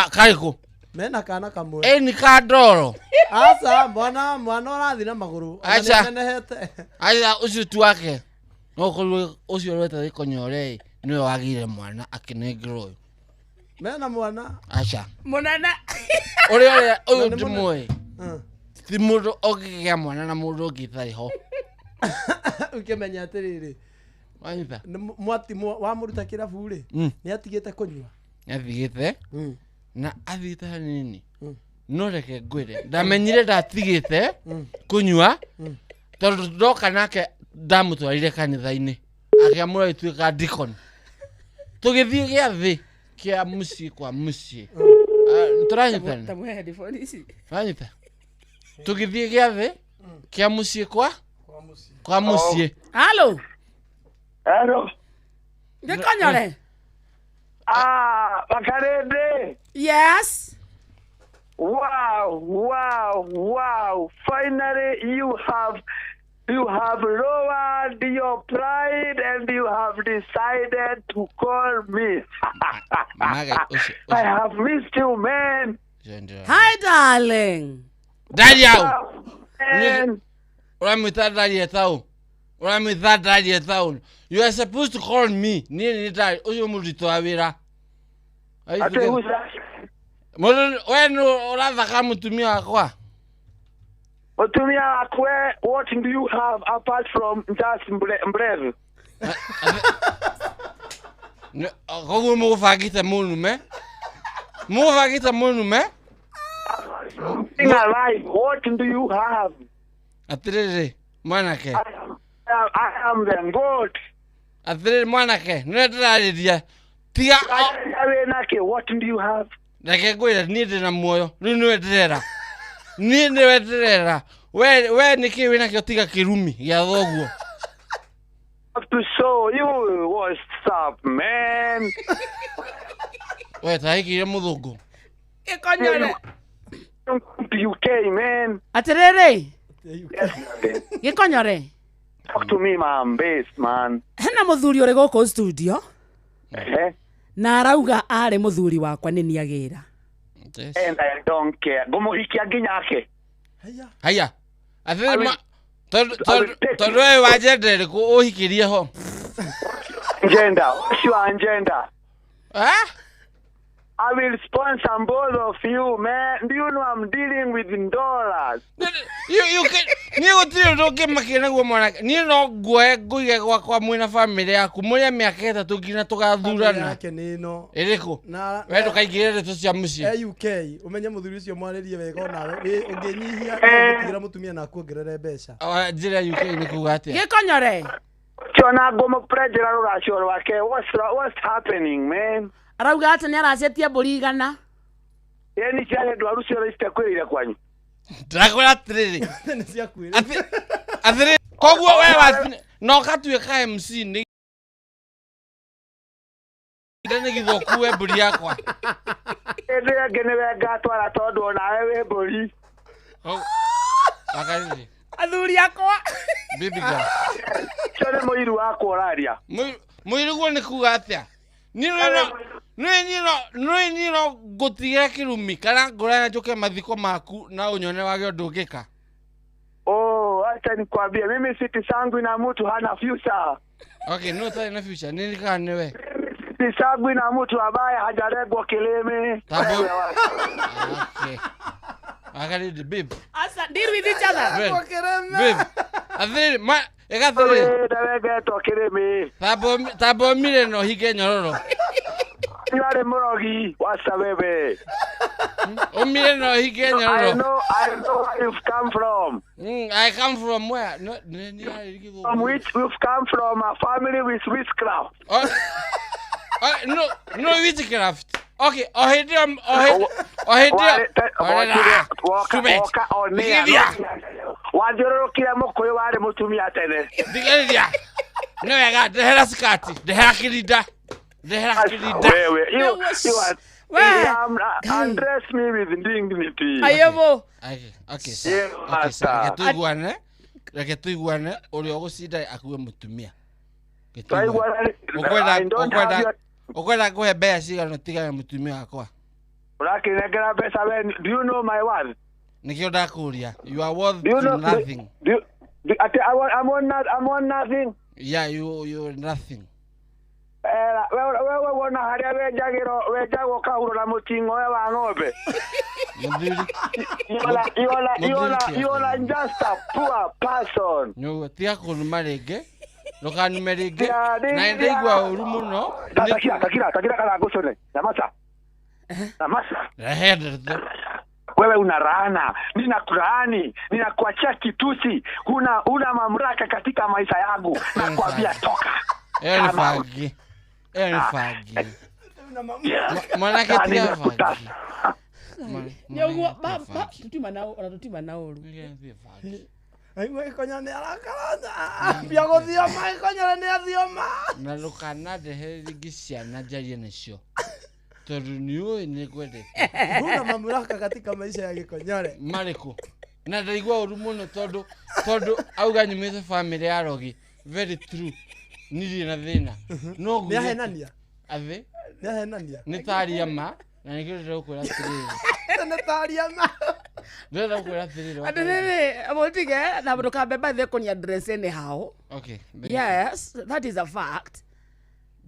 [SPEAKER 22] Karĩkũ?
[SPEAKER 4] Mena kana kamwe.
[SPEAKER 22] Ĩni ka ndoro.
[SPEAKER 4] Aca mwana mwana ũrathiĩ na magũrũ.
[SPEAKER 22] Aca.
[SPEAKER 4] Nĩanenehete.
[SPEAKER 22] Aca ũcio tu wake. No ũkorwo ũcio ũreta Gĩkonyore nĩwe wagĩire mwana akĩnengerwo ũyũ.
[SPEAKER 4] Mena mwana.
[SPEAKER 22] Aca.
[SPEAKER 3] Mũnene.
[SPEAKER 22] Ũrĩa ũrĩa ũyũ ndĩmũĩ. Ti mũndũ ũngĩgĩa mwana na mũndũ ũngĩ ũtarĩ ho.
[SPEAKER 4] Ũkĩmenya atĩrĩrĩ.
[SPEAKER 22] Wanyita?
[SPEAKER 4] Wamũruta kĩrabu rĩ, nĩ atigĩte kũnyua.
[SPEAKER 22] Nĩ atigĩte. Na athiĩte hanini. No reke ngwĩre, ndamenyire ndatigĩte kũnyua tondũ ndoka nake ndamũtwarire kanitha-inĩ akĩamũra gĩtuĩka deacon. Tũgĩthiĩ gĩathĩ kĩa mũciĩ kwa mũciĩ. Tũranyitana?
[SPEAKER 3] Tamũhe headphone ici.
[SPEAKER 22] Wanyita? Tũgĩthiĩ gĩathĩ kĩa mũciĩ kwa mũciĩ.
[SPEAKER 3] Halo.
[SPEAKER 9] Hello.
[SPEAKER 3] Gĩkonyore.
[SPEAKER 9] Ah, Wakarende.
[SPEAKER 3] Yes.
[SPEAKER 9] Wow, wow, wow. Finally you have lowered your pride and you have decided to call me. I have missed you, man.
[SPEAKER 3] Hi, darling.
[SPEAKER 22] Daddy out. Uramwita daddy etau. Uramwita daddy etau. You are supposed to call me. Niĩ nĩ daddy ũcio mũrutwo wa wĩra.
[SPEAKER 9] Ate who's that?
[SPEAKER 22] Mũndũ we nĩ ũrathaka mũtumia wakwa.
[SPEAKER 9] Mũtumia waku what do you have apart from just bread?
[SPEAKER 22] Koguo mũgũbangĩte mũnume? Mũgũbangĩte mũnume?
[SPEAKER 9] Being alive, what do you have?
[SPEAKER 22] Atĩrĩrĩ, mwanake.
[SPEAKER 9] I am the God.
[SPEAKER 22] Atĩrĩrĩ mwanake, nĩwe ndĩrarĩria. Tiga
[SPEAKER 9] wĩnake, what do you have?
[SPEAKER 22] Reke ngwĩre niĩ ndĩna muoyo, rĩu nĩwe ndĩrera. Niĩ nĩwe ndĩrera. We nĩkĩ wĩnakĩo tiga kĩrumi gĩa thoguo?
[SPEAKER 9] To show you what's up, man.
[SPEAKER 22] We tahĩkĩire mũthũngũ.
[SPEAKER 3] Gĩkonyore.
[SPEAKER 9] UK, man.
[SPEAKER 3] Atĩrĩrĩ. Gĩkonyore.
[SPEAKER 9] Talk to me, man, base, man.
[SPEAKER 3] Hena mũthuri ũrĩ gũkũ studio. Na arauga arĩ mũthuri wakwa nĩ niagĩra.
[SPEAKER 9] And I don't care. Ngũmũhikia nginya ake.
[SPEAKER 22] Haya. Atĩrĩrĩ tondũ we wa gender ĩrĩkũ ũhikirie ho?
[SPEAKER 9] Gender. What's your gender?
[SPEAKER 22] Eh?
[SPEAKER 9] I will sponsor both of you, man. Do you know I'm dealing with dollars?
[SPEAKER 22] You can. Niĩ gũtirĩ ũndũ ũngĩmakia naguo mwanake. Niĩ no nguoe ngũige gwakwa mwĩna bamĩrĩ yaku mũrĩe mĩaka ĩtatũ nginya tũgathurana.
[SPEAKER 4] Yake nĩ ĩno.
[SPEAKER 22] Ĩrĩkũ? We ndũkaingĩre ndeto cia mũciĩ.
[SPEAKER 4] E UK, ũmenye mũthuri ũcio mwarĩrie wega onawe. Ũngĩnyihia no gũtigĩra mũtumia na akuongerere mbeca.
[SPEAKER 22] Njĩra UK nĩ kuga atĩa?
[SPEAKER 3] Gĩkonyore.
[SPEAKER 9] Kiona ngũmũprenjera rũracio rwake. What's happening, man?
[SPEAKER 3] Arauga atĩ nĩ aracetie mbũri igana.
[SPEAKER 9] Ĩni ciarĩ ndwaru ciothe citakwĩrĩire kwanyu.
[SPEAKER 22] Ndĩrakwĩra atĩrĩrĩ. Atĩrĩrĩ, koguo we na ũgatuĩka MC nĩ nĩ gĩthũku we mbũri yakwa.
[SPEAKER 9] Hĩndĩ ĩyo ĩngĩ nĩwe ngatwara tondũ onawe wĩ mbũri.
[SPEAKER 22] Wakarĩrĩ.
[SPEAKER 3] Athuri akwa.
[SPEAKER 22] Baby girl.
[SPEAKER 9] Ũcio nĩ mũiru wakwa ũraria.
[SPEAKER 22] Mũiru guo nĩ kuga atĩa? Niĩ Nĩ niĩ no ngũtigĩra kĩrumi kana ngũraya na njũke mathiko maku na ũnyone wage ũndũ ũngĩka.
[SPEAKER 9] Oh, acha nikwambie, mimi sitisangwi na mtu hana future.
[SPEAKER 22] Okay, no ũtarĩ na future, nĩ kana nĩwe.
[SPEAKER 9] Sitisangwi na mtu ambaye hajaregwa kilimi.
[SPEAKER 22] Okay. Akarĩndĩ, babe.
[SPEAKER 3] Asa, deal with each other.
[SPEAKER 22] Babe. Athĩrĩ, ma, ĩgathĩrĩ.
[SPEAKER 9] Ndaregetwo kĩrĩmĩ.
[SPEAKER 22] Tamba ũmire na ũhinge nyororo.
[SPEAKER 9] Yale mũrogi, wacha wewe.
[SPEAKER 22] Ũmire na ũhinge nyororo.
[SPEAKER 9] I know where you've come from.
[SPEAKER 22] I come from where? No,
[SPEAKER 9] from which you've come from a family with witchcraft.
[SPEAKER 22] No, no witchcraft. Okay, ohĩndĩ
[SPEAKER 9] wathiũrũrũkire mũkũyũ warĩ mũtumia tene.
[SPEAKER 22] Thikĩrĩria. Nĩ wega, ndehera skati, ndehera kĩrinda. Ndehera kĩrinda.
[SPEAKER 9] Wewe, you are undress me with dignity.
[SPEAKER 3] Ayobo.
[SPEAKER 22] Okay, reke tuiguane ũrĩa ũgũcinda akue mũtumia. Ũkwenda kũhe mbeca cigana ũtigane mũtumia wakwa?
[SPEAKER 9] Ũrakĩnengera mbeca we, do you know my worth?
[SPEAKER 22] Nĩkĩo ndakũria. You are worth nothing.
[SPEAKER 9] I'm on nothing.
[SPEAKER 22] Yeah, you're nothing.
[SPEAKER 9] Wewe wona harĩa wenjagwo kahuro na mũting'oe wa ng'ombe. You are just a poor person.
[SPEAKER 22] Nĩguo, tiga kũnuma rĩngĩ. Ndũkanume rĩngĩ. Na nĩndaigua ũru mũno.
[SPEAKER 9] Takira kana ngũcũne. Nyamaza. Nyamaza.
[SPEAKER 22] Rehe ndeto.
[SPEAKER 9] Wewe una laana, ninakulaani, ninakuachia kitusi, huna mamlaka katika maisha yangu. Nakwambia toka.
[SPEAKER 22] Ĩyo nĩ bangi. Ĩyo nĩ bangi. Mwanake tiga bangi.
[SPEAKER 3] Nĩũguo, tũtima na ũru.
[SPEAKER 4] Aigua gĩkonyore nĩ arakara, ambia gũthioma, gĩkonyore nĩ athioma.
[SPEAKER 22] Na ndũkanandehere rĩngĩ ciana njarie nacio. Tondũ nĩũĩ nĩngwendete.
[SPEAKER 4] Huna mamlaka katika maisha ya gĩkonyore.
[SPEAKER 22] Marĩkũ? Na ndaigua ũru mũno tondũ auga nyumĩte bamĩrĩ ya rogi. Very true. Ndirĩ na thĩna. No
[SPEAKER 4] Nĩ ahenania?
[SPEAKER 22] Athĩ?
[SPEAKER 4] Nĩ ahenania?
[SPEAKER 22] Nĩ taria ma, na nĩkĩo ndĩrenda gũkwĩra atĩrĩrĩ.
[SPEAKER 4] Nĩ taria ma.
[SPEAKER 22] Ndĩrenda gũkwĩra atĩrĩrĩ.
[SPEAKER 3] Atĩrĩrĩ, mũtige na ndũkambe by the kũni address anyhow.
[SPEAKER 22] Okay.
[SPEAKER 3] Yes, that is a fact.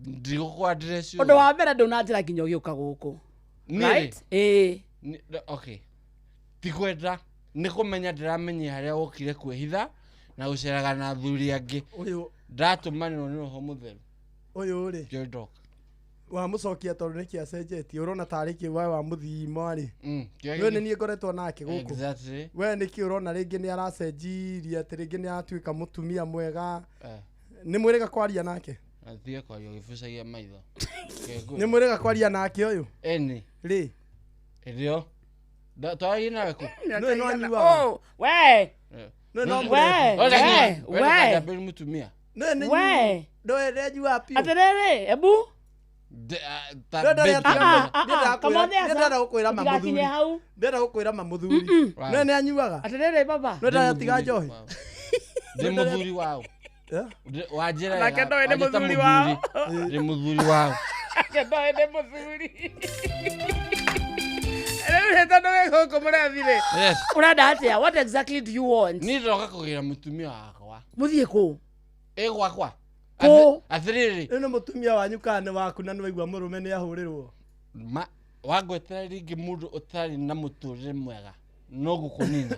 [SPEAKER 22] Ndigũkũ address
[SPEAKER 3] ũndũ wa mbere ndũnanjĩra nginya ũgĩũka gũkũ. Right? Ĩĩ.
[SPEAKER 22] Okay. Ti kwenda, nĩ kũmenya ndĩramenya harĩa wokire kwĩhitha na gũceraga na athuri angĩ.
[SPEAKER 4] Ũyũ
[SPEAKER 22] ndatũmanĩrwo nĩ roho mũtheru.
[SPEAKER 4] Ũyũ rĩ.
[SPEAKER 22] Kĩo ndoka.
[SPEAKER 4] Wamũcokia tondũ nĩkĩ acenjetie, ũrona tarĩ kĩ we wamũthima rĩ. We nĩ niĩ ngoretwo nake gũkũ.
[SPEAKER 22] Exactly.
[SPEAKER 4] We nĩkĩ ũrona rĩngĩ nĩ aracenjirie atĩ rĩngĩ nĩ aratuĩka mũtumia mwega. Nĩ mwĩrĩga kwaria nake?
[SPEAKER 22] Athie kwaria ũgĩbucagia maitho.
[SPEAKER 4] Nĩ mwĩrĩga kwaria nake ũyũ?
[SPEAKER 22] Ĩni.
[SPEAKER 4] Rĩ.
[SPEAKER 22] Ĩrĩo. Twaragia nawe kũ?
[SPEAKER 4] Nĩ no anyuaga.
[SPEAKER 3] Oh, we.
[SPEAKER 4] Nĩ no
[SPEAKER 3] We. We.
[SPEAKER 22] We. Mũtumia.
[SPEAKER 3] We.
[SPEAKER 4] Ndoe ndenyuaga piũ.
[SPEAKER 3] Atĩrĩrĩ, ebu.
[SPEAKER 4] Ndĩrenda gũkwĩra ma mũthuri. Ndĩrenda gũkwĩra ma mũthuri. Nĩ nĩ anyuaga.
[SPEAKER 3] Atĩrĩrĩ baba.
[SPEAKER 4] Nĩ ndatiga njohi.
[SPEAKER 22] Ndĩ mũthuri wao. Wanjĩra.
[SPEAKER 3] Nake ndoĩ nĩ mũthuri wao.
[SPEAKER 22] Ndĩ mũthuri wao.
[SPEAKER 3] Nake ndoĩ nĩ mũthuri. Rĩu nĩ tondũ wĩ gũkũ mũrethi-rĩ.
[SPEAKER 22] Yes.
[SPEAKER 3] Ũrenda atĩa? What exactly do you want?
[SPEAKER 22] Niĩ ndoka kũgĩra mũtumia wakwa.
[SPEAKER 3] Mũthiĩ kũ?
[SPEAKER 22] Ĩ gwakwa.
[SPEAKER 3] Kũ?
[SPEAKER 22] Atĩrĩrĩ.
[SPEAKER 4] Rĩu nĩ mũtumia wanyu kana nĩ waku na nĩ waigua mũrũme nĩ ahũrĩrwo?
[SPEAKER 22] Ma wangwetera rĩngĩ mũndũ ũtarĩ na mũtũrĩre mwega no gũkũnina.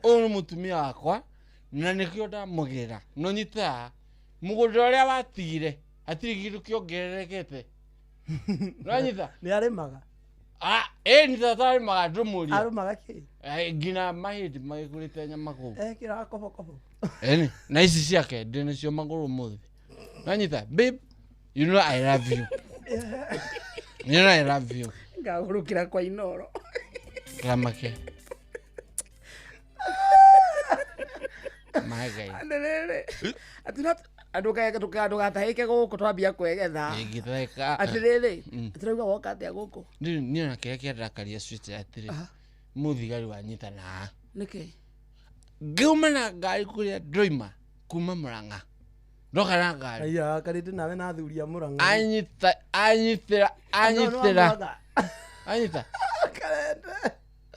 [SPEAKER 22] Ũyũ nĩ mũtumia wakwa na nĩkĩo ndamũgĩra. No nyite haha mũgũnda ũrĩa watigire hatirĩ kĩndũ kĩongererekete. Nĩwanyita?
[SPEAKER 4] Nĩ arĩmaga.
[SPEAKER 22] Ĩ nĩ tata arĩmaga ndũmũrie.
[SPEAKER 4] Arĩmaga kĩ?
[SPEAKER 22] Nginya mahĩndĩ magĩkũrĩte nyama kũu.
[SPEAKER 4] Ekĩraga kobokobo.
[SPEAKER 22] Eni, na ici ciake ndĩ nacio magũrũ ũmũthĩ. Nĩwanyita? Babe, you know I love you. You know I love you.
[SPEAKER 3] Ngagũrũkĩra kwa Inoro.
[SPEAKER 22] Ramake. Magai.
[SPEAKER 3] Atĩrĩrĩ, ndũgatahĩke gũkũ twambia kwĩgetha.
[SPEAKER 22] Ingĩtahĩka.
[SPEAKER 3] Atĩrĩrĩ, tũrauga woka atĩa gũkũ?
[SPEAKER 22] Niĩ ona kĩrĩa kĩandakaria switch atĩrĩ, mũthigari wanyita na.
[SPEAKER 3] Nĩkĩ?
[SPEAKER 22] Ngauma na ngari kũrĩa ndoima kuma Murang'a. Ndoka na ngari.
[SPEAKER 4] Aya, Karĩndĩ nawe na athuri a Mũrang'a.
[SPEAKER 22] Anyita anyitĩra anyitĩra anyita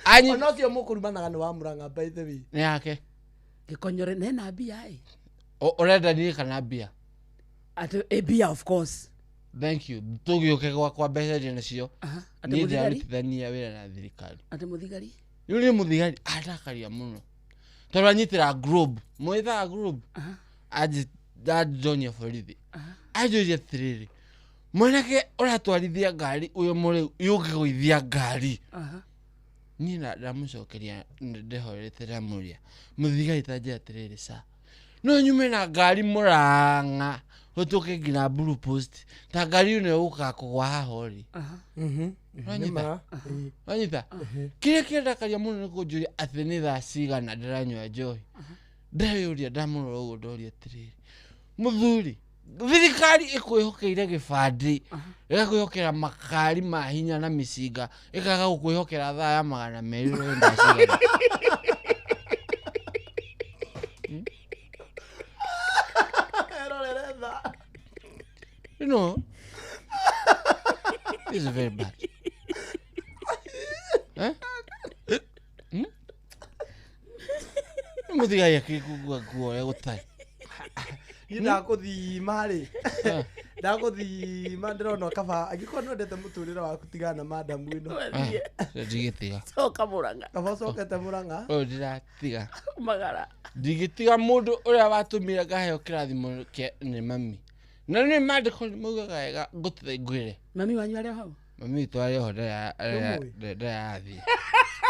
[SPEAKER 4] Ona ũcio mũkũrumanaga nĩ wa Mũrang'a by the way.
[SPEAKER 22] Nĩ yake.
[SPEAKER 3] Gĩkonyore nena mbia ĩ.
[SPEAKER 22] Ũrenda niĩ kana mbia?
[SPEAKER 3] Atĩ ĩ mbia of course.
[SPEAKER 22] Thank you. Tũgĩũke gwakwa mbeca ndĩ nacio.
[SPEAKER 3] Atĩ
[SPEAKER 22] Niĩ
[SPEAKER 3] mũthigari?
[SPEAKER 22] ndĩrarutithania wĩra na thirikari.
[SPEAKER 3] Atĩ mũthigari?
[SPEAKER 22] Rĩu nĩ mũthigari andakaria mũno. Tondũ anyitĩra globe. Mwĩthaga globe. Anjonia borithi. Anjũria atĩrĩrĩ, mwanake ũratwarithia ngari ũyũ mũrĩu yũngĩgũithia ngari. Niĩ ndamũcokeria ndĩhorete ndamũria mũthigari ta njĩra atĩrĩrĩ ca no nyume na ngari Mũrang'a hũtũke nginya Blue Post ta ngari ĩno ĩgũkaga kũgwa haha ũrĩ. Wanyita? Wanyita? Kĩrĩa kĩndakaria mũno nĩ kũnjũria atĩ nĩ thaa cigana ndĩranyua njohi. Ndeyũria ndamũrora ũguo ndoria atĩrĩrĩ mũthuri thirikari ĩkwĩhokeire gĩbandĩ ĩgakwĩhokera makari ma hinya na mĩcinga ĩkaga gũkwĩhokera thaa ya 200 ũrenda cigana. You know, this is very bad. Eh? Hmm? Mũthigari akĩkugua nguo ũrĩa gũtarĩ.
[SPEAKER 4] Niĩ ndakũthima rĩ, ndakũthima ndĩrona kaba angĩkorwo nĩwendete mũtũrĩre waku tigana na madamu ĩno.
[SPEAKER 22] Ndigĩtiga.
[SPEAKER 3] Coka Mũrang'a.
[SPEAKER 4] Kaba ũcokete Mũrang'a.
[SPEAKER 22] Ũyũ ndĩratiga.
[SPEAKER 3] Magara.
[SPEAKER 22] Ndingĩtiga mũndũ ũrĩa watũmire ngaheo kĩrathimo kĩa nĩ mami. Na nĩ maandĩko nĩ maugaga wega ngũtithe ngwĩre.
[SPEAKER 3] Mami wanyu arĩ o hau?
[SPEAKER 22] Mami witũ arĩ oho ndarĩ arathiĩ.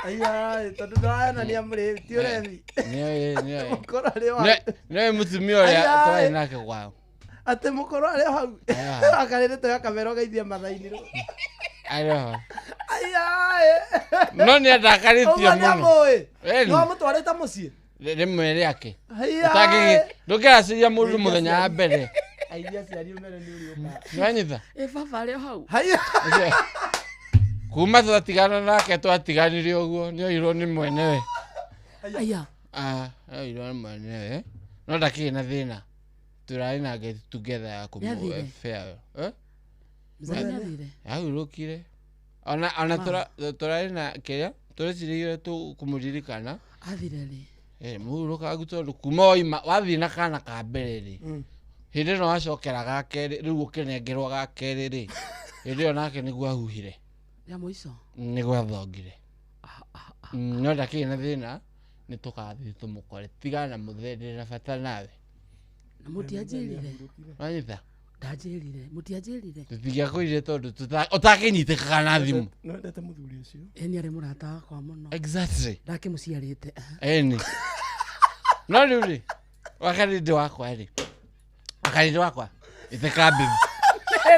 [SPEAKER 4] Aya, tondũ ndĩrayonania mũrĩu ti ũrebi.
[SPEAKER 22] Nĩoĩ nĩoĩ.
[SPEAKER 4] Mũkũrũ arĩ o hau.
[SPEAKER 22] Nĩoĩ mũtumia ũrĩa
[SPEAKER 4] Aya,
[SPEAKER 22] twarĩ nake kwao.
[SPEAKER 4] Atĩ mũkũrũ arĩ o hau.
[SPEAKER 22] Arĩ o hau.
[SPEAKER 4] Akarĩrĩ toya kamera ũgeithie mathainĩ.
[SPEAKER 22] Arĩ o hau.
[SPEAKER 4] Aya.
[SPEAKER 22] No nĩ andakarĩtio
[SPEAKER 4] Ũguo
[SPEAKER 22] mũno.
[SPEAKER 4] nĩamũĩ.
[SPEAKER 22] Ĩni.
[SPEAKER 4] Nĩwamũtwarĩte mũciĩ?
[SPEAKER 22] Rĩmwe rĩake.
[SPEAKER 4] Aya.
[SPEAKER 22] Ndũkĩraciria mũndũ mũthenya wa mbere.
[SPEAKER 4] Aithia aciari ũmere nĩ ũrĩũkaga.
[SPEAKER 22] Nĩwanyita?
[SPEAKER 3] Ĩ baba arĩ o hau?
[SPEAKER 4] Haya.
[SPEAKER 22] Kuma twatigana nake twatiganire ũguo nĩoirwo nĩ mwenewe.
[SPEAKER 3] Aya.
[SPEAKER 22] Ah, nĩoirwo nĩ mwenewe. No ndakĩrĩ na thĩna. Tũrarĩ na get together ya kũmũ
[SPEAKER 3] Nĩathire?
[SPEAKER 22] farewell. Eh?
[SPEAKER 3] Mzee nĩathire?
[SPEAKER 22] Ahurũkire. Ona tũrarĩ na kĩrĩa tũrecirĩire kũmũririkana.
[SPEAKER 3] Athire rĩ?
[SPEAKER 22] Eh, mũhurũkangu tondũ kuma waima wathiĩ na kana ka mbere rĩ. Hĩndĩ ĩno wacokera ga kerĩ rĩu ũkĩnengerwo ga kerĩ rĩ. Hĩndĩ ĩyo nake nĩguo ahuhire.
[SPEAKER 3] Rĩa mũico?
[SPEAKER 22] Nĩguo athongire. No ndakĩrĩ na thĩna nĩ tũgathiĩ tũmũkore. Tigana na mũthee ndĩrĩ na bata nawe.
[SPEAKER 3] Na mũtianjĩrire?
[SPEAKER 22] Wanyita?
[SPEAKER 3] Ndanjĩrire. Mũtianjĩrire?
[SPEAKER 22] Tũtingĩakwĩrire tondũ ũtakĩnyitĩkaga na thimũ.
[SPEAKER 4] Nĩwendete mũthuri ũcio?
[SPEAKER 3] Ĩ nĩ arĩ mũrata wakwa mũno.
[SPEAKER 22] Exactly.
[SPEAKER 3] Ndakĩmũciarĩte.
[SPEAKER 22] Ĩni. No rĩu rĩ, wakarĩndĩ wakwa rĩ. Wakarĩndĩ wakwa. Ĩtĩka mbĩbu.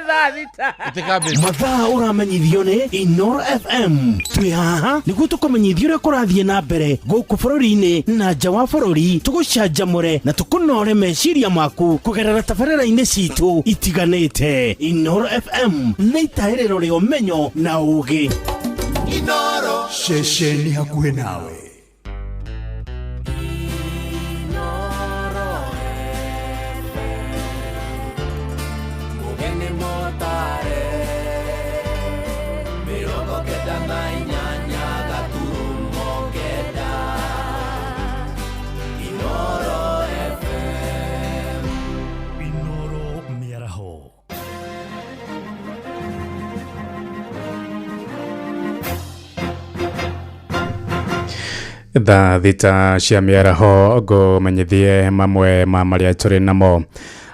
[SPEAKER 3] Thaa thita.
[SPEAKER 22] Ĩtĩka mbĩbu.
[SPEAKER 2] Mathaa ũramenyithio nĩ Inoro FM. Twĩ haha nĩguo tũkũmenyithie ũrĩa kũrathiĩ na mbere gũkũ bũrũri-inĩ na nja wa bũrũri, tũgũcanjamũre na tũkũnore meciria maku kũgerera tabarĩra-inĩ citũ itiganĩte. Inoro FM nĩ itahĩrĩro rĩa ũmenyo na ũũgĩ.
[SPEAKER 16] Inoro ceceni hakuhĩ nawe.
[SPEAKER 21] Mugeni motare 98 gaturumo 9 Inoro FM.
[SPEAKER 19] Inoro mĩaraho.
[SPEAKER 6] Thaa 6 cia mĩaraho ngũmenyithie mamwe ma marĩa tũrĩ namo.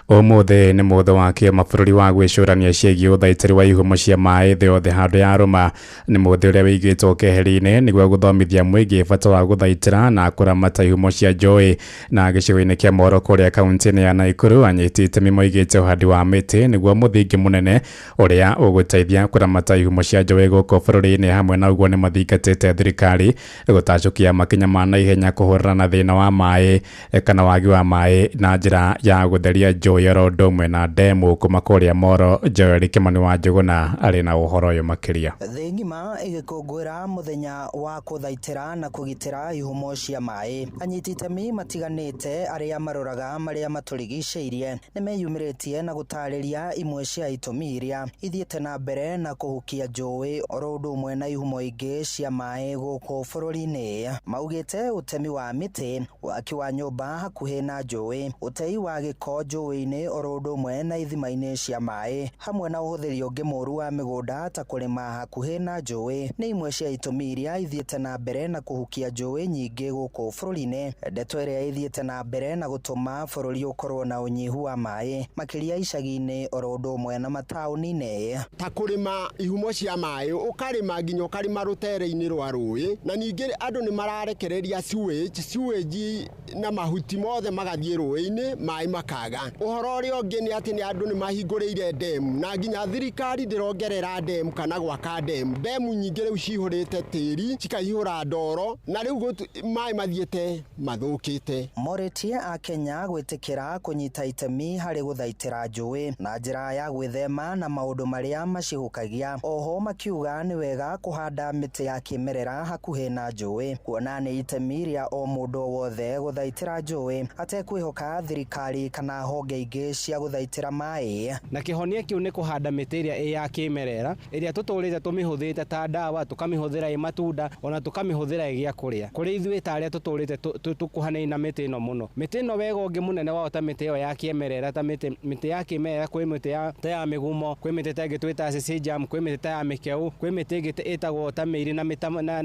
[SPEAKER 6] Ũmũthĩ nĩ mũthĩ wa kĩmabũrũri wa gwĩcũrania ciĩgiĩ ũthaitĩri wa ihumo cia maĩ thĩ yothe handũ ya rũma. Nĩ mũthĩ ũrĩa wĩigĩtwo keheri-inĩ nĩguo gũthomithia mũingĩ bata wa gũthaitĩra na kũramata ihumo cia njũĩ. Na gĩcigo-inĩ kĩa Moro kũrĩa kaunti-inĩ ya Nakuru anyiti itemi moigĩte ũhandi wa mĩtĩ nĩguo mũthingi mũnene ũrĩa ũgũteithia kũramata ihumo cia njũĩ gũkũ bũrũri-inĩ. Hamwe na ũguo nĩ mathingatĩte thirikari gũtacũkia makinya ma naihenya kũhũrana na thĩna wa maĩ kana wagi wa maĩ na njĩra ya gũtheria njũĩ. njũĩ oro ũndũ ũmwe na ndemu. Kuma kũrĩa Moro, Joel Kĩmani wa Njũgũna arĩ na ũhoro ũyũ makĩria.
[SPEAKER 8] Thĩ ng'ima ĩgĩkũngũĩra mũthenya wa kũthaitĩra na kũgitĩra ihumo cia maĩ, anyiti itemi matiganĩte arĩa maroraga marĩa matũrigicĩirie nĩmeyumĩrĩtie na gũtarĩria imwe cia itũmi iria ithiĩte na mbere na kũhukia njũĩ oro ũndũ ũmwe na ihumo ingĩ cia maĩ gũkũ bũrũri-inĩ. Maugĩte ũtemi wa mĩtĩ, waki wa nyũmba hakuhĩ na njũĩ, ũtei wa gĩko njũĩ-inĩ oro ũndũ ũmwe na ithima-inĩ cia maĩ, hamwe na ũhũthĩri ũngĩ mũũru wa mĩgũnda ta kũrĩma hakuhĩ na njũĩ nĩ imwe cia itũmi iria ithiĩte na mbere na kũhukia njũĩ nyingĩ gũkũ bũrũri-inĩ. Ndeto ĩrĩa ĩthiĩte na mbere na gũtũma bũrũri ũkorwo na ũnyihu wa maĩ makĩria icagi-inĩ oro ũndũ ũmwe na mataũni-inĩ.
[SPEAKER 10] Ta kũrĩma ihumo cia maĩ, ũkarĩma nginya ũkarĩma rũtere-inĩ rwa rũĩ, na ningĩ andũ nĩ mararekereria sewage na mahuti mothe magathiĩ rũĩ-inĩ, maĩ makaga. Ũhoro ũrĩa ũngĩ nĩ atĩ nĩ andũ nĩ mahingũrĩire ndemu, na nginya thirikari ndĩrongerera ndemu kana gwaka ndemu. Ndemu nyingĩ rĩu cihũrĩte tĩri, cikaihũra ndoro, na rĩu maĩ mathiĩte mathũkĩte.
[SPEAKER 8] Morĩtie a Kenya gwĩtĩkĩra kũnyita itemi harĩ gũthaitĩra njũĩ na njĩra ya gwĩthema na maũndũ marĩa macihukagia. Oho makiuga nĩ wega kũhanda mĩtĩ ya kĩmerera hakuhĩ na njũĩ, kuona nĩ itemi rĩa o mũndũ wothe gũthaitĩra njũĩ atekwĩhoka thirikari kana honge ingĩ cia gũthaitĩra maĩ.
[SPEAKER 23] Na kĩhonia kĩu nĩ kũhanda mĩtĩ ĩrĩa ĩ ya kĩmerera, ĩrĩa tũtũrĩte tũmĩhũthĩrĩte ta ndawa, tũkamĩhũthĩra ĩ matunda, ona tũkamĩhũthĩra ĩ gĩa kũrĩa. Kũrĩ ithuĩ ta arĩa tũtũrĩte tũkuhanĩire na mĩtĩ ĩno mũno. Mĩtĩ ĩno wega ũngĩ mũnene wao ta mĩtĩ ĩyo ya kĩmerera, ta mĩtĩ ya kĩmerera, kwĩ mĩtĩ ta ya mĩgumo, kwĩ mĩtĩ ta ĩngĩ twĩtaga sesame, kwĩ mĩtĩ ta ya mĩkeu, kwĩ mĩtĩ ĩngĩ ĩtagwo ta mĩiri na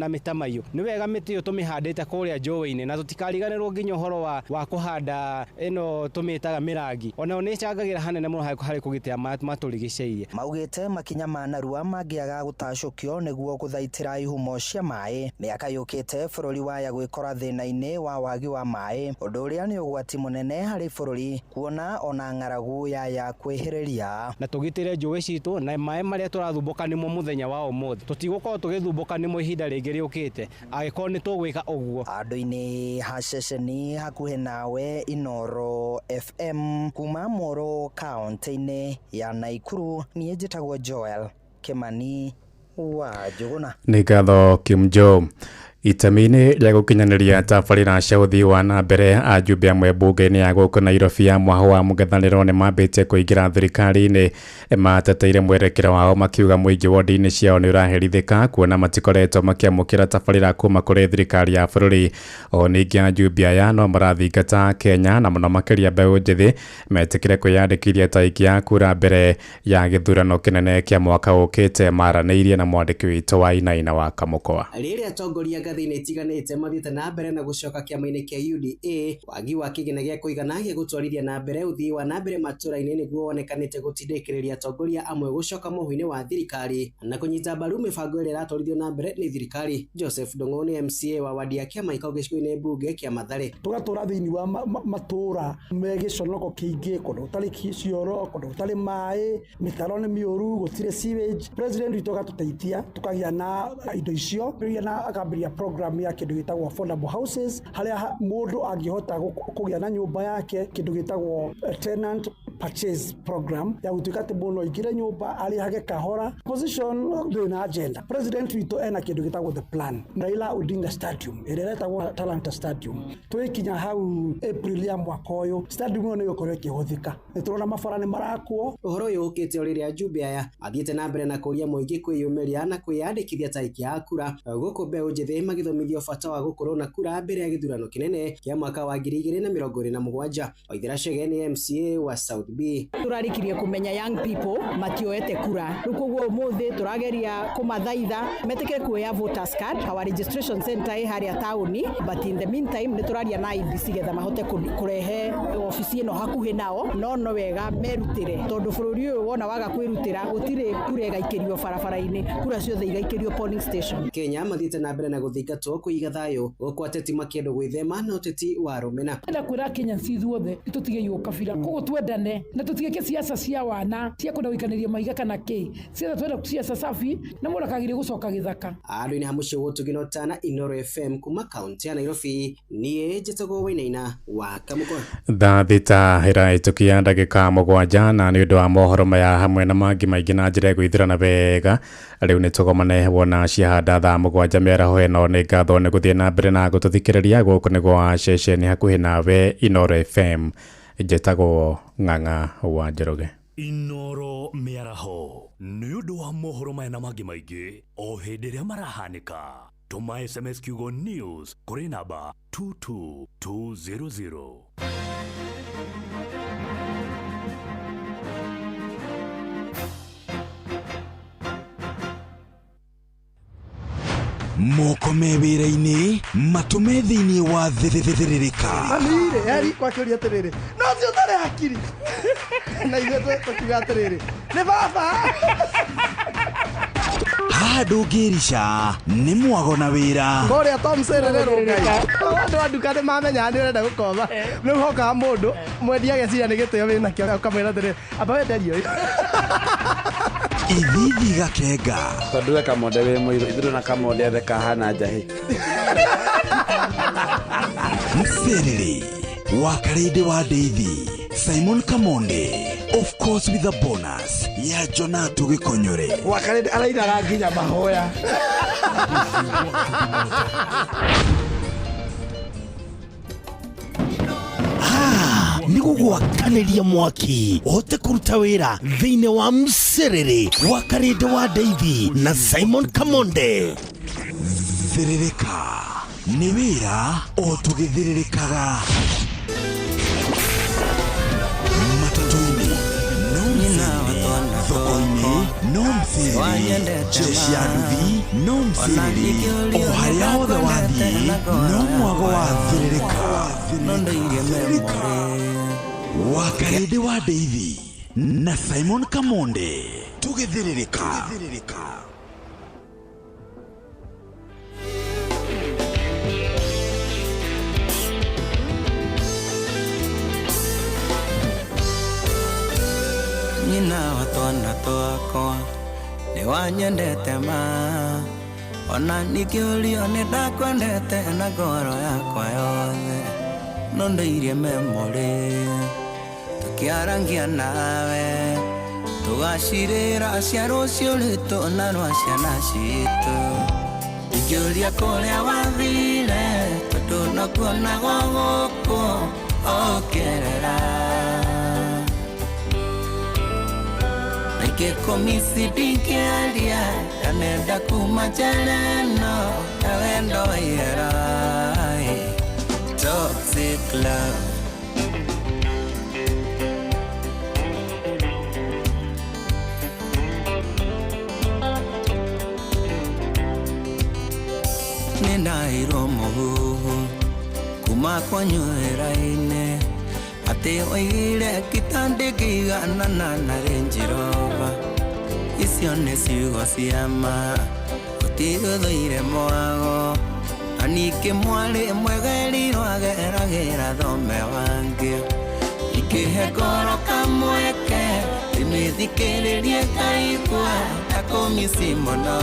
[SPEAKER 23] mĩtamaiyũ. Nĩ wega mĩtĩ ĩyo tũmĩhandĩte kũrĩa njũĩ-inĩ, na tũtikariganĩrwo nginya ũhoro wa kũhanda ĩno tũmĩtaga mĩrangi. Onayo nĩ ĩcangagĩra hanene mũno harĩ kũgitĩra matũrigicĩirie.
[SPEAKER 8] Maugĩte makinya ma narua mangĩaga gũtacũkio nĩguo gũthaitĩra ihumo cia maĩ, mĩaka yũkĩte bũrũri waya gwĩkora thĩna-inĩ wa wagi wa maĩ, ũndũ ũrĩa nĩ ũgwati mũnene harĩ bũrũri kuona ona ng'aragu yaya kwĩhĩrĩria.
[SPEAKER 23] Na tũgitĩre njũĩ citũ na maĩ marĩa tũrathumbũka nĩmo mũthenya wa ũmũthĩ, tũtigũkorwo tũgĩthumbũka nĩmo ihinda rĩngĩ rĩũkĩte angĩkorwo nĩ tũgwĩka ũguo.
[SPEAKER 8] Andũ-inĩ ha ceceni hakuhĩ nawe Inoro FM kuma Moro kaunti-inĩ ya Naikuru, niĩ njĩtagwo Joel Kĩmani wa Njũgũna.
[SPEAKER 6] Nĩ ngatho Kimjo. Itemi-inĩ rĩa gũkinyanĩria tabarĩra cia ũthii wa na mbere, ajumbe amwe mbunge-inĩ ya gũkũ Nairobi ya mwahũ wa mũng'ethanĩro nĩ mambĩtie kũingĩra thirikari-inĩ. Mateteire mwerekera wao makiuga mũingĩ wodi-inĩ ciao nĩ ũraherithĩka kuona matikoretwo makĩamũkĩra tabarĩra kuma kũrĩ thirikari ya bũrũri. O ningĩ ajumbe aya no marathingata Kenya na mũno makĩria mbeũ njĩthĩ metĩkĩre kwĩyandĩkithia ta aikia a kura mbere ya gĩthurano kĩnene kĩa mwaka ũkĩte. Maranĩirie na mwandĩki witũ wa Inaina wa Kamũkwa.
[SPEAKER 24] Rĩrĩa atongoria ngathĩ-inĩ itiganĩte mathiĩte na mbere na gũcoka kĩama-inĩ kĩa UDA, wagi wa kĩgĩna gĩa kũigana gĩa gũtwarithia na mbere ũthii wa na mbere matũra-inĩ nĩguo wonekanĩte gũtindĩkĩrĩria atongoria amwe gũcoka mũhu-inĩ wa thirikari na kũnyita mbaru mĩbango ĩrĩa ĩratwarithio na mbere nĩ thirikari. Joseph Ndung'u nĩ MCA wa wadi ya Kĩamaikao gĩcigo-inĩ mbunge kĩa Mathare.
[SPEAKER 25] Tũgatũra thĩinĩ wa matũra me gĩconoko kĩingĩ, kũndũ gũtarĩ cioro, kũndũ gũtarĩ maĩ, mĩtaro nĩ mĩũru, gũtirĩ sewage. President witũ agatũteithia tũkagĩa na indo icio na akambĩrĩria program ya kĩndũ gĩtagwo affordable houses, harĩa mũndũ angĩhota kũgĩa na nyũmba yake, kĩndũ gĩtagwo tenant purchase program ya gũtuĩka atĩ mũndũ no aingĩre nyũmba arĩhage kahora. Position ndĩrĩ na agenda. President witũ ena kĩndũ gĩtagwo the plan, Raila Odinga Stadium ĩrĩa ĩretagwo Talanta Stadium. Twĩkinya hau April ya mwaka ũyũ, stadium ĩyo nĩ ĩgũkorwo ĩkĩhũthĩka. Nĩ tũrona mabara nĩ marakwo.
[SPEAKER 24] Ũhoro ũyũ ũkĩte o rĩrĩa ajumbe aya mathiĩte na mbere na kũũria mũingĩ kwĩyumĩria na kwĩyandĩkithia ta aikia a kura, gũkũ mbeũ njĩthĩ magĩthomithio bata wa gũkorwo na kura mbere ya gĩthurano kĩnene kĩa mwaka wa 2027. Waithera Chege nĩ MCA wa South B.
[SPEAKER 26] Tũrarĩkirie kũmenya young people matioete kura, rĩu koguo ũmũthĩ tũrageria kũmathaitha metĩkĩre kuoya voters card. Our registration center ĩ harĩa taũni, but in the meantime nĩ tũraria na IEBC getha mahote kũrehe obici ĩno hakuhĩ nao, no wega merutĩre tondũ bũrũri ũyũ wona waga kwĩrutĩra gũtirĩ kura ĩgaikĩrio barabara-inĩ, kura ciothe igaikĩrio polling station.
[SPEAKER 24] Kenya mathiĩte na mbere na gũthingatwo kũiga thayũ gũkũ ateti makĩenda gwĩthema na ũteti wa rũmena.
[SPEAKER 27] Ndĩrenda kwĩra Kenyans ithuothe tũtige ũkabira, koguo twendane
[SPEAKER 7] mbere na tũtigeke siasa cia wana cia kwenda gũikanĩria mahiga kana kĩ. Siasa twenda siasa safi na mũndũ akagĩrĩire gũcoka gĩthaka.
[SPEAKER 24] Andũ-inĩ ha mũciĩ wa Ũtugi na Ũtana, Inooro FM kuma kaunti ya Nairobi, niĩ njĩtagwo Wainaina wa Kamũkwa.
[SPEAKER 6] Thaa 6 ĩrahĩtũkia ndagĩka 7 na nĩ ũndũ wa mohoro maya hamwe na mangĩ maingĩ na njĩra ĩgũithĩrana wega. Rĩu nĩ tũgomane wona ciahanda thaa 7 mĩaraho ĩno. Nĩ ngatho nĩ gũthiĩ na mbere na gũtũthikĩrĩria. Gũkũ nĩ gwa ceceni hakuhĩ nawe Inooro FM. Njĩtagwo Ng'ang'a wa Njoroge.
[SPEAKER 19] Inooro mĩaraho nĩ ũndũ wa mohoro maya na mangĩ maingĩ o hĩndĩ ĩrĩa marahanĩka. Tũma SMS kiugo news kũrĩ namba 22200.
[SPEAKER 16] Moko me wĩra-inĩ matũme thĩinĩ wa thĩrĩrĩka.
[SPEAKER 4] Mami-rĩ, eri kwakĩũria atĩrĩrĩ, no ũcio ũtarĩ hakiri. Na ithuĩ tũkiuga atĩrĩrĩ, nĩ baba.
[SPEAKER 16] Haha ndũngĩrica nĩ mwago na wĩra.
[SPEAKER 4] Kũrĩa Tom Serere Rũngai. Andũ a nduka nĩ mamenyaga nĩ ũrenda gũkomba. Rĩu hokaga mũndũ mwendia ageciria nĩ gĩtĩo wĩnakĩo ũkamwĩra atĩrĩrĩ, amba wenderie ũyũ.
[SPEAKER 16] Ithithi gakenga.
[SPEAKER 18] Tondũ we Kamonde wĩ mũirũ, ithuĩ na Kamonde othe kahana njahĩ.
[SPEAKER 16] Mserere wa Karĩndĩ wa Ndeithi, Simon Kamonde, of course with a bonus ya Jonatu Gĩkonyore.
[SPEAKER 4] Wa Karĩndĩ arainaga nginya mahoya.
[SPEAKER 2] Nĩ gũgwakanĩria mwaki ũhote kũruta wĩra thĩinĩ wa Mserere wa Karĩndĩ wa Ndeithi na Simon Kamonde.
[SPEAKER 16] Thĩrĩrĩka nĩ wĩra o tũgĩthĩrĩrĩkaga. Matatũ-inĩ no mserere, thoko-inĩ no mserere, jeshi ya nduthi no mserere, o harĩa hothe wathiĩ no mwago wa thĩrĩrĩka. Wa Karĩndĩ wa Ndeithi na Simon Kamonde tũgĩthĩrĩrĩka.
[SPEAKER 21] Nyina wa twana twakwa nĩ wanyendete ma, ona ningĩũrio nĩ ndakwendete na ngoro yakwa yothe, no ndĩirie memory tũkĩarangia nawe, tũgacirĩra cia rũciũ rwitũ na rwa ciana citũ. Ingĩũria kũrĩa wathire tondũ no kuonagwo gũkũ ũkĩerera. Nikĩkũmisi ndingĩaria ndanenda kuma njera ĩno ya wendo wa ihera. Toxic love. Nĩndaheirwo mũhuhu kuma kwanyu wĩra-inĩ atĩ oigire kitandĩkĩiganana na Range Rover. Icio nĩ ciugo cia ma, gũtirĩ mwago, na ningĩ mwarĩ mwegerirwo ageragĩra thome wangĩ. Ingĩhe ngoro kamweke ndĩmĩthikĩrĩrie ngaigua ta kũmici mũno,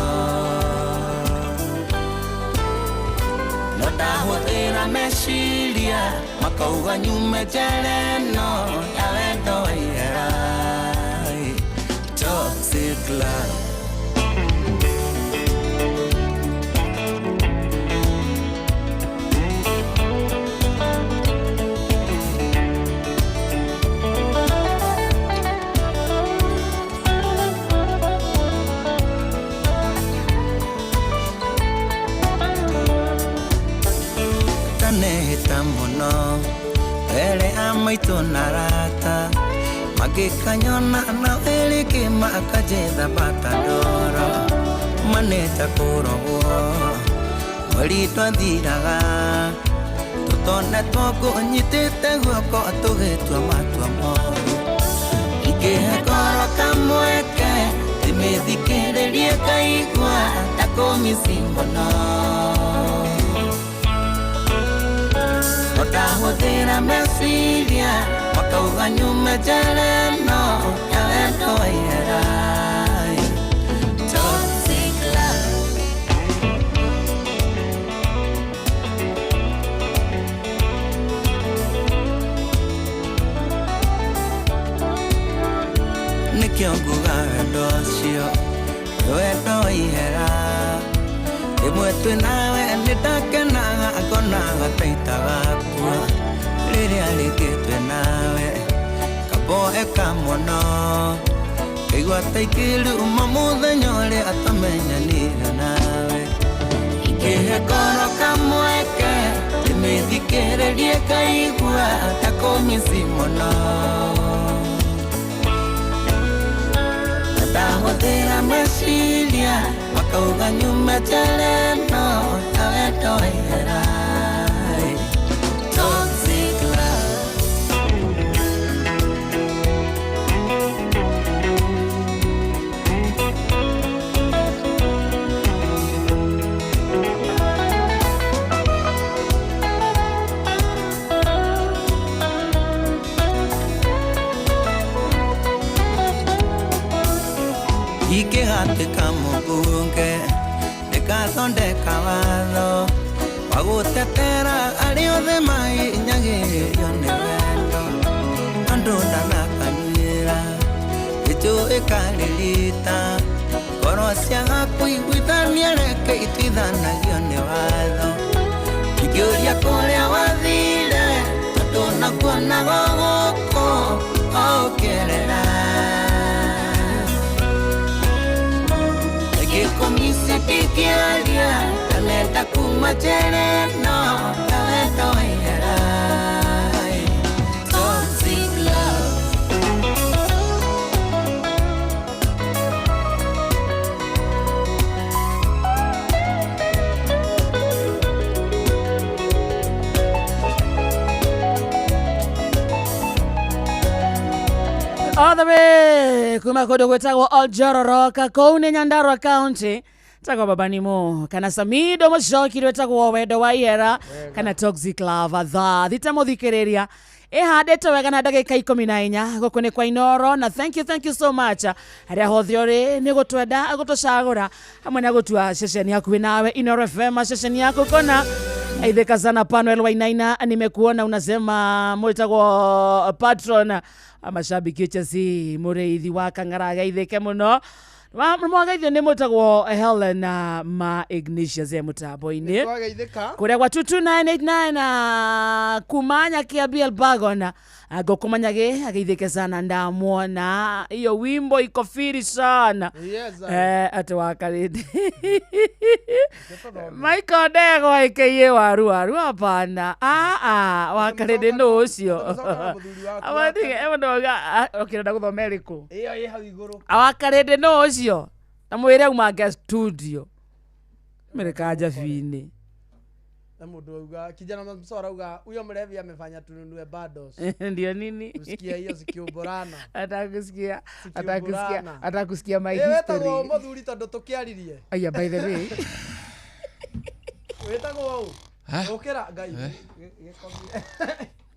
[SPEAKER 21] no ndahũthĩra meciria makauga nyume njera ĩno ya wendo wa ihera. Toxic love. Ndanehĩta mũno mbere a maitũ na arata, magĩkanyona na wĩrĩkĩ makanjetha bata ndoro, manĩta kũrogwo mweri twathiraga, tũtonetwo ngũnyitĩte guoko tũgĩtua matua moru. Ingĩhe ngoro kamweke ndĩmĩthikĩrĩrie ngaigua ta kũmici mũno, no ndahũthĩra meciria Makauga nyume njera ĩno ya wendo wa ihera. Toxic love. Nĩkĩo nguga wendo ũcio wendo wa ihera. Rĩmwe twĩ nawe nĩndakenaga ngonaga ta itagakua. Rĩrĩa rĩngĩ twĩ nawe kaboeka mũno. Ngaigua ta ingĩruma mũthenya ũrĩa twamenyanire nawe. Ingĩhe ngoro kamweke ndĩmĩthikĩrĩrie ngaigua ta kũmici mũno. Ndahũthĩra meciria makauga nyume njera ĩno ya wendo wa ihera. Toxic love. Ingĩhatĩka mũmbunge ndĩgathondeka watho wa gũtetera arĩa othe mahinyagĩrĩrio nĩ wendo. Tondũ ndanakanyuĩra gĩcũĩ karĩrita ngoro ciaga kũiguithania reke ituithanagio nĩ watho. Ingĩũria kũrĩa wathire tondũ nakuonaga gũkũ ũkĩrĩra. Ngĩkũmici ndingĩaria ndanenda kuma njera ĩno ya wendo wa ihera. Toxic love.
[SPEAKER 3] All the way kuma kũndũ gwĩtagwo Oljororoka kũu nĩ Nyandarua County tagwo Baba Nimo kana Samido Mũcoki rwĩtagwo wendo wa ihera kana Toxic Love. Thaa thita mũthikĩrĩria ĩhandĩte wega na ndagĩka 14 gũkũ nĩ kwa Inoro na thank you so much harĩa hothe ũrĩ nĩ gũtwenda gũtũcagũra hamwe na gũtua ceceni hakuhĩ nawe Inoro FM ceceni yaku kona. Aitheka sana Panuel Wainaina, nimekuona unasema mwitagwo patron amashabiki Chelsea mureithi wa Kang'ara geithike muno. Mwagaithio nĩ mwĩtagwo Helen ma Ignatius e mũtambo-inĩ kũrĩa gwa 22989 kumanya kia BL Bagon ngũkũmanyage ageithĩke sana ndamwona iyo wimbo iko firi sana.
[SPEAKER 4] Yes,
[SPEAKER 3] atĩ wakarĩndĩ Michael Ndegwa aka waru waru hapana wakarĩndĩ nũ ũcio ũkĩrenda gũthoma ĩrĩkũ
[SPEAKER 4] ĩyo ĩ hau igũrũ
[SPEAKER 3] wakarĩndĩ nũ ũcio na mwĩre umange studio mereka njabinĩ
[SPEAKER 4] na mundu auga kijana msora auga huyo mlevi amefanya tununue bundles.
[SPEAKER 3] Ndio nini?
[SPEAKER 4] Usikia hiyo sikiuborana.
[SPEAKER 3] Atakusikia atakusikia my history.
[SPEAKER 4] Wetagwo muthuri tondu tukiaririe.
[SPEAKER 3] Aya by the way.
[SPEAKER 4] Wetagwo u? Ukira ngai.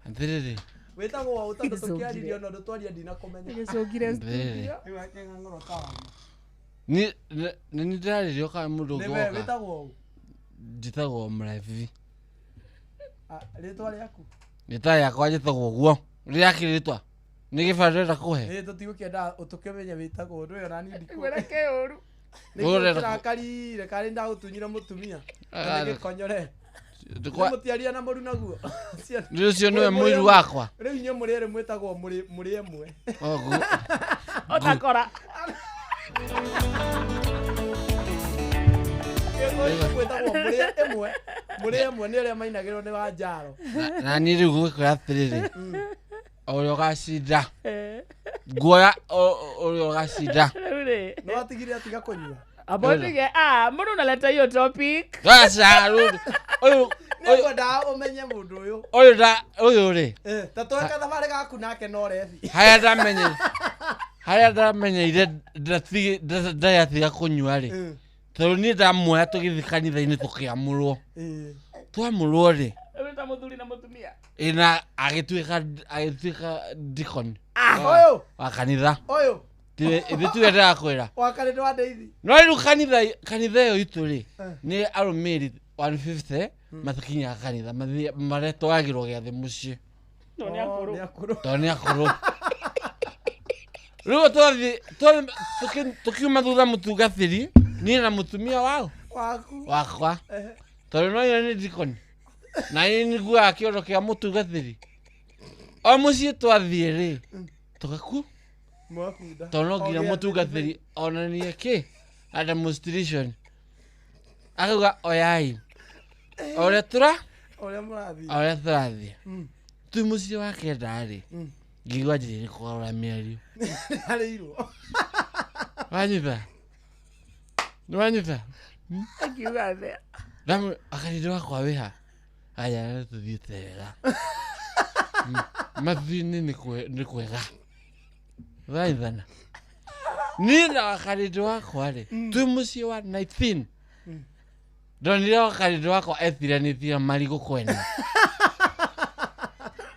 [SPEAKER 22] Ndiriri.
[SPEAKER 4] Wetagwo u tondu tukiaririe ona ndu twaria ndina kumenya.
[SPEAKER 3] Gicungire studio.
[SPEAKER 22] Ni ni ndĩrarĩrio kana mũndũ ũngĩ woka.
[SPEAKER 4] Wetagwo u?
[SPEAKER 22] Njĩtagwo Mlevi.
[SPEAKER 4] Rĩtwa rĩaku?
[SPEAKER 22] Rĩtwa rĩakwa njĩtagwo ũguo. Rĩake rĩtwa. Nĩ gĩbandĩ ũrenda kũhe?
[SPEAKER 4] Ĩĩ tũtigũkĩenda tũkĩmenye wĩtagwo ũndũ ũyũ ona niĩ ndikũĩ.
[SPEAKER 3] Ngwĩra kĩ ũru.
[SPEAKER 4] Nĩkĩrakarire karĩ ndagũtunyire mũtumia. Na gĩkonyore. Mũtiaria na mũru naguo.
[SPEAKER 22] Rĩu ũcio nĩwe mũiru wakwa.
[SPEAKER 4] Rĩu inyuĩ mũrĩ erĩ mwĩtagwo mũrĩ ĩmwe.
[SPEAKER 3] Ũtakora.
[SPEAKER 4] Kwĩtagwo mũrĩ ĩmwe nĩ arĩa mainagĩrwo nĩ Wanjaro.
[SPEAKER 22] Na niĩ rĩu gũkwĩra atĩrĩrĩ, ũrĩa ũgacinda nguoya ũrĩa ũgacinda.
[SPEAKER 4] Nĩ watigire atiga kũnyua.
[SPEAKER 3] Abotige mbona unaleta hiyo topic?
[SPEAKER 22] Aca ũyũ
[SPEAKER 4] nĩngwendaga ũmenye mũndũ ũyũ.
[SPEAKER 22] Ũyũ nda ũyũ rĩ.
[SPEAKER 4] Ta tweka thabarĩ gaku nake no rebi.
[SPEAKER 22] Harĩa ndamenyeire ndatiga kũnyua rĩ. Tondũ niĩ ndamuoya tũgĩthiĩ kanitha-inĩ tũkĩamũrwo. Twamũrwo rĩ.
[SPEAKER 3] Mũthuri na mũtumia.
[SPEAKER 22] Ĩ na agĩtuĩka deacon
[SPEAKER 4] Ũyũ.
[SPEAKER 22] wa kanitha.
[SPEAKER 4] Ũyũ.
[SPEAKER 22] Ithuĩ tuge ndĩrakwĩra.
[SPEAKER 4] Wakarĩndĩ wa Daisy.
[SPEAKER 22] No rĩu kanitha ĩyo itũ rĩ,
[SPEAKER 4] Eh.
[SPEAKER 22] nĩ arũmĩrĩri 150 matakinyaga kanitha, maretwaragĩrwo gĩathĩ mũciĩ.
[SPEAKER 3] No nĩ akũrũ.
[SPEAKER 22] Tondũ nĩ akũrũ. Rĩu twathiĩ tũkiuma thutha mũtungatĩri, niĩ na mũtumia wao
[SPEAKER 4] Waku.
[SPEAKER 22] wakwa,
[SPEAKER 4] Ehe.
[SPEAKER 22] tondũ no ina nĩ deacon na niĩ nĩnguaga kĩondo kĩa mũtungatĩri. O mũciĩ twathiĩ rĩ, tũgaku
[SPEAKER 4] Mwakunda.
[SPEAKER 22] tondũ no nginya
[SPEAKER 4] O gĩathĩ.
[SPEAKER 22] mũtungatĩri onanie kĩ a demonstration, akauga oyai o ũrĩa tũra
[SPEAKER 4] Ũrĩa mũrathiĩ.
[SPEAKER 22] o ũrĩa tũrathiĩ. Twĩ mũciĩ wa kenda rĩ, ngĩigua njĩrĩ kũgarũra mĩario.
[SPEAKER 4] Arĩirwo.
[SPEAKER 22] Wanyita, nĩwanyita.
[SPEAKER 3] Akiuga atĩa?
[SPEAKER 22] Akarindĩ wakwa wĩha aya, tũthiĩte wega. Mathuinĩ nĩ kwega thaithana. Niĩ na wakarindĩ wakwa rĩ, twĩ mũciĩ wa 19, ndonire wakarindĩ wakwa etiranĩtie marigũ kwene.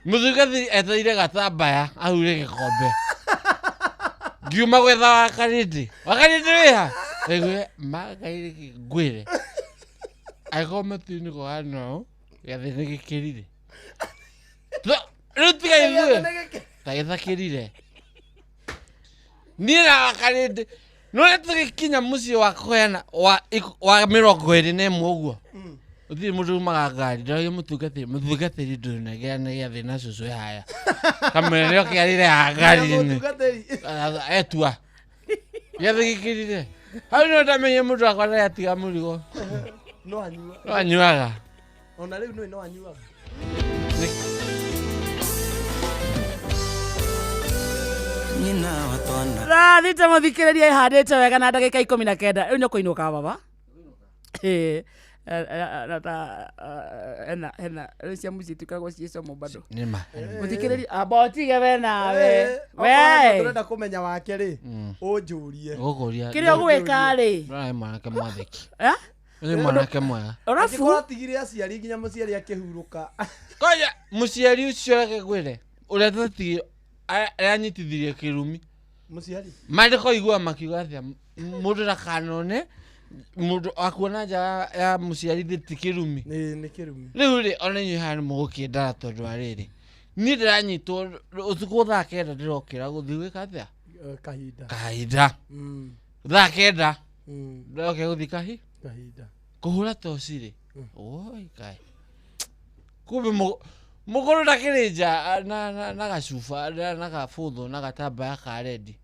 [SPEAKER 22] Mũthungathĩri etereire gatambaya ahure gĩkombe. Ngiuma gwetha wakarindĩ, wakarindĩ wĩha, ndaiguire magairĩ ngwĩre angĩkorwo matu-inĩ kũhana ũũ, gĩathĩ nĩ gĩkĩrire. Rĩu tiga ithuĩ ta gĩthakĩrire. Niĩ na wakarindĩ no rĩ, tũgĩkinya mũciĩ wa kũheana wa 21 ũguo, ũtirĩ mũndũ umaga ngari. Ndĩragia mũtungatĩri ndũnegea nĩ gĩathĩ na cũcũ e haya kamwĩra nĩ oke arĩre haha ngari-inĩ.
[SPEAKER 4] Mũtungatĩri.
[SPEAKER 22] Etua gĩathĩ gĩkĩrire hau, no ndamenye mũndũ wakwa ndarĩ atiga mũrigo.
[SPEAKER 4] No anyua.
[SPEAKER 22] No anyuaga.
[SPEAKER 4] Ona rĩu nĩ no anyuaga.
[SPEAKER 21] Nyina wa twana.
[SPEAKER 3] Thaa 6, mũthikĩrĩria, ĩhandĩte wega na ndagĩka 19. Rĩu nĩ ũkũinũka baba. Ĩ, na ta hena hena rĩu cia mũciĩ itikoragwo ciĩ como bado.
[SPEAKER 22] Nĩma.
[SPEAKER 3] Mũthikĩrĩria, amba ũtige we nawe.
[SPEAKER 4] Okorwo
[SPEAKER 3] We
[SPEAKER 4] tũrenda kũmenya wake rĩ, ũnjũrie.
[SPEAKER 22] Gũkũria.
[SPEAKER 3] Kĩrĩa ũgwĩka rĩ?
[SPEAKER 22] Ndĩrona nĩ mwanake mwathĩki.
[SPEAKER 3] Eh?
[SPEAKER 22] Nĩ mwanake mwega.
[SPEAKER 3] Arabu?
[SPEAKER 4] Angĩkorwo atigire aciari nginya mũciari akĩhurũka.
[SPEAKER 22] Koja mũciari ũcio, reke ngwĩre ũrĩa twatigire aranyitithirie kĩrumi.
[SPEAKER 4] Mũciari.
[SPEAKER 22] Mandĩko igua makiuga atĩa, mũndũ ndakanone mũndũ akuona nja ya mũciari thĩ ti kĩrumi.
[SPEAKER 4] Nĩ kĩrumi.
[SPEAKER 22] Rĩu rĩ, ona inyuĩ haha nĩ mũgũkĩndara tondũ wa rĩrĩ, niĩ ndĩranyitwo ũtukũ thaa 9, ndĩrokĩra gũthiĩ gwĩka atĩa?
[SPEAKER 4] Kahinda.
[SPEAKER 22] Kahinda. Thaa 9 ndĩrokĩra gũthiĩ kahi
[SPEAKER 4] Kahinda.
[SPEAKER 22] Kũhũra toci rĩ, oi kai, kumbe mũkũrũ ndakĩrĩ nja na gacuba na gabũthũ na gatambaya ka rendi.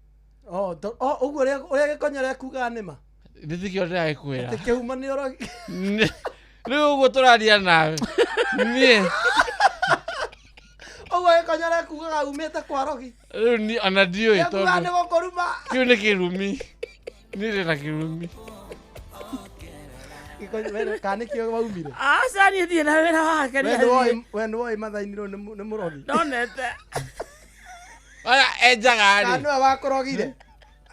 [SPEAKER 4] Oh, oh, ũguo ũrĩa gĩkonyore kugaga nĩ ma.
[SPEAKER 22] Nĩtikĩo ndĩragĩkwĩra.
[SPEAKER 4] Atĩ kĩhumo nĩ ũrogi.
[SPEAKER 22] Rĩu ũguo tũraria nawe niĩ.
[SPEAKER 4] Ũguo gĩkonyore kugaga umĩte kwa rogi.
[SPEAKER 22] Rĩu niĩ ona ndiũĩ.
[SPEAKER 4] Ekugaga nĩ gũkũruma.
[SPEAKER 22] Kĩu nĩ kĩrumi, niĩ ndĩ na kĩrumi.
[SPEAKER 4] Kana nĩkĩo waumire?
[SPEAKER 3] Aca, niĩ thiĩ na wĩra wake.
[SPEAKER 4] We nĩwoĩ, we nĩwoĩ mathainirwo nĩ mũrogi.
[SPEAKER 3] Ndonete.
[SPEAKER 22] Aya enjaga
[SPEAKER 4] Kana
[SPEAKER 22] rĩ
[SPEAKER 4] nĩwe wakũrogire?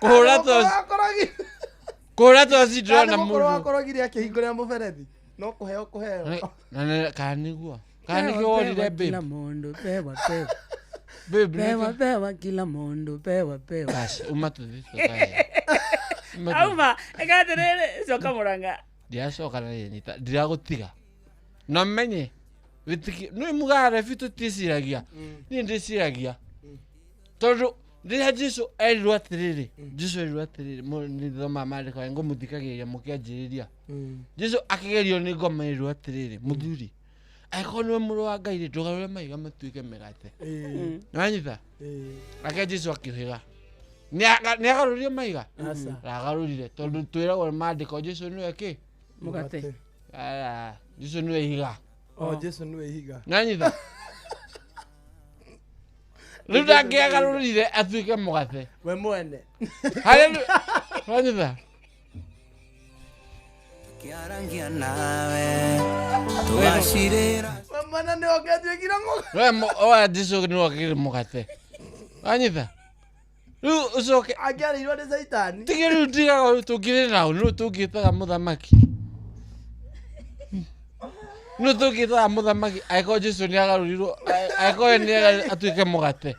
[SPEAKER 22] Kũhũra toci.
[SPEAKER 4] Wakũrogire.
[SPEAKER 22] Kũhũra toci, ndĩrona
[SPEAKER 4] Kana nĩ mũkũrũ
[SPEAKER 22] mũndũ
[SPEAKER 4] wakũrogire akĩhingũrĩra mũberethi. No kũheo kũheo.
[SPEAKER 22] Na kana nĩguo, kana nĩkĩo wonire babe.
[SPEAKER 3] Kila mundu pewa pewa.
[SPEAKER 22] Babe,
[SPEAKER 3] pewa
[SPEAKER 22] nĩkĩo-
[SPEAKER 3] pewa, kila mundu pewa pewa.
[SPEAKER 22] Basi, uma tũthiĩ tũkae. Uma tũthiĩ.
[SPEAKER 3] Auma ĩka atĩrĩrĩ, coka Mũrang'a.
[SPEAKER 22] Ndiracoka na nyita ndiragũtiga na menye wĩtĩkie nĩ mugaga rebi tũtiĩciragia. Niĩ ndĩciragia tondũ rĩrĩa Jesu erirwo atĩrĩrĩ, Jesu erirwo atĩrĩrĩ, nĩthomaga maandĩko aya ngũmũthikagĩrĩria mũkĩanjĩrĩria. Jesu akĩgerio nĩ ngoma erirwo atĩrĩrĩ, mũthuri, angĩkorwo nĩwe mũrũ wa Ngai rĩ, ndũgarũre mahiga matuĩke mĩgate. Nĩwanyita? Nake Jesu akĩũhĩga. Nĩ agarũrire mahiga?
[SPEAKER 4] Aca.
[SPEAKER 22] Ndagarũrire tondũ twĩragwo nĩ maandĩko Jesu nĩwe kĩ?
[SPEAKER 3] Mũgate.
[SPEAKER 22] Aya, Jesu nĩwe ihiga.
[SPEAKER 4] Oh, Jesu nĩwe ihiga.
[SPEAKER 22] Nanyita? Rĩu ndangĩagarũrire atuĩke mũgate.
[SPEAKER 4] We mwene.
[SPEAKER 22] Harĩa wanyita?
[SPEAKER 21] Kĩarangia nawe tũgacirĩra.
[SPEAKER 4] We mwene nĩwe ũngĩatuĩkire mũgate.
[SPEAKER 22] We oya, Jesu nĩwe ũkĩrĩ mũgate. Wanyita? Rĩu ũcoke
[SPEAKER 4] Angĩarĩirwo nĩ Caitani.
[SPEAKER 22] Tige rĩu, ndigaga rĩu tũngĩrĩ nao nĩũ tũngĩtaga mũthamaki. Nũ tũngĩtaga mũthamaki angĩkorwo Jesu nĩ agarũrirwo, angĩkorwo we nĩ atuĩke mũgate.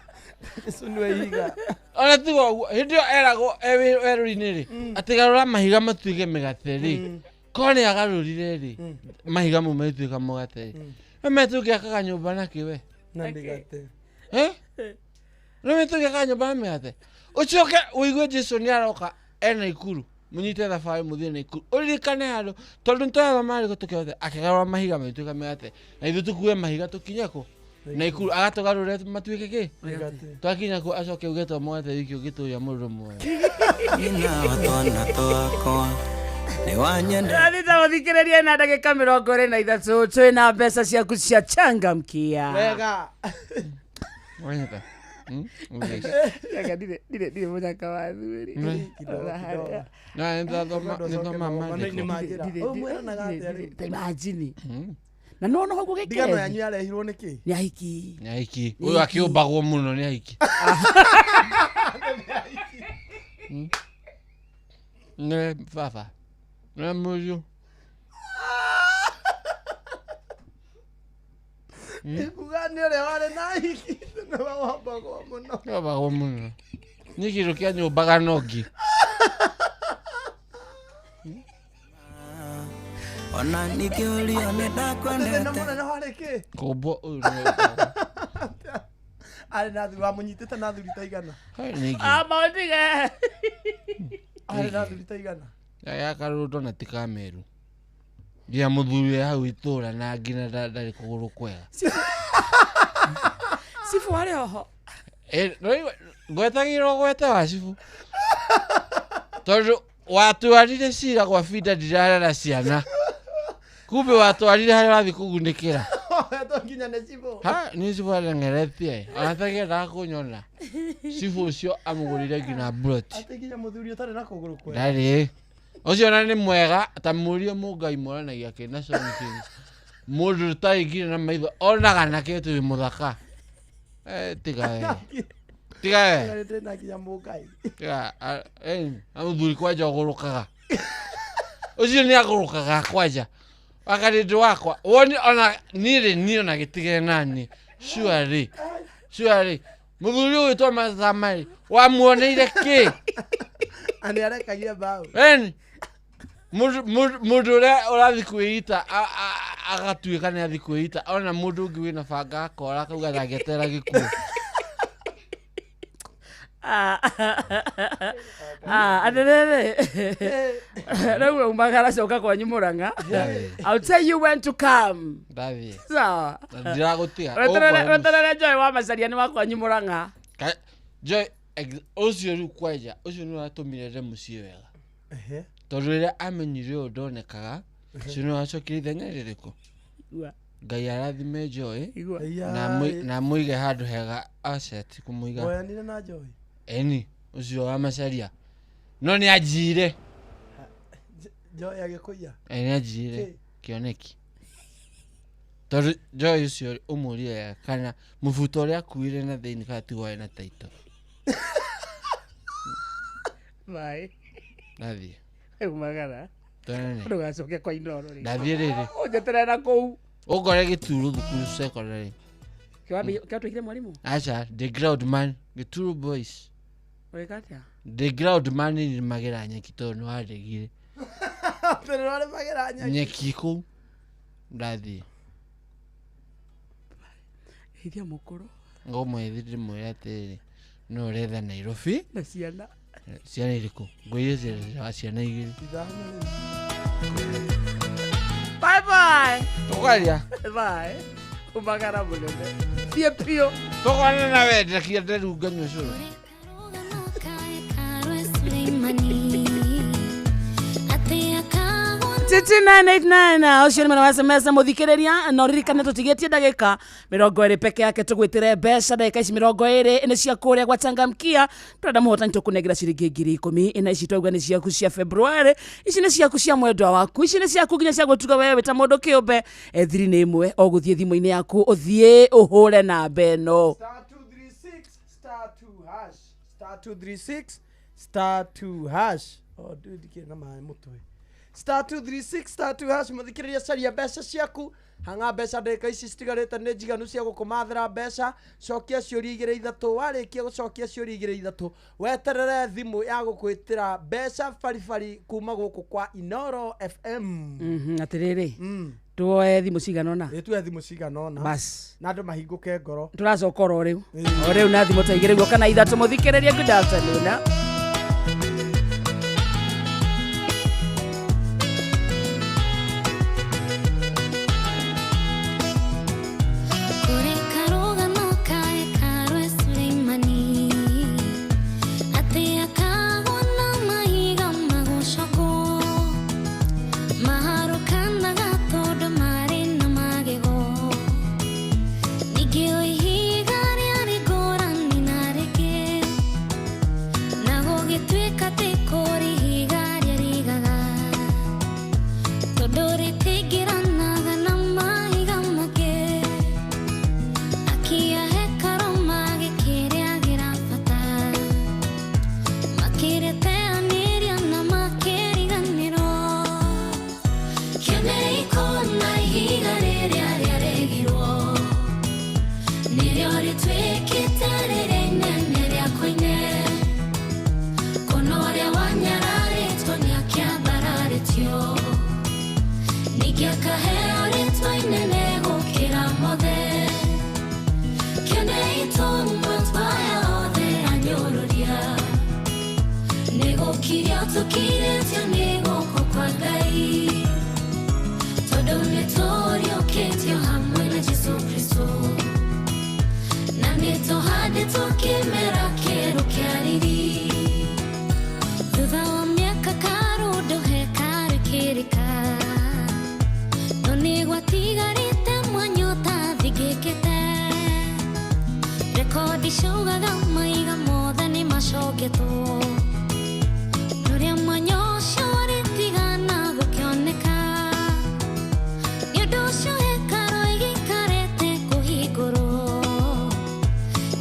[SPEAKER 4] Jesu nĩwe ihiga.
[SPEAKER 22] Ona tiga ũguo, hĩndĩ ĩyo eragwo e werũ-inĩ rĩ, atĩ garũra mahiga matuĩke mĩgate rĩ, korwo nĩ agarũrire rĩ, mahiga mau magĩtuĩka mũgate rĩ, we me tũngĩakaga nyũmba nakĩ we?
[SPEAKER 4] Na mĩgate.
[SPEAKER 22] Eh? No me tũngĩakaga nyũmba na mĩgate? Ũcoke ũigue Jesu nĩ aroka ena ikuru, mũnyite thabarĩ mũthiĩ na ikuru, ũririkane handũ, tondũ nĩtũrathoma marĩko tũkĩothe, akĩgarũra mahiga magĩtuĩka mĩgate, na ithuĩ tũkue mahiga tũkinye kũ? Na ikuru, agatũgarũre matuĩke kĩ?
[SPEAKER 4] Mĩgate.
[SPEAKER 22] Twakinya kũ acoke uge to mũgate wiki ũngĩtũria mũndũ muoyo.
[SPEAKER 11] Nyina wa twana twakwa nĩ wanyenda.
[SPEAKER 3] Rathita mũthikĩrĩria na ndagĩka 23 twĩna mbeca ciaku cia changamkia.
[SPEAKER 4] Wega.
[SPEAKER 22] Wanyita?
[SPEAKER 3] Reke ndirĩ mũnyaka wa athuri.
[SPEAKER 22] Na nĩtwathoma maandĩko.
[SPEAKER 3] Imagine. Na no no guo
[SPEAKER 4] Ndigano
[SPEAKER 3] gĩkĩre.
[SPEAKER 4] yanyu yarehirwo nĩ kĩ?
[SPEAKER 3] Nĩ ahiki.
[SPEAKER 22] Nĩ ahiki. Ũyũ akĩũmbagwo mũno nĩ ahiki. Nĩ baba. Nĩ mũriũ.
[SPEAKER 4] Kuga nĩ ũrĩa warĩ na ahiki nĩwe wambagwo mũno.
[SPEAKER 22] Kĩũmbagwo mũno. Nĩ kĩndũ kĩa nyũmbaga no ngĩ.
[SPEAKER 11] Ona ningĩũrio nĩ
[SPEAKER 4] Thĩna
[SPEAKER 11] ndakwendete.
[SPEAKER 4] mũnene warĩ kĩ?
[SPEAKER 22] Kũmbwo ũyũ nĩ
[SPEAKER 4] Arĩ na thuri, wamũnyitĩte na thuri ta igana.
[SPEAKER 3] Amba ũtige.
[SPEAKER 4] Arĩ na thuri ta igana.
[SPEAKER 22] Ya karũndo na ti ka Meru. Nginya mũthuri wĩ hau itũra na nginya ndarĩ kũgũrũ kwega.
[SPEAKER 3] Cibu arĩ oho.
[SPEAKER 22] Ngwetagĩrwo gwete wa cibu. Tondũ watwarire cira gwa binda ndirarera ciana. Kumbe watwarire harĩa ũrathiĩ kũgunĩkĩra.
[SPEAKER 4] To nginya nĩ cibũ.
[SPEAKER 22] Ha, nĩ cibu arengeretie. Ona atakiendaga kũnyona. Cibu ũcio amũgũrire nginya mburoti.
[SPEAKER 4] Atĩ nginya mũthuri ũtarĩ na kũgũrũ kwega.
[SPEAKER 22] Ndarĩ. Ũcio ona nĩ mwega ta mũriũ mũngai moranagia kĩ na Sony Kings. Mũndũ ũtarĩ nginya na maitho onaga nake atĩ wĩ mũthaka. Tiga we. Tiga we.
[SPEAKER 4] Ndĩ na nginya mũngai.
[SPEAKER 22] Tiga, mũthuri kwanja ũgũrũkaga. Ũcio nĩ agũrũkaga kwanja. Wakarĩndũ wakwa. Woni ona niĩ rĩ niĩ ona gĩtigere nani. Surely. Surely. Mũthuri ũyũ ũgwĩtwo Mathama rĩ, wamuoneire kĩ?
[SPEAKER 4] Na nĩ arekagia mbaũ.
[SPEAKER 22] Eni. Mũndũ ũrĩa ũrathiĩ kwĩita agatuĩka nĩ athiĩ kwĩita ona mũndũ ũngĩ wĩna banga akora akauga ndangĩetera gĩkuũ.
[SPEAKER 3] Atĩrĩrĩ, rĩu umagara coka kwanyu Mũrang'a. I'll tell you when to come.
[SPEAKER 22] Ndathiĩ.
[SPEAKER 3] Sawa.
[SPEAKER 22] Na ndiragũtiga.
[SPEAKER 3] Weterere Joy wa Macaria nĩ wa kwanyu Mũrang'a.
[SPEAKER 22] Joy ũcio rĩu kwanja ũcio nĩwe watũmire nde mũciĩ wega. Tondũ rĩrĩa amenyire ũyũ ndonekaga ũcio nĩwe wacokire ithenya rĩrĩkũ? Ngai arathime Joy na amũige handũ hega aca ti kũmũiga.
[SPEAKER 4] Woyanire na Joy.
[SPEAKER 22] Eni ũcio wa Macaria. No nĩ anjire.
[SPEAKER 4] Joy agĩkũiya.
[SPEAKER 22] Nĩ anjire kĩoneki. Tondũ Joy ũcio ũmũrie wega kana mũbuto ũrĩa akuire na thĩinĩ kana ti warĩ na taito.
[SPEAKER 3] Bye.
[SPEAKER 22] Ndathiĩ.
[SPEAKER 3] Umagara.
[SPEAKER 22] Tuonane.
[SPEAKER 3] Ndũgacoke kwa Inooro rĩngĩ.
[SPEAKER 22] Ndathiĩ rĩrĩ.
[SPEAKER 3] Ũnjeterere na kũu.
[SPEAKER 22] Ũngore Gĩturu thukuru secondary.
[SPEAKER 3] Kĩwatwĩkire mwarimũ?
[SPEAKER 22] Aca, the ground man, Gĩturu boys.
[SPEAKER 3] Ũreka atĩa?
[SPEAKER 22] The ground man nĩrĩmagĩra nyeki tondũ nĩwandegire.
[SPEAKER 4] Tondũ nĩwarĩmagĩra nyeki.
[SPEAKER 22] Nyeki kũu. Ndathiĩ.
[SPEAKER 3] Geithia mũkũrũ.
[SPEAKER 22] Ngũmwĩthi ndĩmwĩre atĩrĩrĩ, no ũretha Nairobi.
[SPEAKER 3] Na ciana.
[SPEAKER 22] Ciana irĩkũ? Ngũire ciana ciana igĩrĩ.
[SPEAKER 3] Bye bye.
[SPEAKER 22] Tũkwaria.
[SPEAKER 3] Bye. Umagara mũnene. Thiĩ biũ.
[SPEAKER 22] Tũkwana na we ndekia nderu nganyua cũrũ.
[SPEAKER 3] Titi 989 ũcio nĩ mwena wa SMS mũthikĩrĩria na ũririkane tũtigĩtie ndagĩka 20 peke yake tũgwĩtĩre mbeca ndagĩka ici 20 nĩ cia kũrĩa gwa changamkia tũrenda mũhotani tũkũnengera ciringi 10,000 na ici twauga nĩ ciaku cia February ici nĩ ciaku cia mwendwa waku ici nĩ ciaku nginya cia gũtuga wewe ta mũndũ kĩũmbe thiri nĩ ĩmwe o gũthiĩ thimũ-inĩ yaku ũthiĩ ũhũre namba ĩno
[SPEAKER 4] Star 236 star 2 hash star 236 star 2 hash. Oh, ndikĩrĩ na maĩ mũtwe. Star 236 star 2 hash, mũthikĩrĩria caria mbeca ciaku, hang'a mbeca. Ndagĩka ici citigarĩte nĩ njiganu cia gũkũmathĩra mbeca. Cokia ciũria igĩrĩ ithatũ. Warĩkia gũcokia ciũria igĩrĩ ithatũ, weterere thimũ ya gũkwĩtĩra mbeca baribari kuma gũkũ kwa Inoro FM.
[SPEAKER 3] Atĩrĩrĩ, tuoe thimũ cigana ũna.
[SPEAKER 4] Ĩ, tuoe thimũ cigana ũna.
[SPEAKER 3] Bas.
[SPEAKER 4] Na andũ mahingũke ngoro.
[SPEAKER 3] Tũracoka oro rĩu, o rĩu, na thimũ ta igĩrĩ guo kana ithatũ. Mũthikĩrĩria, good afternoon.
[SPEAKER 1] Kũrĩ karũgano ka hekarũ ya Suleimani, atĩ akagwo na mahiga magũcokwo, maharũkanaga tondũ marĩ na magego. Ningĩ o ihiga rĩarĩ ngũrani na rĩngĩ, na gũgĩtuĩka atĩ kũrĩ ihiga rĩarigaga tondũ rĩtingĩranaga na mahiga mangĩ. Akia hekarũ magĩkĩrĩagĩra bata, makĩrĩteanĩria na makĩriganĩrwo. Kĩonei kũna ihiga rĩrĩa rĩaregirwo, nĩrĩo rĩtuĩkĩte rĩrĩa inene rĩa koine. Kũna ũrĩa wanyararĩtwo nĩakĩambararĩtio, ningĩ akaheo rĩtwa inene gũkĩra mothe. Kĩonei tũmwe twaya othe anyũrũria, nĩ gũkirio tũkirĩtio nĩ guoko kwa Ngai, tondũ nĩ tũriũkĩtio hamwe na Jesũ Kristo, na nĩ tũhandĩtwo kĩmera kĩerũ kĩa riri. Thutha wa mĩaka karũndũ hekarũ ĩkĩrĩka, no nĩ gwatigarĩte mwanya ũtathingĩkĩte. Rekondi ciaugaga maiga mothe nĩ macongetwo, rũrĩa mwanya ũcio warĩtigana gũkĩoneka. Nĩ ũndũ ũcio hekarũ ĩgĩikarĩte kũhingũrwo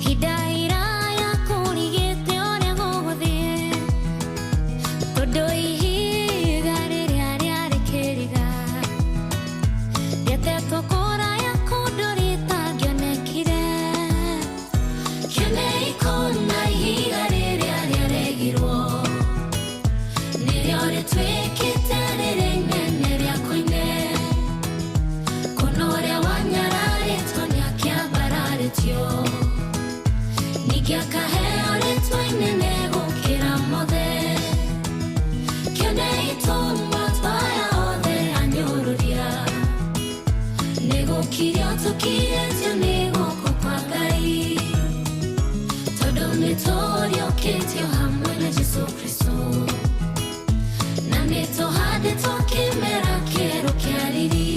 [SPEAKER 1] hinda iraya, kũrigĩte ũrĩa gũgũthiĩ, tondũ ihiga rĩrĩa rĩarĩ kĩriga rĩatetwo kũraya kũndũ rĩtangĩonekire. Kĩonei kũna ihiga rĩrĩa rĩaregirwo, nĩrĩo rĩtuĩkĩte rĩrĩa inene rĩa koine. Kũna ũrĩa wanyararĩtwo nĩakĩambararĩtio, ningĩ akaheo rĩtwa inene gũkĩra mothe. Kĩonei tũmwe twaya othe anyũrũria, nĩ gũkirio tũkirĩtio nĩ guoko kwa Ngai, tondũ nĩ tũriũkĩtio hamwe na Jesũ Kristo, na nĩ tũhandĩtwo kĩmera kĩerũ kĩa riri.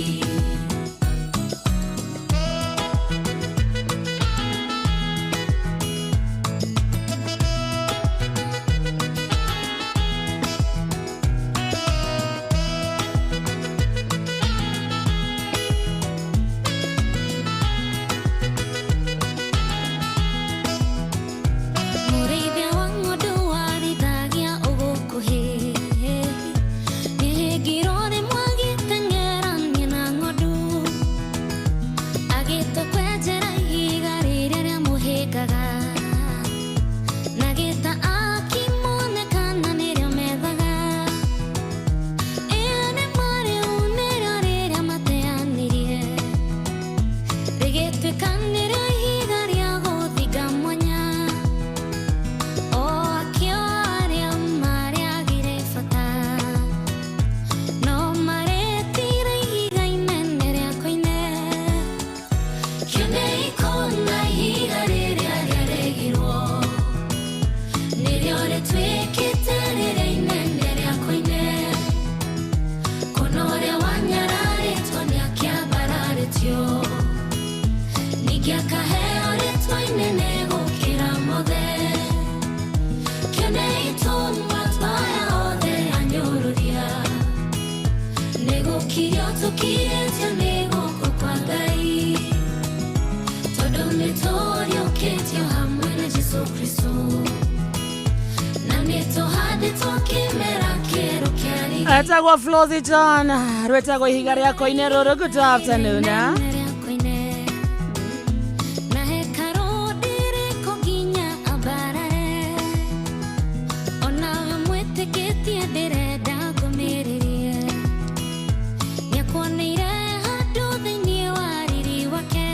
[SPEAKER 1] Mũrĩithia wa ng'ondu warĩithagia ũgũkũhĩ, nĩhĩngirwo rĩmwe agĩteng'erania na ng'ondu, agĩtũkwenjera ihiga rĩrĩa rĩamũhĩngaga, na gĩta akĩmonekana nĩrĩo methaga. Ĩyo nĩ marĩu nĩrĩo rĩrĩa mateanĩrie, rĩgĩtuĩka nĩrĩo ihiga rĩa gũthinga mwanya. O akĩo arĩa marĩagire bata, no marĩtire ihiga inene rĩa koine. Kĩonei kũna ihiga rĩrĩa rĩaregirwo, nĩrĩo rĩtuĩkĩte rĩrĩa inene rĩa koine. Kũna ũrĩa wanyararĩtwo nĩakĩambararĩtio, ningĩ akaheo rĩtwa inene gũkĩra mothe. Kĩonei tũmwe twaya othe anyũrũria, nĩ gũkirio tũkirĩtio nĩ guoko kwa Ngai, tondũ nĩ tũriũkĩtio hamwe na Jesũ Kristo, na nĩ tũhandĩtwo kĩmera kĩerũ kĩa riri.
[SPEAKER 3] Etagwo Flozy John, rwetagwo ihiga rĩa koine rũrũ. Good afternoon.
[SPEAKER 1] Na hekarũ ndĩrĩkũ nginya ambarare onawe mwĩtĩkĩtie ndĩrenda ngũmĩrĩrie nĩakuoneire handũ thĩinĩ wa riri wake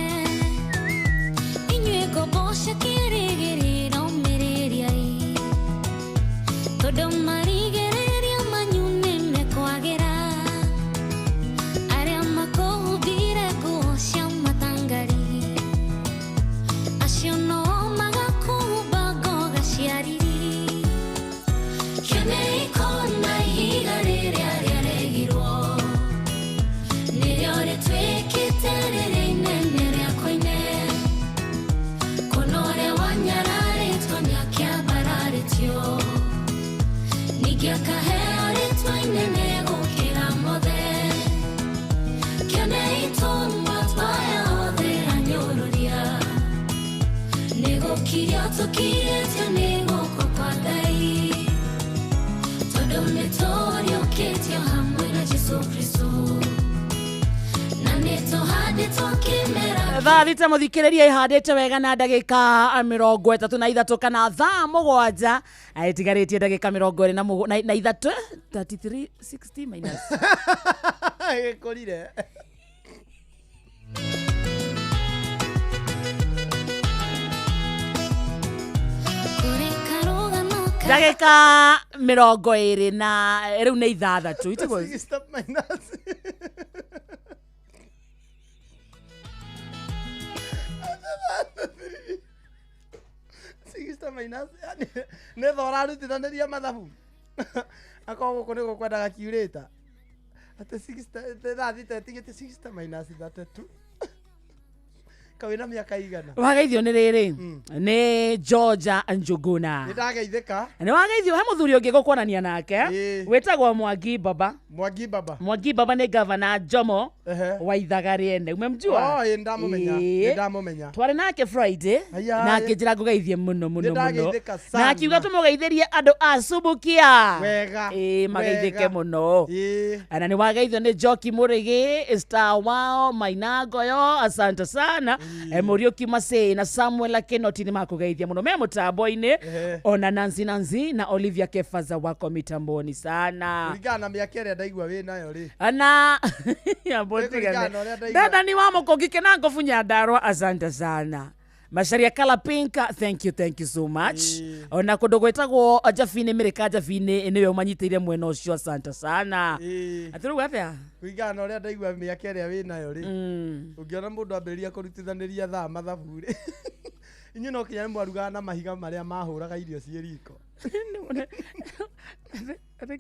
[SPEAKER 1] inyuĩ ngombo cia kĩrĩgĩrĩro mĩrĩriai tondũ marigĩrĩrio manyu nĩmekwagĩra arĩa makũhumbire nguo cia matangari acio no magakuhumba ngoga cia riri kĩonei kona ihiga rĩrĩa rĩaregirwo nĩrĩo rĩtuĩkĩte rĩrĩa inene rĩa koine kũna ũrĩa wanyararĩtwo nĩakĩambararĩtio ningĩ akaheo rĩtwa inene gũkĩra mothe kĩonei tũnua twaya othe anyũrũria nĩgũkirio tũkirĩtio nĩ guoko kwa Ngai tondũ nĩtũriũkĩtio hamwe na Jesũ Kristũ na nĩtũhandĩtwo kĩmera
[SPEAKER 3] Thaa thita mũthikĩrĩria ihandĩte wega na ndagĩka 33 kana thaa 7 itigarĩtie ndagĩka 23 33 60 minus
[SPEAKER 4] Gĩkũrire.
[SPEAKER 1] kũrĩ karũgano ka
[SPEAKER 3] ndagĩka 26 na rĩu nĩ ithathatũ itiguo
[SPEAKER 4] Stop minus. Sixty minus. Yani, nĩ tha ũrarutithaniria mathabu akorwo gũkũ nĩ gũkwendaga kiurĩta atĩ thaa thita ĩtigĩte 60 minus 32 kawĩna mĩaka igana
[SPEAKER 3] wageithio nĩ rĩrĩ nĩ Georgia Njuguna
[SPEAKER 4] nĩ ndageithĩka
[SPEAKER 3] nĩ wageithio he mũthuri ũngĩ gũkuonania nake wĩtagwo Mwangi Baba
[SPEAKER 4] Mwangi Baba
[SPEAKER 3] Mwangi Baba nĩ gavana Jomo wa Ithaga rĩene umemjua
[SPEAKER 4] Oh, ĩĩ, nĩndamũmenya,
[SPEAKER 3] Ĩĩ.
[SPEAKER 4] nĩndamũmenya.
[SPEAKER 3] twarĩ nake Friday
[SPEAKER 4] Aya,
[SPEAKER 3] na akĩnjĩra ngũgeithie mũno mũno mũno
[SPEAKER 4] Nĩndageithĩka sana.
[SPEAKER 3] na akiuga tũmũgeithĩrie andũ a Subukia
[SPEAKER 4] Wega,
[SPEAKER 3] ĩĩ mageithĩke
[SPEAKER 4] wega.
[SPEAKER 3] mũno na nĩ wageithio nĩ Njoki Mũrĩgĩ Star wao Maina Ngoyo asante sana Mũriũki Masĩ na Samuel Akinoti nĩ makũgeithia mũno me mũtambo-inĩ ona Nancy Nancy na Olivia Kefaza wako mitamboni sana
[SPEAKER 4] kũringana na mĩaka ĩrĩa ndaigua wĩ nayo rĩ
[SPEAKER 3] ana
[SPEAKER 4] Kũringana na ũrĩa ndaigua.
[SPEAKER 3] dada wa mũkũngi kĩnango nyandarwa asante sana macaria kala pinka thank you so much ona kũndũ gwĩtagwo njabinĩ mĩrĩka njabinĩ nĩwe ũmanyitĩire mwena ũcio asante sana atĩrauga atĩa
[SPEAKER 4] kũringana na ũrĩa ndaigua mĩaka ĩrĩa wĩ nayo rĩ ũngĩona mũndũ ambĩrĩria kũrutithanĩria thaa mathabu rĩ inyuĩ no kinya nĩ mwarugaga na mahiga marĩa mahũraga irio ciĩ riko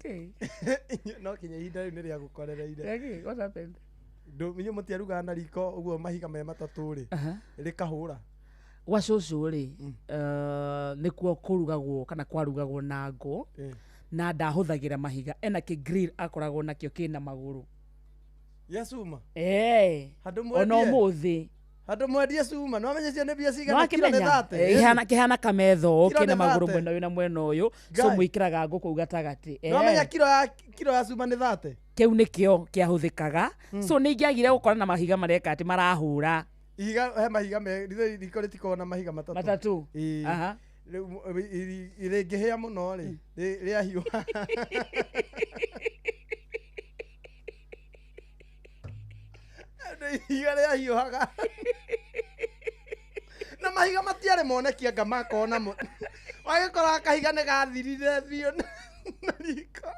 [SPEAKER 4] Inyuĩ no kinya ihinda rĩu nĩ rĩagũkorereire inyuĩ mũtiarugaga na riko ũguo mahiga me matatũ rĩ rĩkahũra
[SPEAKER 3] gwa cũcũ rĩ nĩkuo kũrugagwo kana kwarugagwo na ngũ na ndahũthagĩra mahiga ena kĩ grill akoragwo nakĩo kĩna magũrũ
[SPEAKER 4] gĩa cuma
[SPEAKER 3] Eh.
[SPEAKER 4] Handũ
[SPEAKER 3] ona
[SPEAKER 4] mwendie.
[SPEAKER 3] ũmũthĩ
[SPEAKER 4] handũ mwendie cuma nĩ wamenya icio nĩ mbia cigana kiro nĩ
[SPEAKER 3] nĩwakĩmenya
[SPEAKER 4] thate
[SPEAKER 3] kĩhana kametha
[SPEAKER 4] Kiro
[SPEAKER 3] kĩna
[SPEAKER 4] nĩ
[SPEAKER 3] magũrũ
[SPEAKER 4] thate.
[SPEAKER 3] mwena ũyũ na mwena ũyũ so
[SPEAKER 4] Ngai.
[SPEAKER 3] mwĩkĩraga ngũ kũu gatagatĩ
[SPEAKER 4] nĩ wamenya kiro ya cuma nĩ thate
[SPEAKER 3] kĩu nĩkĩo kĩahũthĩkaga so nĩ ingĩagire gũkora na mahiga mareka atĩ marahũra
[SPEAKER 4] ihiga he mahiga me ritho riko rĩtikoragwo na mahiga matatũ
[SPEAKER 3] Matatũ?
[SPEAKER 4] Ĩĩ.
[SPEAKER 3] Aha.
[SPEAKER 4] Rĩu, rĩngĩhĩa mũno rĩ rĩahiũha ihiga rĩahiũhaga na mahiga matiarĩ moneki anga makorwo namo wagĩkoraga kahiga nĩ gathirire biũ na riko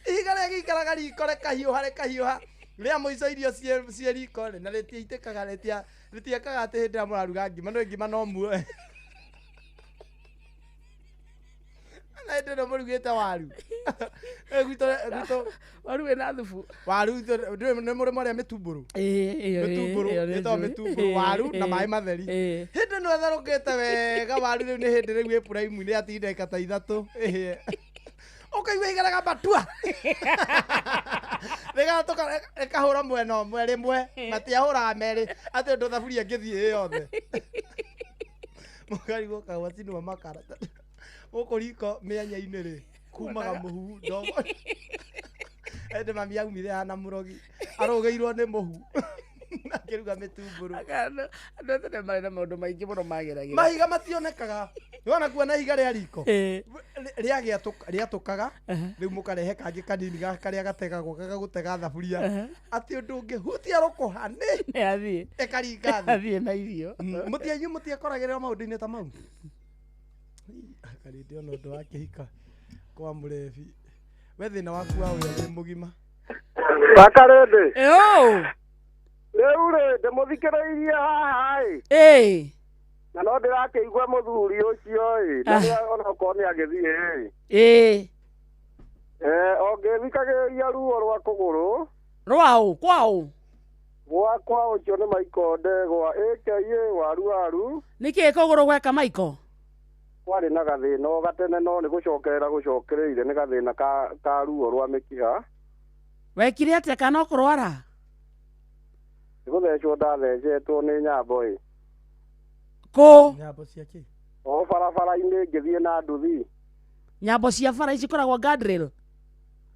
[SPEAKER 4] ihiga rĩgĩikaraga riko rĩkahiũha rĩkahiũha rĩa mũico irio ciĩ riko rĩ na rĩtiaitĩkaga rĩtiekaga atĩ hĩndĩ ĩrĩa mũraruga ngima no ngima no muoe na hĩndĩ ĩno mũrugĩte waru gwitũ
[SPEAKER 3] waru wĩna thubu
[SPEAKER 4] waru nĩ mũrĩ mwarĩa mĩtumbũrũ mĩtumbũrũ ĩtagwo mĩtumbũrũ waru na maĩ matheri hĩndĩ ĩno ĩtherũkĩte wega waru rĩu nĩ hĩndĩ rĩu ĩ prime-inĩ yatigire ndagĩka ta ithatũ ĩhĩe ũkaigua ihiga rĩgamba tua rĩgatũka rĩkahũra mwena ũmwe rĩmwe matiahũraga merĩ atĩ ũndũ thaburia ĩngĩthiĩ ĩ yothe mũkarigwo kagwacinwo makara gũkũ riko mĩanya-inĩ rĩ Kumaga mũhu ndogo. Ende mami aumire hana mũrogi. Arũgĩirwo nĩ mũhu. Akĩruga mĩtumbũrũ.
[SPEAKER 3] Andũ a tene marĩ na maũndũ maingĩ mũno mageragĩra.
[SPEAKER 4] Mahiga mationekaga. Nĩwona kuona ihiga rĩa riko. Rĩatũkaga rĩu mũkarehe kangĩ kanini karĩa gategagwo gagagũtega thaburia. Atĩ ũndũ ũngĩhutia rũkũha nĩ
[SPEAKER 3] athiĩ.
[SPEAKER 4] Ĩkaringa thĩ.
[SPEAKER 3] Athiĩ na irio.
[SPEAKER 4] Mũtianyu mũtiakoragĩrĩra maũndũ-inĩ ta mau. Karĩndĩ ona ũndũ wa kĩhika kwa mũrebi. We thĩna waku wa ũrĩa wĩ mũgima.
[SPEAKER 9] Wakarĩndĩ.
[SPEAKER 3] Ĩũ.
[SPEAKER 9] Rĩu rĩ ndĩmũthikĩrĩirie haha ĩ.
[SPEAKER 3] Ĩĩ.
[SPEAKER 9] Na no ndĩrakĩigua mũthuri ũcio ĩ. Na onokorwo nĩ agĩthiĩ ĩ.
[SPEAKER 3] Ĩĩ.
[SPEAKER 9] Ũngĩthikagĩrĩria ruo rwa kũgũrũ.
[SPEAKER 3] Rwaũ kwaũ?
[SPEAKER 9] Gwakwa ũcio nĩ Maiko Ndegwa AKA waru waru.
[SPEAKER 3] Nĩkĩĩ kũgũrũ gweka Maiko?
[SPEAKER 9] Kwarĩ na gathĩna o gatene no nĩ gũcokerera gũcokereire nĩ gathĩna ka ruo rwa mĩkiha.
[SPEAKER 3] Wekire atĩa kana ũkũrwara?
[SPEAKER 9] Nĩ gũthecwo ndathecetwo nĩ nyambo ĩ.
[SPEAKER 3] Kũ?
[SPEAKER 4] Nyambo cia kĩ?
[SPEAKER 9] O barabara-inĩ ngĩthiĩ na nduthi.
[SPEAKER 3] Nyambo cia bara ici ikoragwo guardrail?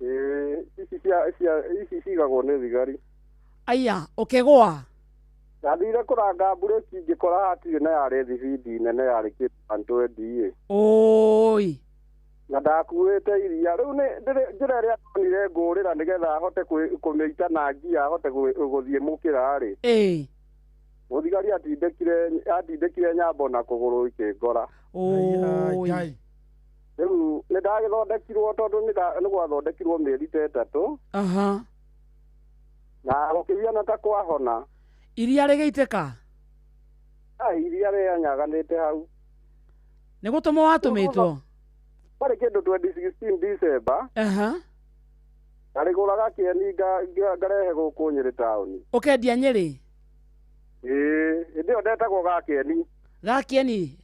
[SPEAKER 9] Ĩĩ, ici ici cigagwo nĩ thigari.
[SPEAKER 3] Aya, ũkĩgũa?
[SPEAKER 9] Ndathire kũranga mburĩki ngĩkora hatirĩ na yarĩ thibindi nene yarĩ kĩndũ 120 ĩ.
[SPEAKER 3] Ũi.
[SPEAKER 9] Na ndakuĩte iria rĩu nĩ njĩra ĩrĩa ndonire ngũrĩra nĩgetha hote kũmĩita na ngia hote gũthiĩ mũkĩra rĩ.
[SPEAKER 3] Ĩĩ.
[SPEAKER 9] Mũthigari atindĩkire nyambo na kũgũrũ ikĩngora.
[SPEAKER 3] Ũi.
[SPEAKER 9] Rĩu nĩ ndagĩthondekirwo tondũ nĩ gwathondekirwo mĩeri ta ĩtatũ.
[SPEAKER 3] Aha.
[SPEAKER 9] Na gũkĩhiana ta kwahona.
[SPEAKER 3] Iria rĩgĩitĩka?
[SPEAKER 9] Iria rĩanyaganĩte hau.
[SPEAKER 3] Nĩ gũtũmwo watũmĩtwo?
[SPEAKER 9] Kwarĩ kĩndũ 2016 December.
[SPEAKER 3] Aha.
[SPEAKER 9] Ndarĩgũraga kĩeni ngarehe gũkũ Nyĩrĩ taũni.
[SPEAKER 3] Ũkendia Nyĩrĩ?
[SPEAKER 9] Ĩĩ, hĩndĩ ĩyo ndetagwo Gakĩeni.
[SPEAKER 3] Gakĩeni?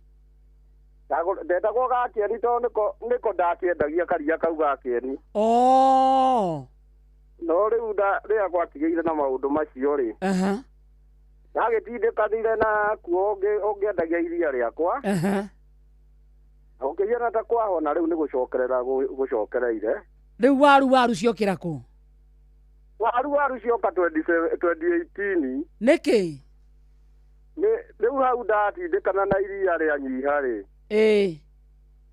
[SPEAKER 9] Ndetagwo Gakĩeni tondũ nĩko ndakĩendagia karia kau Gakĩeni.
[SPEAKER 3] Oo.
[SPEAKER 9] No rĩu rĩrĩa gwakĩgĩire na maũndũ macio rĩ.
[SPEAKER 3] Aha.
[SPEAKER 9] Ndagĩtindĩkanire na kuo ũngĩendagia iria rĩakwa.
[SPEAKER 3] Aha.
[SPEAKER 9] Ũkĩhiana ta kwahona rĩu nĩ gũcokerera gũcokereire.
[SPEAKER 3] Rĩu waru waru ciokĩra kũ?
[SPEAKER 9] Waru waru cioka 2018.
[SPEAKER 3] Nĩkĩ?
[SPEAKER 9] Rĩu hau ndatindĩkana na iria rĩa nyiha rĩ.
[SPEAKER 3] Ĩĩ.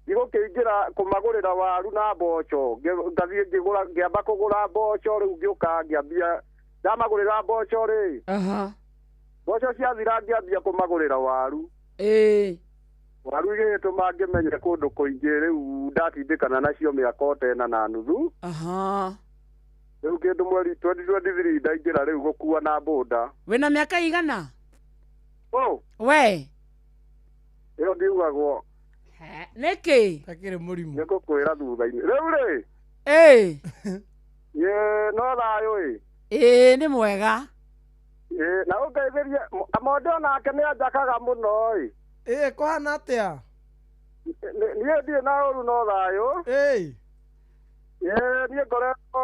[SPEAKER 9] Ndigũkĩingĩra kũmagũrĩra waru na mboco. Ngathiĩ ngĩgũra ngĩamba kũgũra mboco rĩu ngĩũka ngĩambia ndamagũrĩra mboco rĩ.
[SPEAKER 3] Aha.
[SPEAKER 9] Mboco ciathira ngĩambia kũmagũrĩra waru.
[SPEAKER 3] Ĩĩ.
[SPEAKER 9] Waru igĩgĩtũma ngĩmenye kũndũ kũingĩ rĩu ndatindĩkana nacio mĩaka o ta ĩna na nuthu.
[SPEAKER 3] Aha.
[SPEAKER 9] Rĩu kĩndũ mweri 2023 ndaingĩra rĩu gũkua na boda.
[SPEAKER 3] Wĩna mĩaka igana?
[SPEAKER 9] Oh.
[SPEAKER 3] We.
[SPEAKER 9] Ĩyo ndiugagwo.
[SPEAKER 3] Nĩkĩ?
[SPEAKER 4] Takĩrĩ mũrimũ.
[SPEAKER 9] Nĩngũkwĩra thutha-inĩ. Rĩu rĩ.
[SPEAKER 3] Ĩĩ.
[SPEAKER 9] Ĩĩ no thayũ ĩ.
[SPEAKER 3] Ĩĩ nĩ mwega.
[SPEAKER 9] Ĩĩ na ũngeithĩrie Amonde onake nĩ anjakaga mũno ĩ.
[SPEAKER 4] Ĩĩ kũhana atĩa?
[SPEAKER 9] Niĩ ndirĩ na ũru no thayũ.
[SPEAKER 4] Ĩĩ.
[SPEAKER 9] Ĩĩ niĩ ngoretwo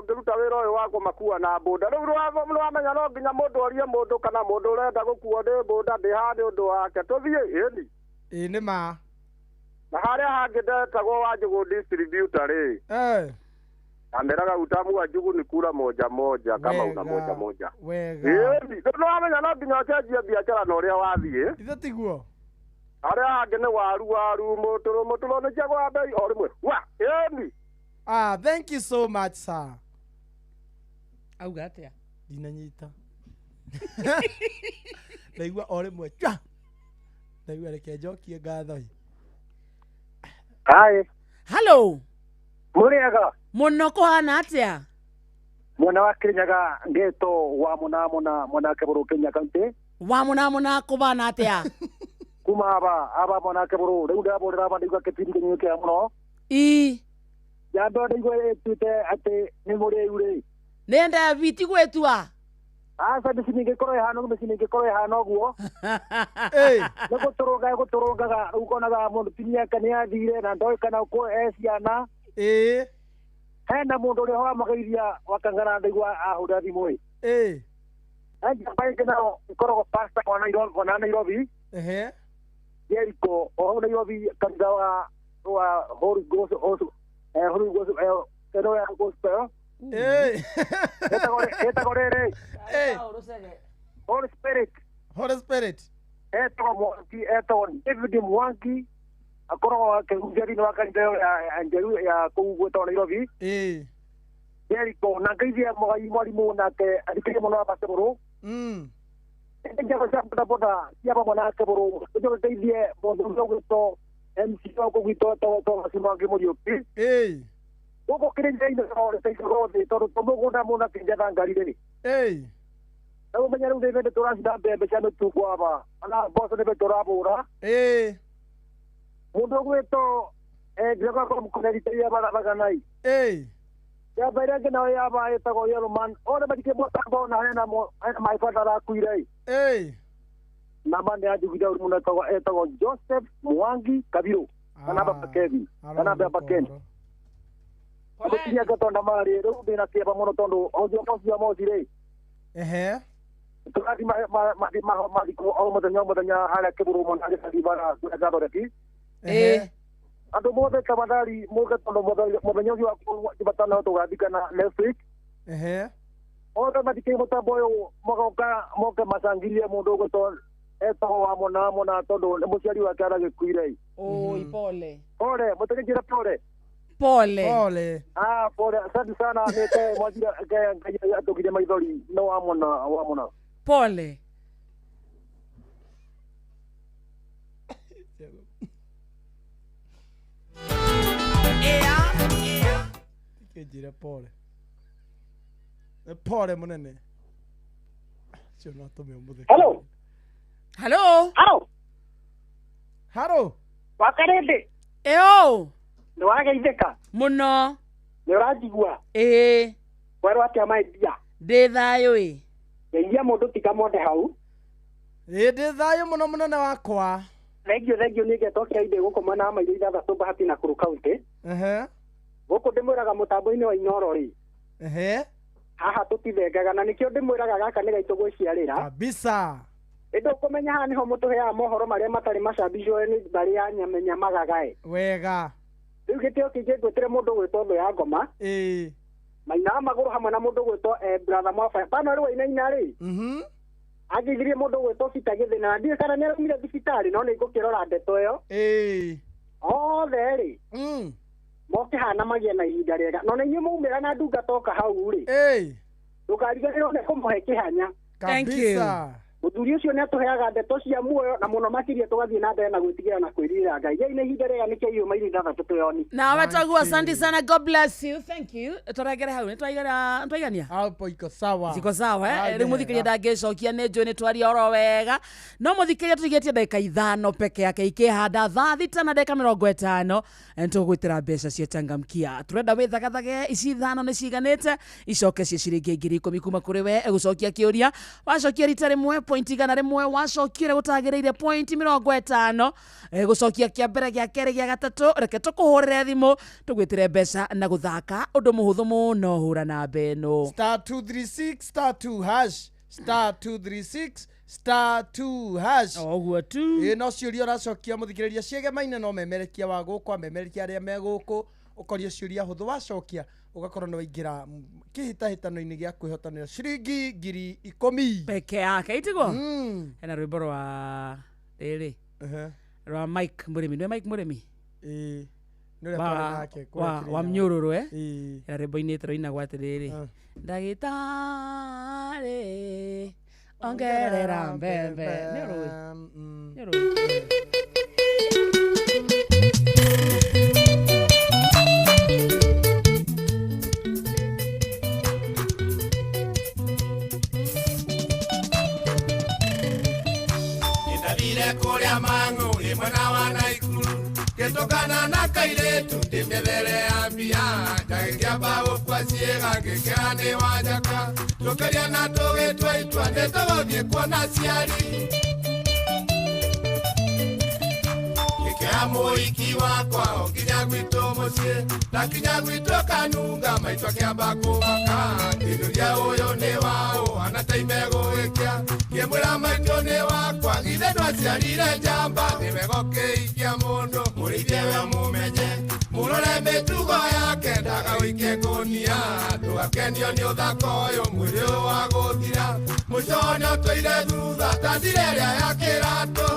[SPEAKER 9] ngĩruta wĩra ũyũ wa kũmakua na boda. Rĩu nĩwamenya no nginya mũndũ orie mũndũ kana mũndũ ũrenda gũkuo nĩ boda ndĩ haha nĩ ũndũ wake. Tũthiĩ ĩni.
[SPEAKER 4] Ĩĩ nĩ ma.
[SPEAKER 9] Na harĩa hangĩ ndetagwo wa Njũgũ distributor rĩ.
[SPEAKER 4] Eh.
[SPEAKER 9] Ameraga utamu wa njugu ni kula moja moja kama una moja moja.
[SPEAKER 4] Wega.
[SPEAKER 9] Ĩni nĩwamenya no nginya ũcenjie biacara na ũrĩa wathiĩ.
[SPEAKER 4] Ithe tiguo.
[SPEAKER 9] Harĩa hangĩ nĩ waru waru mũtũrũ mũtũrũ nĩ ciagũra bei o rĩmwe. Wa ĩni.
[SPEAKER 4] Ah, thank you so much sir.
[SPEAKER 3] Auga atĩa?
[SPEAKER 4] Ndinanyita. Ndaigua o rĩmwe chwa. Ndaigua reke njokie ngatho.
[SPEAKER 12] Hi.
[SPEAKER 3] Hello.
[SPEAKER 12] Mũrĩega?
[SPEAKER 3] Mũno kũhana atĩa?
[SPEAKER 12] Mwena wa Kirinyaga ngeto wa mũna mũna mwena Kĩbũrũ Kenya County.
[SPEAKER 3] Wa mũna mũna kũbana atĩa?
[SPEAKER 12] Kuma aba aba mwena Kĩbũrũ rĩu ndabũrĩra aba ndaigua kĩbindi kĩnyuĩ kĩega mũno.
[SPEAKER 3] Ii.
[SPEAKER 12] Nyambe ndaigua ĩtuĩte atĩ nĩ mũrĩu rĩ.
[SPEAKER 3] Nĩ ndabiti gwĩtua.
[SPEAKER 12] Aca mĩciĩ mĩingĩ ĩkorwo ĩhana ũguo mĩciĩ mĩingĩ ĩkorwo ĩhana ũguo. Nĩ gũtũrũnga gũtũrũngaga rĩu ũkonaga mũndũ tumia ake nĩ athire na ndoĩ kana kũ e ciana.
[SPEAKER 4] Ĩĩ.
[SPEAKER 12] Hena mũndũ ũrĩa wamũgeithia wakang'ara ndaigua ahũra thimũ ĩ.
[SPEAKER 4] Ĩĩ.
[SPEAKER 12] He njamba ĩngĩ nayo ĩkoragwo pastor wa Nairobi.
[SPEAKER 4] Ehe.
[SPEAKER 12] Jericho o hau Nairobi kanitha wa Holy Ghost Holy Ghost ĩno ya gospel. Ĩtagwo rĩrĩ. Holy Spirit.
[SPEAKER 4] Holy Spirit.
[SPEAKER 12] Etagwo Mwangi, etagwo David Mwangi. Akoragwo akĩhunjia thĩinĩ wa kanitha ĩyo ya Njeru ya kũu gwĩtagwo Nairobi. Jericho na ngeithie mũgai mwarimũ nake athikĩrie mũno wa Kĩbũrũ. Njago cia bodaboda cia hamwe na Kĩbũrũ njoke ngeithie mũndũ ũrĩa ũgwĩtwo MC wa kũu gwitũ etagwo Thomas Mwangi Mũriũki. Gũkũ kĩrĩnyainĩ rĩtaikaga thĩ tondũ to mũgũnda mũndũ akĩnjetha ngari rĩ. Rĩu ũmenye rĩu nĩ hĩndĩ tũracina mbembe cia mĩtungo aba ona mboco nĩ tũrabũra. Mũndũ ũgwĩtwo ndĩroka kũmũkonerithia barabaganai. Yamba ĩrĩa ĩngĩ nayo yaba ĩtagwo Yellowman othe mathikĩ mũtambo na hena my father arakuire. Namba nĩ anjugire ũru mũno etagwo Joseph Mwangi Kabiru kana baba Kevin kana baba Ken. Gũtiria ngatonda marĩ rĩu ndĩna kĩeba mũno tondũ ũcio ũcio moci rĩ. Tũrathiĩ mathiko o mũthenya harĩa Kĩbũrũ mũno harĩa bara kũrĩa Gathoreki. Andũ mothe tafadhali mũke tondũ mũthenya ũcio wa Jumatano tũgathikana next week. Othe mathikĩrie mũtambo ũyũ magoka moke macangirie mũndũ ũgwĩtwo etagwo wa Mona Mona tondũ nĩ mũciari wake aragĩkuire.
[SPEAKER 3] Oi, pole.
[SPEAKER 12] Pole, mũtĩkĩnjĩra pole.
[SPEAKER 3] Pole.
[SPEAKER 4] Pole.
[SPEAKER 12] Ah, pole. Asante sana nĩte mwajira Ngai atũkirie maithori no wa Mona wa Mona.
[SPEAKER 3] Pole.
[SPEAKER 4] Kĩnjĩre pole. Nĩ pole mũnene. Cio no tũme ũmũthĩ.
[SPEAKER 12] Hello.
[SPEAKER 3] Hello.
[SPEAKER 12] Hello.
[SPEAKER 4] Hello.
[SPEAKER 12] Wakarĩndĩ.
[SPEAKER 3] Eo.
[SPEAKER 12] Nĩ wageithĩka.
[SPEAKER 3] Mũno.
[SPEAKER 12] Nĩ ũranjigua.
[SPEAKER 3] Ĩĩ.
[SPEAKER 12] Werwo atĩa maimbia.
[SPEAKER 3] Ndĩ thayũ ĩ.
[SPEAKER 12] Ngeithia mũndũ tiga monde hau.
[SPEAKER 4] Ĩ ndĩ thayũ mũno mũnene wakwa.
[SPEAKER 12] Thengio thengio nĩ ngetwo kĩa gũkũ mwena wa maitho ithathatũ Bahati Nakuru County. Gũkũ ndĩmwĩraga mũtambo-inĩ wa Inoro rĩ. Haha tũtithengaga na nĩkĩo ndĩmwĩraga gaka nĩ gaitũ gwĩciarĩra.
[SPEAKER 4] Kabisa.
[SPEAKER 12] Ĩndĩ ũkũmenya haha nĩho mũtũheaga mohoro marĩa matarĩ macabicwo nĩ mbarĩ ya Nyamenyamagaga.
[SPEAKER 4] Wega.
[SPEAKER 12] Rĩu gĩtĩo kĩingĩ ngwĩtĩre mũndũ ũgwĩtwo Thũ ya Ngoma. Maina wa magũrũ hamwe na mũndũ ũgwĩtwo brother Mwafaya. Pano rĩu wainaina rĩ. Angeithirie mũndũ ũgwĩtwo Peter Gĩthĩna na ndiũĩ kana nĩaraumire thibitarĩ no nĩ ngũkĩrora ndeto ĩyo. Othe rĩ. Mokĩhana magĩe na ihinda rĩega. No na inyuĩ mwaumĩra na ndungata oka hau rĩ. Ndũkariganĩrwo nĩ kũmũhe kĩhanya.
[SPEAKER 3] Thank you.
[SPEAKER 12] Mũthuri ũcio nĩ atũheaga ndeto cia muoyo na mũno makĩria tũgathiĩ na mbere na gwĩtigĩra na kwĩrirĩra Ngai. Gĩai na ihinda rĩega nĩkĩo iuma iria ithathatũ twĩoni.
[SPEAKER 3] Nawe twaguo asante sana God bless you. Thank you. Tũrengere hau nĩ twaigania.
[SPEAKER 4] Hapo iko sawa.
[SPEAKER 3] Ziko sawa eh. Rĩu mũthikĩria ndangĩcokia nĩ njũĩ nĩ twaria oro wega. No mũthikĩria tũtigĩtie ndagĩka 5 peke yake ikĩhanda thaa 6 na ndagĩka 50 nĩtũgwĩtĩra mbeca cia changamkia. Tũrenda wĩthagathage ici 5 nĩ ciganĩte icoke cia ciringi 10,000 kuma kũrĩ we gũcokia kĩũria. Wacokia rita rĩmwe point 100 wacokia ũrĩa gũtagĩrĩire point 50 gũcokia kĩa mbere gĩa kerĩ gĩa gatatũ reke tũkũhũrĩre thimũ tũgwĩtĩre mbeca na gũthaka ũndũ mũhũthũ mũno hũra namba ĩno.
[SPEAKER 4] Star 236 star 2 hash star 236 star 2 hash.
[SPEAKER 3] Oguo tu.
[SPEAKER 4] Ĩ no ciũria ũracokia mũthikĩrĩria ciegemaine no memerekia wa gũkũ amemerekia arĩa me gũkũ ũkorio ciũria hũthũ wacokia ũgakorwo nĩ waingĩra kĩhĩtahĩtano-inĩ gĩa kwĩhotanĩra ciringi 10,000
[SPEAKER 3] peke yake itiguo. Hena rwĩmbo rwa rĩrĩ rwa Mike Mũrĩmi. Nĩwe Mike Mũrĩmi?
[SPEAKER 4] Ĩĩ. Nĩ ũrĩa twarĩ nake kũrĩa
[SPEAKER 3] wa
[SPEAKER 4] Kĩrĩnyaga.
[SPEAKER 3] mnyũrũrũ
[SPEAKER 4] Ĩĩ.
[SPEAKER 3] Hena rwĩmbo inĩte rũinagwo atĩrĩrĩ ndagĩtarĩ ongerera mbembe. Nĩ ũrũĩ? Nĩ ũrũĩ?
[SPEAKER 5] Ndathiire kũrĩa Mang'u mwena wa Naikuru ngĩtũngana na kairĩtu ndĩmĩethere ya mbia ndagĩkĩamba gũkua ciĩga ngĩkĩra nĩ wa njaka tũkĩria na tũgĩtua itua nĩ tũgũthiĩ kuona aciari ngĩkĩra mũhiki wakwa o nginya gwitũ mũciĩ ndakinya gwitũ kanunga maitũ akĩamba kũmaka ngĩnjũria ũyũ nĩ waũ anataime gũgĩkĩa ngĩmwĩra maitũ nĩ wakwa githĩ ndwaciarire njamba nĩ wega ũkĩhikia mũndũ mũrĩithie we mũmenye mũrore mĩtugo yake. Ndũgakenio nĩ ũthaka ũyũ mwĩrĩ ũyũ wa gũthira mũico nĩ ũtũire thutha ta ndira ĩrĩa ya kĩratũ.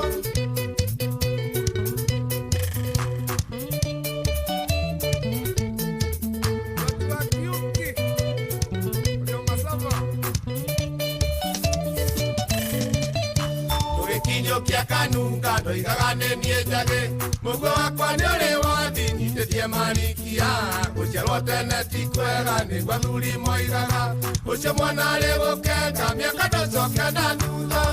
[SPEAKER 5] Tũgĩkinyũkia kanunga ndoigaga nĩ niĩ njagĩ mũguo wakwa nĩ ũrĩ wathi nyitĩtie marikia gũciarwo tene ti kwega nĩguo athuri moigaga ũcio mwana arĩ gũkenga mĩaka ndũcoke na thutha.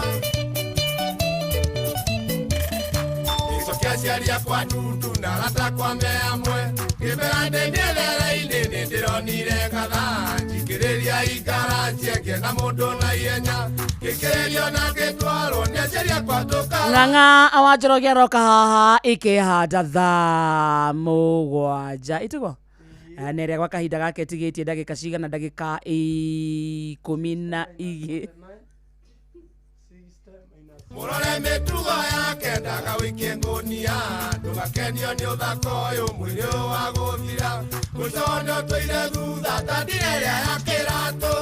[SPEAKER 5] Gĩcokia aciari akwa ndundu na arata akwa me amwe ngĩmera ndĩ mĩethere-inĩ nĩ ndĩronire ngatha njikĩrĩria ikara njiengie na mũndũ na ihenya ngĩkĩrĩrio na ngĩtwarwo nĩ aciari akwa tũkara.
[SPEAKER 3] Ng'ang'a wa Njoroge aroka haha ikĩhanda thaa 7 itugo na ĩrĩa gwa kahinda gake ĩtigĩtie ndagĩka cigana ndagĩka 12.
[SPEAKER 5] Mũrore mĩtugo yake ndagawĩkie ngũnia ndũgakenio nĩ ũthaka ũyũ mwĩrĩ ũyũ wa gũthira mũico nĩ ũtũire thutha ta ndira ĩrĩa ya kĩratũ.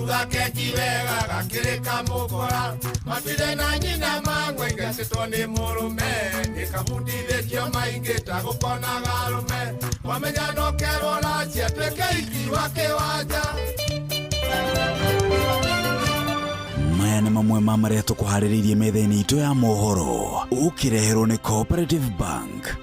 [SPEAKER 5] Gakeki wega gakĩrĩka mũkora matwire na nyina mangwe ngatĩtwo nĩ mũrũme nĩkabundithĩtio maingĩ ta gũkonaga arũme wamenya no kerwo racia tuĩke ikiwa kĩwanja.
[SPEAKER 16] Maya nĩ mamwe ma marĩa tũkũharĩrĩirie metha-inĩ itũ ya mohoro ũkĩreherwo nĩ Cooperative Bank.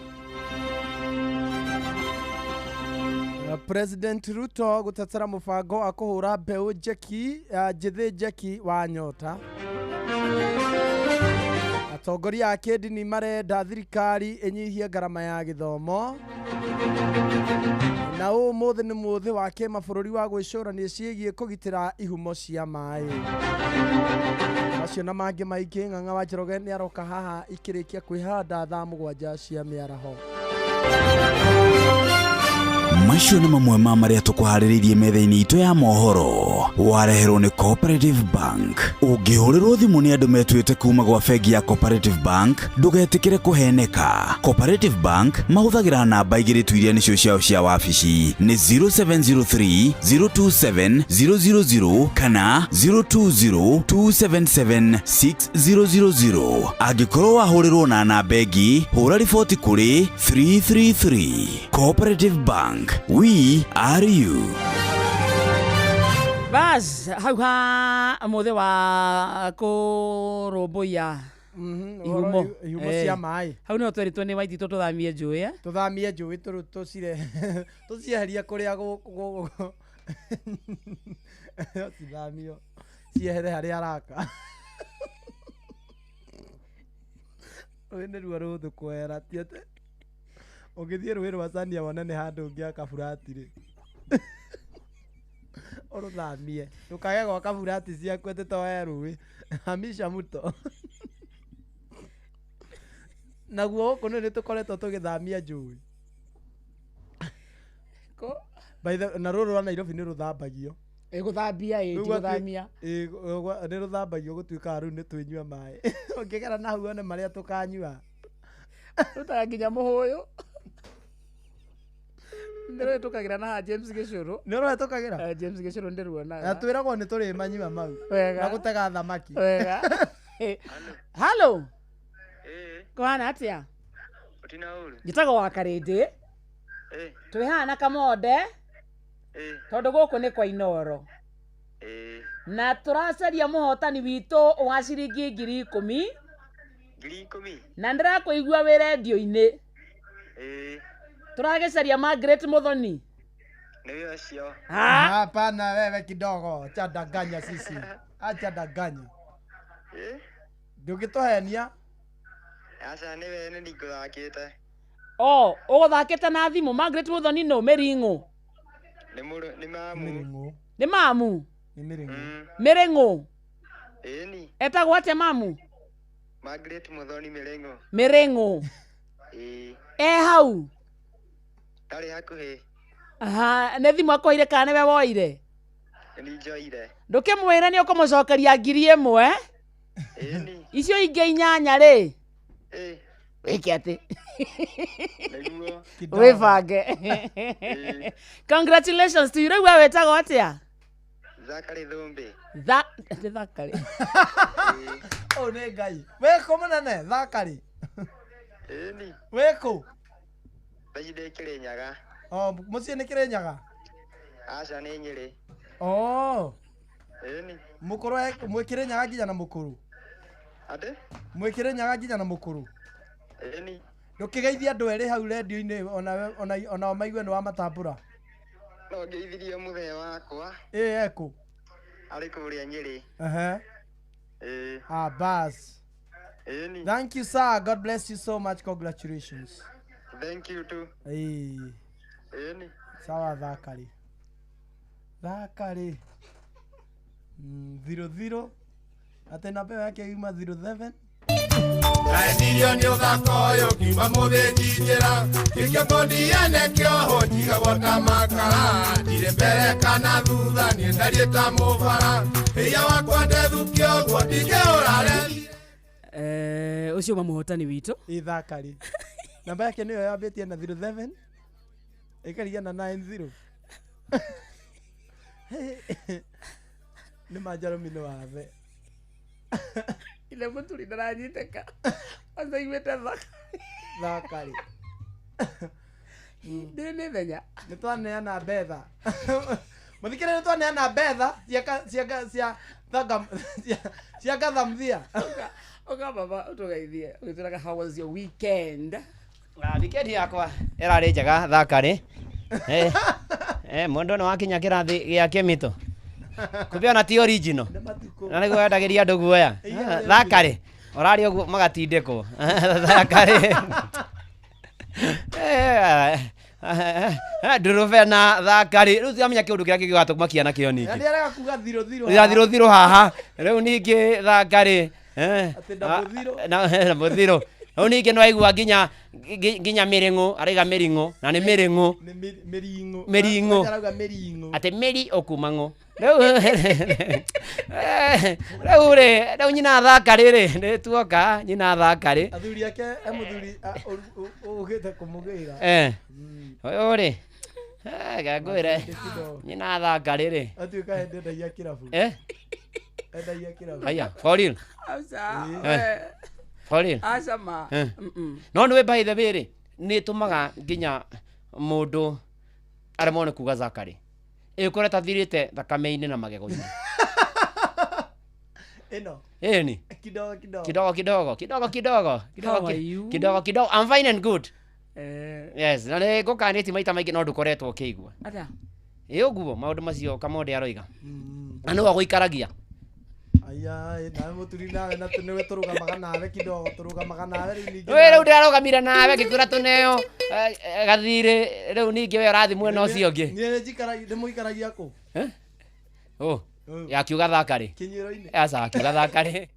[SPEAKER 4] President Ruto gutetera mubango wa kuhura mbeu njeki njithi njeki wa nyota. Atongoria a kĩndini marenda thirikari ĩnyihie ngarama ya gĩthomo. Na ũmũthĩ nĩ mũthĩ wa kĩmabũrũri wa gwĩcũrania ciĩgiĩ kũgitĩra ihumo cia maĩ. Macio na mangĩ maingĩ Ng'ang'a wa Njoroge nĩ aroka haha ikĩrĩkia kwĩhanda thaa 7 cia mĩaraho.
[SPEAKER 16] Macio nĩ mamwe ma marĩa tũkũharĩrĩirie metha-inĩ itũ ya mohoro wareherwo nĩ Cooperative Bank. Ũngĩhũrĩrwo thimũ nĩ andũ metuĩte kuma gwa bengi ya Cooperative Bank ndũgetĩkĩre kũheneka. Cooperative Bank mahũthagĩra namba 2 tu iria nĩcio ciao cia wabici nĩ 0703 027 000 kana 020 277 6000. Angĩkorwo wahũrĩrwo na namba ĩngĩ hũra riboti kũrĩ 333. Cooperative Bank, we are you.
[SPEAKER 3] Bas hau ha mũthĩ wa kũrũmbũiya ihumo
[SPEAKER 4] ihumo cia maĩ.
[SPEAKER 3] Hau nĩho tweritwo nĩ Waititũ tũthamie njũĩ.
[SPEAKER 4] Tũthamie njũĩ tũcire tũcieherie kũrĩa cithamio ciehere harĩa araka. Rũĩ nĩruo rũhũthũ kwehera ti atĩ ũngĩthiĩ rũĩ rwa Cania wone nĩ handũ ũngĩaka burati rĩ ũrũthamie ndũkage gwaka burati ciaku atĩ to he rũĩ hamisha muto. Naguo gũkũ nĩ tũkoretwo tũgĩthamia njũĩ. By the na rũrũ rwa Nairobi nĩ rũthambagio.
[SPEAKER 7] Ĩgũthambia ĩ ti gũthamia.
[SPEAKER 4] Nĩ rũthambagio gũtuĩkaga rĩu nĩ twĩnyua maĩ. Ũngĩgera na hau wone marĩa tũkanyua.
[SPEAKER 7] Rutaga nginya mũhũyũ. Ndĩrũhĩtũkagĩra na James Gĩcũrũ.
[SPEAKER 4] Nĩ ũrũhĩtũkagĩra?
[SPEAKER 7] James Gĩcũrũ ndĩruonaga.
[SPEAKER 4] Na twĩragwo nĩ tũrĩmanyua mau.
[SPEAKER 7] Wega.
[SPEAKER 4] Na gũtega thamaki.
[SPEAKER 3] Wega. Halo. Kũhana atĩa? Njĩtagwo wa Karĩndĩ. Twĩ haha na Kamonde. Tondũ gũkũ nĩ kwa Inooro. Na tũracaria mũhotani witũ wa ciringi 10,000.
[SPEAKER 10] 10,000.
[SPEAKER 3] Na ndĩrakũigua wĩ rendio-inĩ. Tũragĩcaria Margaret Muthoni.
[SPEAKER 10] Nĩ ũcio.
[SPEAKER 4] Hapana wewe kidogo, acha danganya sisi. Acha danganya. Ndũngĩtũhenia.
[SPEAKER 10] Aca nĩwe nĩ ngũthakĩte.
[SPEAKER 3] Oh, ũgũthakĩte na thimũ Margaret Muthoni no Mĩring'ũ.
[SPEAKER 10] Nĩ mamu.
[SPEAKER 3] Nĩ mamu?
[SPEAKER 4] Nĩ Mĩring'ũ.
[SPEAKER 3] Mĩring'ũ.
[SPEAKER 10] Ĩni.
[SPEAKER 3] Etagwo atĩa mamu?
[SPEAKER 10] Margaret Muthoni Mĩring'ũ.
[SPEAKER 3] Mĩring'ũ.
[SPEAKER 10] Ĩĩ.
[SPEAKER 3] E hau?
[SPEAKER 10] Ndarĩ hakuhĩ.
[SPEAKER 3] Aha, nĩ thimũ akũheire kana nĩwe woire?
[SPEAKER 10] Nĩ njoire.
[SPEAKER 3] Ndũkĩmwĩre nĩ ũkũmũcokeria 1,000.
[SPEAKER 10] Ĩni.
[SPEAKER 3] Icio ingĩ 8 rĩ.
[SPEAKER 10] Ĩ.
[SPEAKER 3] Wĩke atĩ.
[SPEAKER 10] Nĩguo.
[SPEAKER 3] Wĩbange. Congratulations to you. Rĩu we wĩtagwo atĩa?
[SPEAKER 10] Zakari Thumbi.
[SPEAKER 3] Tha nĩ Thakari.
[SPEAKER 4] Ũũ nĩ Ngai. Wĩkũ mũnene Thakari?
[SPEAKER 10] Ĩni.
[SPEAKER 4] Wĩkũ?
[SPEAKER 10] Thaa ici ndĩ Kĩrĩnyaga.
[SPEAKER 4] O mũciĩ nĩ Kĩrĩnyaga?
[SPEAKER 10] Aca nĩ Nyĩrĩ.
[SPEAKER 4] Oh.
[SPEAKER 10] Ĩni.
[SPEAKER 4] Mũkũrũ mwĩ Kĩrĩnyaga nginya na mũkũrũ.
[SPEAKER 10] Atĩ?
[SPEAKER 4] Mwĩ Kĩrĩnyaga nginya na mũkũrũ.
[SPEAKER 10] Ĩni.
[SPEAKER 4] Ndũkĩgeithie andũ erĩ hau rendio-inĩ onao maigue nĩ wamatambũra.
[SPEAKER 10] No ngeithirie mũthee wakwa.
[SPEAKER 4] Ĩ ekũ?
[SPEAKER 10] Arĩ kũrĩa Nyĩrĩ.
[SPEAKER 4] Ehe.
[SPEAKER 10] Ĩ.
[SPEAKER 4] Ah, bas.
[SPEAKER 10] Ĩni.
[SPEAKER 4] Thank you sir. God bless you so much. Congratulations.
[SPEAKER 10] Thank you too.
[SPEAKER 4] Ĩĩ.
[SPEAKER 10] Ĩni.
[SPEAKER 4] Sawa Thakari. Thakari. 00. Atĩ namba ĩyo yake yuma 07.
[SPEAKER 5] Ndaendirio nĩ ũthaka ũyũ ngiuma mũthĩnji njĩra Gĩkĩo ngũndiane kĩohwo njigagwo ta makara Ndirĩ mbere kana thutha niĩ ndariĩ ta mũbara Ĩya wakwa ndethukio ũguo ndingĩhũra rethi.
[SPEAKER 3] Ũcio wa mũhotani witũ.
[SPEAKER 4] Ĩ Thakari. Namba yake nĩyo yambĩtie na 07 ĩkarigia na 90. Nĩ manjarũmi nĩ wathe.
[SPEAKER 3] Ile mũturi ndaranyitĩka. Acaiguĩte thaka.
[SPEAKER 4] Thakari.
[SPEAKER 3] Ndĩ nĩ thenya.
[SPEAKER 4] Nĩ twaneana betha. Mũthikĩrĩria nĩ twaneana betha cia gathamthia.
[SPEAKER 3] Ũka baba ũtũgeithie. Ũgĩtwĩraga how was your weekend?
[SPEAKER 13] Weekend yakwa ĩrarĩ njega Thakari. Mũndũ nĩ wakinya kĩrathi gĩa kĩmito. Kumbe ona ti original. Na nĩguo wendagĩria andũ guoya. Thakari. Ũraria ũguo magatindĩkwo. Thakari. Ndũrũbe na Thakari. Rĩu tiramenya kĩũndũ kĩrĩa kĩngĩgatũmakia nakĩo ningĩ.
[SPEAKER 4] Nĩ arega kuga thiro thiro.
[SPEAKER 13] Ya thiro thiro haha. Rĩu ningĩ Thakari.
[SPEAKER 4] Atĩ double zero.
[SPEAKER 13] Na double zero. Rĩu ningĩ nĩwaigua nginya mĩrĩng'ũ, araiga mĩring'ũ, na nĩ mĩrĩng'ũ.
[SPEAKER 4] Nĩ mĩring'ũ.
[SPEAKER 13] Mĩring'ũ.
[SPEAKER 4] Arauga mĩring'ũ.
[SPEAKER 13] Atĩ mĩri ũkuma ng'ũ. Rĩu rĩ, rĩu nyina Thakari rĩ, nĩ tuoka nyina Thakari.
[SPEAKER 4] Athuri ake e mũthuri ũgĩte kũmũgĩra.
[SPEAKER 13] Ũyũ rĩ, ngwĩre nyina Thakari rĩ.
[SPEAKER 4] Atuĩka hĩndĩ endagia kĩrabu. Endagia kĩrabu.
[SPEAKER 13] Haya, for real.
[SPEAKER 3] Aca.
[SPEAKER 13] For real.
[SPEAKER 3] Aca ma.
[SPEAKER 13] No nĩ by the way rĩ, nĩ ĩtũmaga nginya mũndũ aremwo nĩ kuga Thakari. Ĩkore tathirĩte thakame-inĩ na magego-inĩ.
[SPEAKER 4] Ĩno.
[SPEAKER 13] Ĩni.
[SPEAKER 4] Kidogo kidogo.
[SPEAKER 13] Kidogo kidogo, kidogo kidogo, kidogo
[SPEAKER 3] How are you?
[SPEAKER 13] kidogo kidogo. I'm fine and good. Yes, na nĩ ngũkanĩtie maita maingĩ no ndũkoretwo ũkĩigua.
[SPEAKER 3] Atĩa?
[SPEAKER 13] Ĩ ũguo maũndũ macio Kamande aroiga. Na nĩwe agũikaragia.
[SPEAKER 4] Aya, nawe mũturi nawe na nĩwe tũrũgamaga nawe kidogo, tũrũgamaga nawe rĩu ningĩ.
[SPEAKER 13] We rĩu ndĩrarũgamire nawe ngĩkwĩra tũneo gathirĩ, rĩu ningĩ we ũrathiĩ mwena ũcio ũngĩ.
[SPEAKER 4] Niĩ njikaragia, ndĩmũikaragia kũ?
[SPEAKER 13] Ũ, yakiuga Thakari.
[SPEAKER 4] Kĩnyuĩro-inĩ.
[SPEAKER 13] Aca, akiuga Thakari.